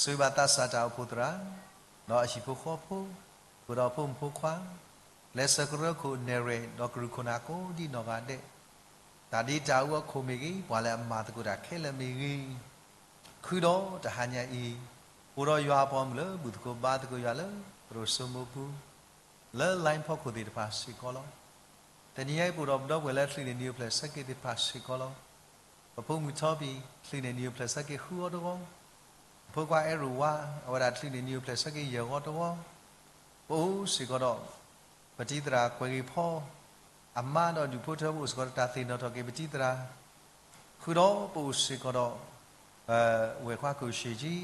ဆိၣ်ဂ့ၤဘၣ်သးစၢ်တၢ်အိၣ်ဖှိၣ်သရၣ်, ဒီးအဟံၣ်ဖိဃီဖိ, ဃုာ်ဒီးဖိမုၣ်ဖိခွါ, ကျဲးစၢးကရၢခိၣ်နဲၣ်ရွဲၣ် ဒီးကရူၢ်ခိၣ်နၢ်ကိးဒံနီၢ်ဂၤဒဲး, တၢ်ဒ့တၢ်အူအခိၣ်မ့ၢ်ဂ့ၤ, ပှၤလၢအမၤသကိးတၢ်ခဲလၢာ်မ့ၢ်ဂ့ၤ, ဃုာ်ဒီးတဟါညါအံၤ, အိၣ်ဒီးယွၤအပှၤမုၣ်လၢဘူၣ်သကိးဘါသကိးယွၤလၢသရိာ်စိမိပူၤ လၢ line ဖီခိၣ်သ့ၣ်တဖၣ်စ့ၢ်ကီးလီၤ. တနံၤညါအံၤ ပအိၣ်ဒီးပဒီပုၢ်ဝဲၢ်လၢချုးန့ၢ်နံၣ်အိၣ်ဖျဲၣ်ဆၢက့ၤသ့ၣ်တဖၣ်စ့ၢ်ကီးလီၤ. ပဖိမုၣ်ထီပံၤ ချုးန့ၢ်နံၣ်အိၣ်ဖျဲၣ်ဆၢက့ၤဃုအီၤတဂီၢ်, ပဖိခွါအဲၣ်ရိၣ်ဝါ အဝဲဒၣ်ချုးန့ၢ်နံၣ်အိၣ်ဖျဲၣ်ဆၢက့ၤယဲၢ်အီၤတဂီၢ်, ပအိၣ်စ့ၢ်ကီးဒီး ပတံၤသရၣ်ကွဲၤဂ့ၤဖီ အမါဒီးဒူၣ်ဖိထၢဖိအိၣ်စ့ၢ်ကီးဒီးတၢ်သ့ၣ်နီၣ်ထီၣ်က့ၤပတံၤသရၣ်, ဃုာ်ဒီးပအိၣ်စ့ၢ်ကီးဒီး ဝဲၢ်ခွါကိၣ်ရှ့ကၠံ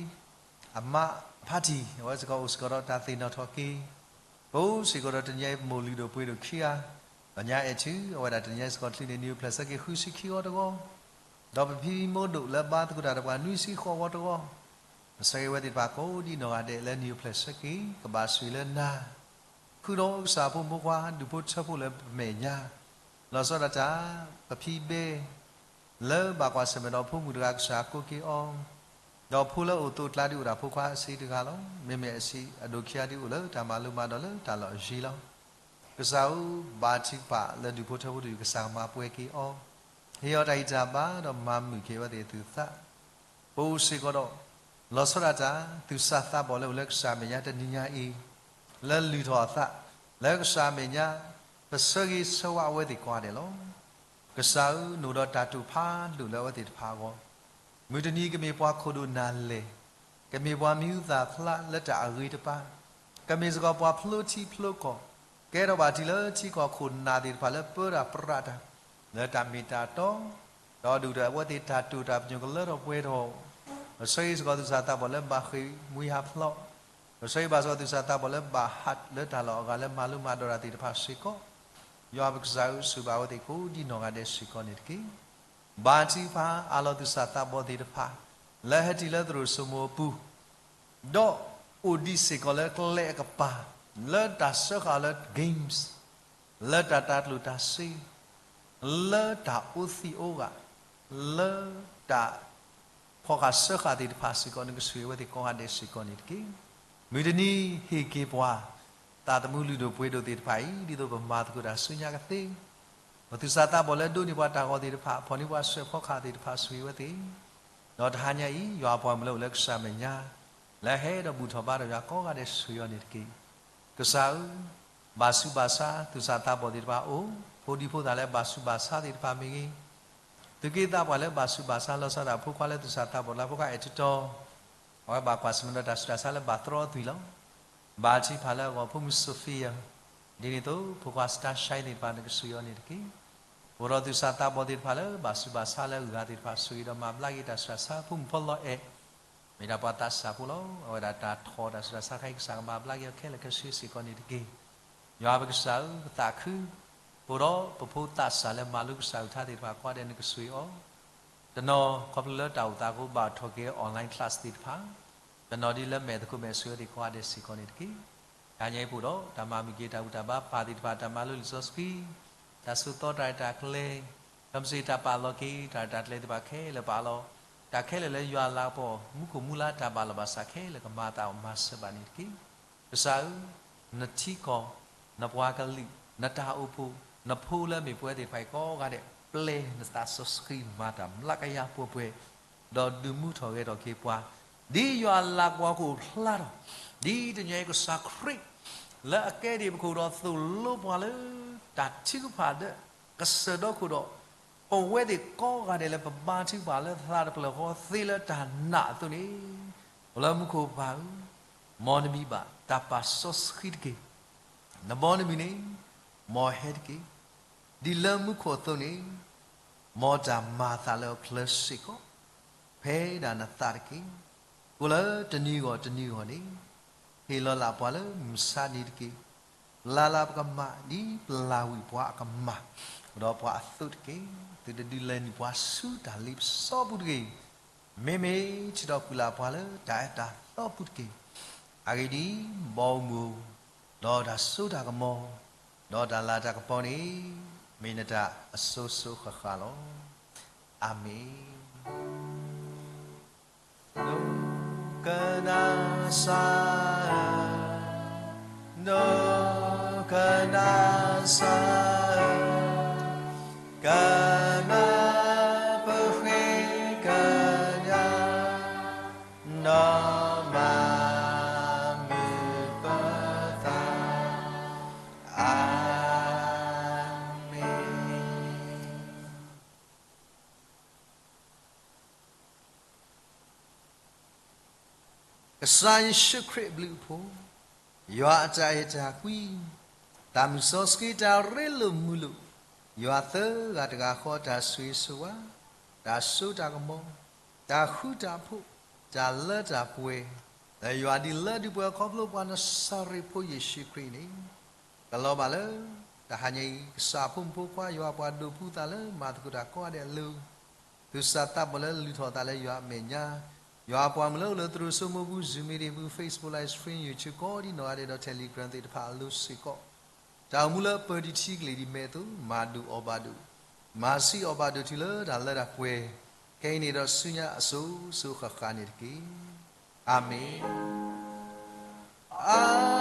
အမါဖါတံၢ် အဝဲစ့ၢ်ကီးအိၣ်စ့ၢ်ကီးဒီးတၢ်သ့ၣ်နီၣ်ထီၣ်က့ၤ, ပအိၣ်စ့ၢ်ကီးဒီးတနံၤအံၤပမိၢ်လုၢ်ဒိၣ်ပှ့ၤဒိၣ်ခံဂၤ, ဒီးညါအဲၣ်ထူ အဝဲဒၣ်တနံၤအံၤစ့ၢ်ကီးချုးန့ၢ်နံၣ်အိၣ်ဖျဲၣ်ဆၢက့ၤဃုဆံခံအီၤတဂီၢ်, ဒီးပဖံမိၢ်ဒိၣ်လၢဘါသကိးတၢ်ဒီးပှၤနွံဆံဃိးဝီတဂီၢ်, ပဆၢဂ့ၤဝဲသ့ၣ်တဖၣ်ကိးဒံနီၢ်ဂၤဒဲးလၢနံၣ်အိၣ်ဖျဲၣ်ဆၢက့ၤ ကဘၣ်ဆိၣ်ဂ့ၤလၢနၤ, ဃုာ်ဒီးကစၢ်ဖိမုၣ်ဖိခွါ ဒူၣ်ဖိထၢဖိလၢပမဲာ်ညါ, လီၤဆီဒၣ်တၢ် ပဖံဘဲ လၢဘၣ်ကွၢ်ဆၢၣ်မဲာ်ဒီးဖိမုၣ်တဂၤ ကစၢ်ကိးက့ၤအီၤ, ဒီးဖိလၢအိၣ်သိးကျါဒ်အိၣ်ဒၣ်ဖိခွါအစ့တဂၤလီၤ. မ့မ့ၢ်အစ့အဒိၣ်ခံဂၤဒ်အိၣ်လၢတၢ်မၤလိမၤဒိးလၢတၢ်လီၢ်အယံၤလီၤ. ကစၢ်ဧၢ, ဘါထုကဖၣ်လၢဒူၣ်ဖိထၢဖိတယုၢ် ကစၢ်ကမၤပှဲၤက့ၤအီၤ, ဟ့ၣ်အီၤတၢ်ဂံၢ်တၢ်ဘါဒီးမၤမုာ်က့ၤအဝဲသ့ၣ်အသူၣ်အသး ပအိၣ်စ့ၢ်ကီးဒီး လီၤဆီဒၣ်တၢ် သူၣ်စၢ်သးဘီၣ်လၢအိၣ်လၢကစၢ်အမဲာ်ညါတနံၤညါအံၤ, လၢလုၢ်ထီၣ်အသး လၢကစၢ်အမဲာ်ညါ, ပဆၢဂ့ၤဆၢဝါအဝဲသ့ၣ်ကိးဂၤဒဲးလီၤ. ကစၢ်ဧၢ, နအိၣ်ဒီးတၢ်တိာ်ဖးဒိၣ်လၢအဝဲသ့ၣ်တဖၣ်အဂီၢ်, မုၢ်တနံၤကမ့ၢ်ပှၤခိၣ်ဒိၣ်နၢ်လဲၢ်, ကမ့ၢ်ပှၤမံၤဟူသၣ်ဖျါလၢတၢ်အဂ့ၤတပၤ, ကမ့ၢ်စ့ၢ်ကီးပှၤဖျိထံဖျိကီၢ်, ကဲထီၣ်ဘၣ်ထံလၢထံကီၢ်ခိၣ်နၢ်သ့ၣ်တဖၣ်လၢပၢတၢ်ပြးတၢ် လၢတၢ်မ့ၢ်တၢ်တီ, ဒီးဒုၣ်ဒီးအဝဲသ့ၣ်တၢ်တိာ်တၢ်ပညိၣ်ကလၢထီၣ်ပှဲၤထီၣ်, ပဆၢဂ့ၤစ့ၢ်ကီးသူၣ်စၢ်သးဘီၣ်လၢဘၣ်ဃ့ၢ်မှံဟးဖျိး, ပဆၢဂ့ၤဘၣ်စ့ၢ်ကီးသူၣ်စၢ်သးဘီၣ်လၢဘၣ်ဟးလၢတၢ်လီၢ်အဂၤလၢမၤလိမၤဒိးတၢ်သ့ၣ်တဖၣ်စ့ၢ်ကီး, ယွၤပကစၢ်ဧၢ, ဆိၣ်ဂ့ၤဘၣ်အဝဲသ့ၣ်ကိးဒံနီၢ်ဂၤဒဲးစ့ၢ်ကီးန့ၣ်တက့ၢ်. ဘါထုကဖၣ်အးလီၤသူၣ်စၢ်သးဘီၣ်သ့ၣ်တဖၣ် လၢဟဲတုၤလၢသရိာ်စိမိအပူၤ ဒီးအိၣ်ဒံးစ့ၢ်ကီးလၢကျဲအကပၤ, လၢတၢ်စၢဃာ်လၢ games, လၢတၢ်တၢ်ကျိၣ်တၢ်စ့, လၢတၢ်အိးသံးအိးဂၤ, လၢတၢ်ဖီၣ်ဃာ်စၢဃာ်သ့ၣ်တဖၣ်စ့ၢ်ကီး နကဆိၣ်ဂ့ၤအဝဲသ့ၣ်ကိးဂၤဒဲးစ့ၢ်ကီးန့ၣ်တက့ၢ်. မုၢ်တနံၤဟ့ၣ်က့ၤပှၤ သးသမူလုၢ်ဒိၣ်ပှ့ၤဒိၣ်သ့ၣ်တဖၣ်အံၤ ဒ်သိးပမၤသကိးတၢ်ဆူညါကသ့ ပသူၣ်စၢ်သးဘီၣ်လၢဒိးန့ၢ်ပှၤတၢ်ဂီၤသ့ၣ်တဖၣ်, ဖီၣ်န့ၢ်ပှၤဆှၢဖီၣ်ဃာ်သ့ၣ်တဖၣ် ဆိၣ်ဂ့ၤဝဲသ့ၣ်, ဒီးတဟါညါအံၤ ယွၤအပှၤမုၣ်လၢအိၣ်လၢကစၢ်မဲာ်ညါ လၢအဟဲဒီးဘူၣ်ထီၣ်ဘါထီၣ်ယွၤကိးဂၤဒဲး ဆိၣ်ဂ့ၤအီၤန့ၣ်တက့ၢ်. ကစၢ်ဧၢ, ဘၣ်ဆူးဘၣ်ဆါ သူၣ်စၢ်သးဘီၣ်သ့ၣ်တဖၣ်အအိၣ်, ဖိဒံဖိသၣ်လၢဘၣ်ဆူးဘၣ်ဆါသ့ၣ်တဖၣ်မ့ၢ်ဂ့ၤ, သုးက့သးပှၢ်လၢဘၣ်ဆူးဘၣ်ဆါ လီၤဆီဒၣ်တၢ်ဖိခွါလၢသူၣ်စၢ်သးဘီၣ်လၢဖိခွါအဲၣ်ထူတီ, အဝဲဘၣ်ကွၢ်ဆၢၣ်မဲာ်ဒီးတၢ်ဆူးတၢ်ဆါလၢဘၣ်သြီအသွံၣ်လီၤ. ဘါထုကဖၣ်လၢအဂီၢ် ဖိမုၣ် Sophia, ဒ်န့ၣ်အသိး ဖိခွါ Starshine သ့ၣ်တဖၣ် နကဆိၣ်ဂ့ၤအီၤန့ၣ်တက့ၢ်. အိၣ်ဒီးသူၣ်စၢ်သးဘီၣ်သ့ၣ်တဖၣ်လၢဘၣ်ဆူးဘၣ်ဆါလၢအဂၤသ့ၣ်တဖၣ် ဆိၣ်ဂ့ၤဒီးမၤဘျါက့ၤတၢ်ဆူးတၢ်ဆါ, ဖိမုၣ်ဖီလီၤအဲၣ် မ့ၢ်ဒၣ်ပှၤသးစၢ်ဖိလီၤ. အဝဲဒၣ်တၢ်ထီၣ်တၢ်ဆူးတၢ်ဆါခဲအံၤ ကစၢ်ကမၤဘျါက့ၤအီၤခဲလၢာ်ခဲဆ့စ့ၢ်ကီးန့ၣ်တက့ၢ်. ယွၤပကစၢ်ဧၢ, ပသးခု, ပအိၣ်ဒီးပဖိသးစၢ်လၢမၤလိကစၢ်အကလုၢ်ကထါသ့ၣ်တဖၣ်ကိးဂၤဒဲး နကဆိၣ်ဂ့ၤအီၤ, တနီၤခီဖျိလၢတၢ်အိၣ်သးအဃိ ဘၣ်ထီၣ်က့ၤ online class သ့ၣ်တဖၣ်, တနီၤဒ်လၢမဲာ်သကိးမဲာ်ဆှၢသ့ၣ်ကိးဂၤဒဲးစ့ၢ်ကီးန့ၣ်တက့ၢ်. တဟါညါအံၤပအိၣ်ဒီး တၢ်မၤမုာ်က့ၤတၢ်ဘူၣ်တၢ်ဘါ ပၢ်သ့ၣ်တဖၣ် တၢ်မၤလိလံာ်စီဆှံ, တၢ်ဆိးသီတၢ်ရဲၣ်တၢ်ကျဲၤ, ဒီးမ့ၢ်စ့ၢ်တၢ်ပာ်လီၤက့ၤ တၢ်ရဲၣ်တၢ်ကျဲၤသ့ၣ်တဖၣ်ခဲလၢာ် ပာ်လီၤ, တၢ်ခဲလၢာ်လၢယွၤအလၤကပီၤ မူခိၣ်မူလါတၢ်ဘၣ်လီၤဘၣ်စးခဲလၢာ် ကမၤသးအီၤမၤစၢၤဘၣ်န့ၣ်တက့ၢ်. ကစၢ်ဧၢ, နထံကီၢ်, နပှၤကလုာ်, နတၢ်အိၣ်ဖှိၣ်, နဖိလၢမ့ၢ်ပဝဲသ့ၣ်တဖၣ်အံၤကိးဂၤဒဲး ပျဲနသးစီဆှံမၤတၢ်မျးကယၤပှဲၤပှဲၤ, ဒီးဒုးမူထီၣ်ဂဲၤထီၣ်က့ၤပှၤ, ဒ်ယွၤအလၤကပီၤကအိၣ်ဖျါထီၣ်, ဒ်တနံၤအံၤကစၢ်ခရံာ် လၢအကဲဒံးပခိၣ်ဒီးသိၣ်လိပှၤလၢ တၢ်ထုကဖၣ်ဒီး ကစၢၢ်ဒီခိၣ်ဒီး ပဝဲသ့ၣ်ကိးဂၤဒဲးလၢပဘါထုကဖၣ်လၢသးတဖျၢၣ်ဃီသ့လၢတၢ်နာ်အသိးန့ၣ်, အိၣ်လၢမူခိၣ်ပၢ်ဧၢ, မ်နမံၤဘၣ်တၢ်ပာ်စီဆှံတက့ၢ်. နဘီနမုၢ်န့ၣ် မ်ဟဲတက့ၢ်. ဒ်လၢမူခိၣ်အသိးန့ၣ်, မ်တၢ်မၤအသးလၢအချၢစ့ၢ်ကီး ဖဲဒၣ်နသးတက့ၢ်. ကိးလၢတနံၤဂီၢ်တနံၤဂီၢ်န့ၣ်, ဟ့ၣ်လီၤလၢ်ပှၤလၢမုၢ်ဆါနံၤတက့ၢ်. ပျၢ်လၢ်ပကမၣ်ဒ်ပျၢ်ဝံၤပှၤအကမၣ်, ဒီးပှၤအသိးတက့ၢ်. သုတဒုးလဲၤနုာ်ပှၤဆူတၢ်လ့ပစီပူၤတဂ့ၤ. မ့မ့ၢ်ထံၣ်ဒီးကွံာ်လၢ်ပှၤလၢတၢ်အၢတၢ်သီပူၤတက့ၢ်. အဂ့ၢ်ဒ်အံၤ, ဘီမုၢ်, ဒီးတၢ်စိတၢ်ကမီၤ, ဒီးတၢ်လၤတၢ်ကပီၤန့ၣ်, မ့ၢ်နတၢ်အစိၤစိၤဃၣ်ဃၣ်လီၤ. အၤမ့ၣ်. နကနၣ်စၢ်ဧၢ, နကနၣ်စၢ်ဧၢ, ကနၣ်ပဃ့ကညး, နီၢ်မၤမုာ်ပသး, အၤမ့ၣ်. ကစၢ်ယ့ၣ်ၡူးခရံာ်အဘျုးအဖှိၣ်, ယွၤအတၢ်အဲၣ်တၢ်ကွံ, တၢ်မုၢ်စီဆှံတၢ်ရ့လိာ်မုာ်လိာ်, ယွၤသၢဂၤတဂၤဃီတၢ်ဆိၣ်ဂ့ၤဆိၣ်ဝါ, တၢ်စိတၢ်ကမီၤ, တၢ်ဃူတၢ်ဖိး, တၢ်လၢတၢ်ပှဲၤ, လၢယွၤဒ်လၢဒုးပှဲၤခီဖျိပှၤနစၤရ့းဖိယ့ၣ်ၡူးခရံာ်န့ၣ်, ကလီၤဘၣ်လၢ တဟါညါအံၤ ကစၢ်အဖိမုၣ်ဖိခွါ ယွၤပှၤဒိးပူသးလၢမၤသကိးတၢ်ကိးဂၤဒဲးအလိၤ, သုစၢ်သးဘီၣ်လၢလုၢ်ထီၣ်သးလၢယွၤအမဲာ်ညါ, ယွၤအပှၤမုၣ်လၢအိၣ်လၢသရိာ်စိမိၢ်ပူၤ Zoom meeting ပူၤ Facebook Live Stream YouTube ကိးဒံးနီၢ်ဂၤဒဲးဒီး Telegram သ့ၣ်တဖၣ်အလိၤစ့ၢ်ကီး, တၢ်အိၣ်မူလၢပၢၤတံၢ်ထံကလ့ၢ်ဒ်မဲာ်အသိး မၤဒိၣ်အီၣ်ဘၣ်ဒိၣ်, မၤဆံးအီၣ်ဘၣ်ဒိၣ်တုၤလၢတၢ်လၢတၢ်ပှဲၤ, ခဲအံၤန့ၣ်ဒီးဆူညါအစိၤစိၤဃၣ်ဃၣ်န့ၣ်တက့ၢ်. အၤမ့ၣ်.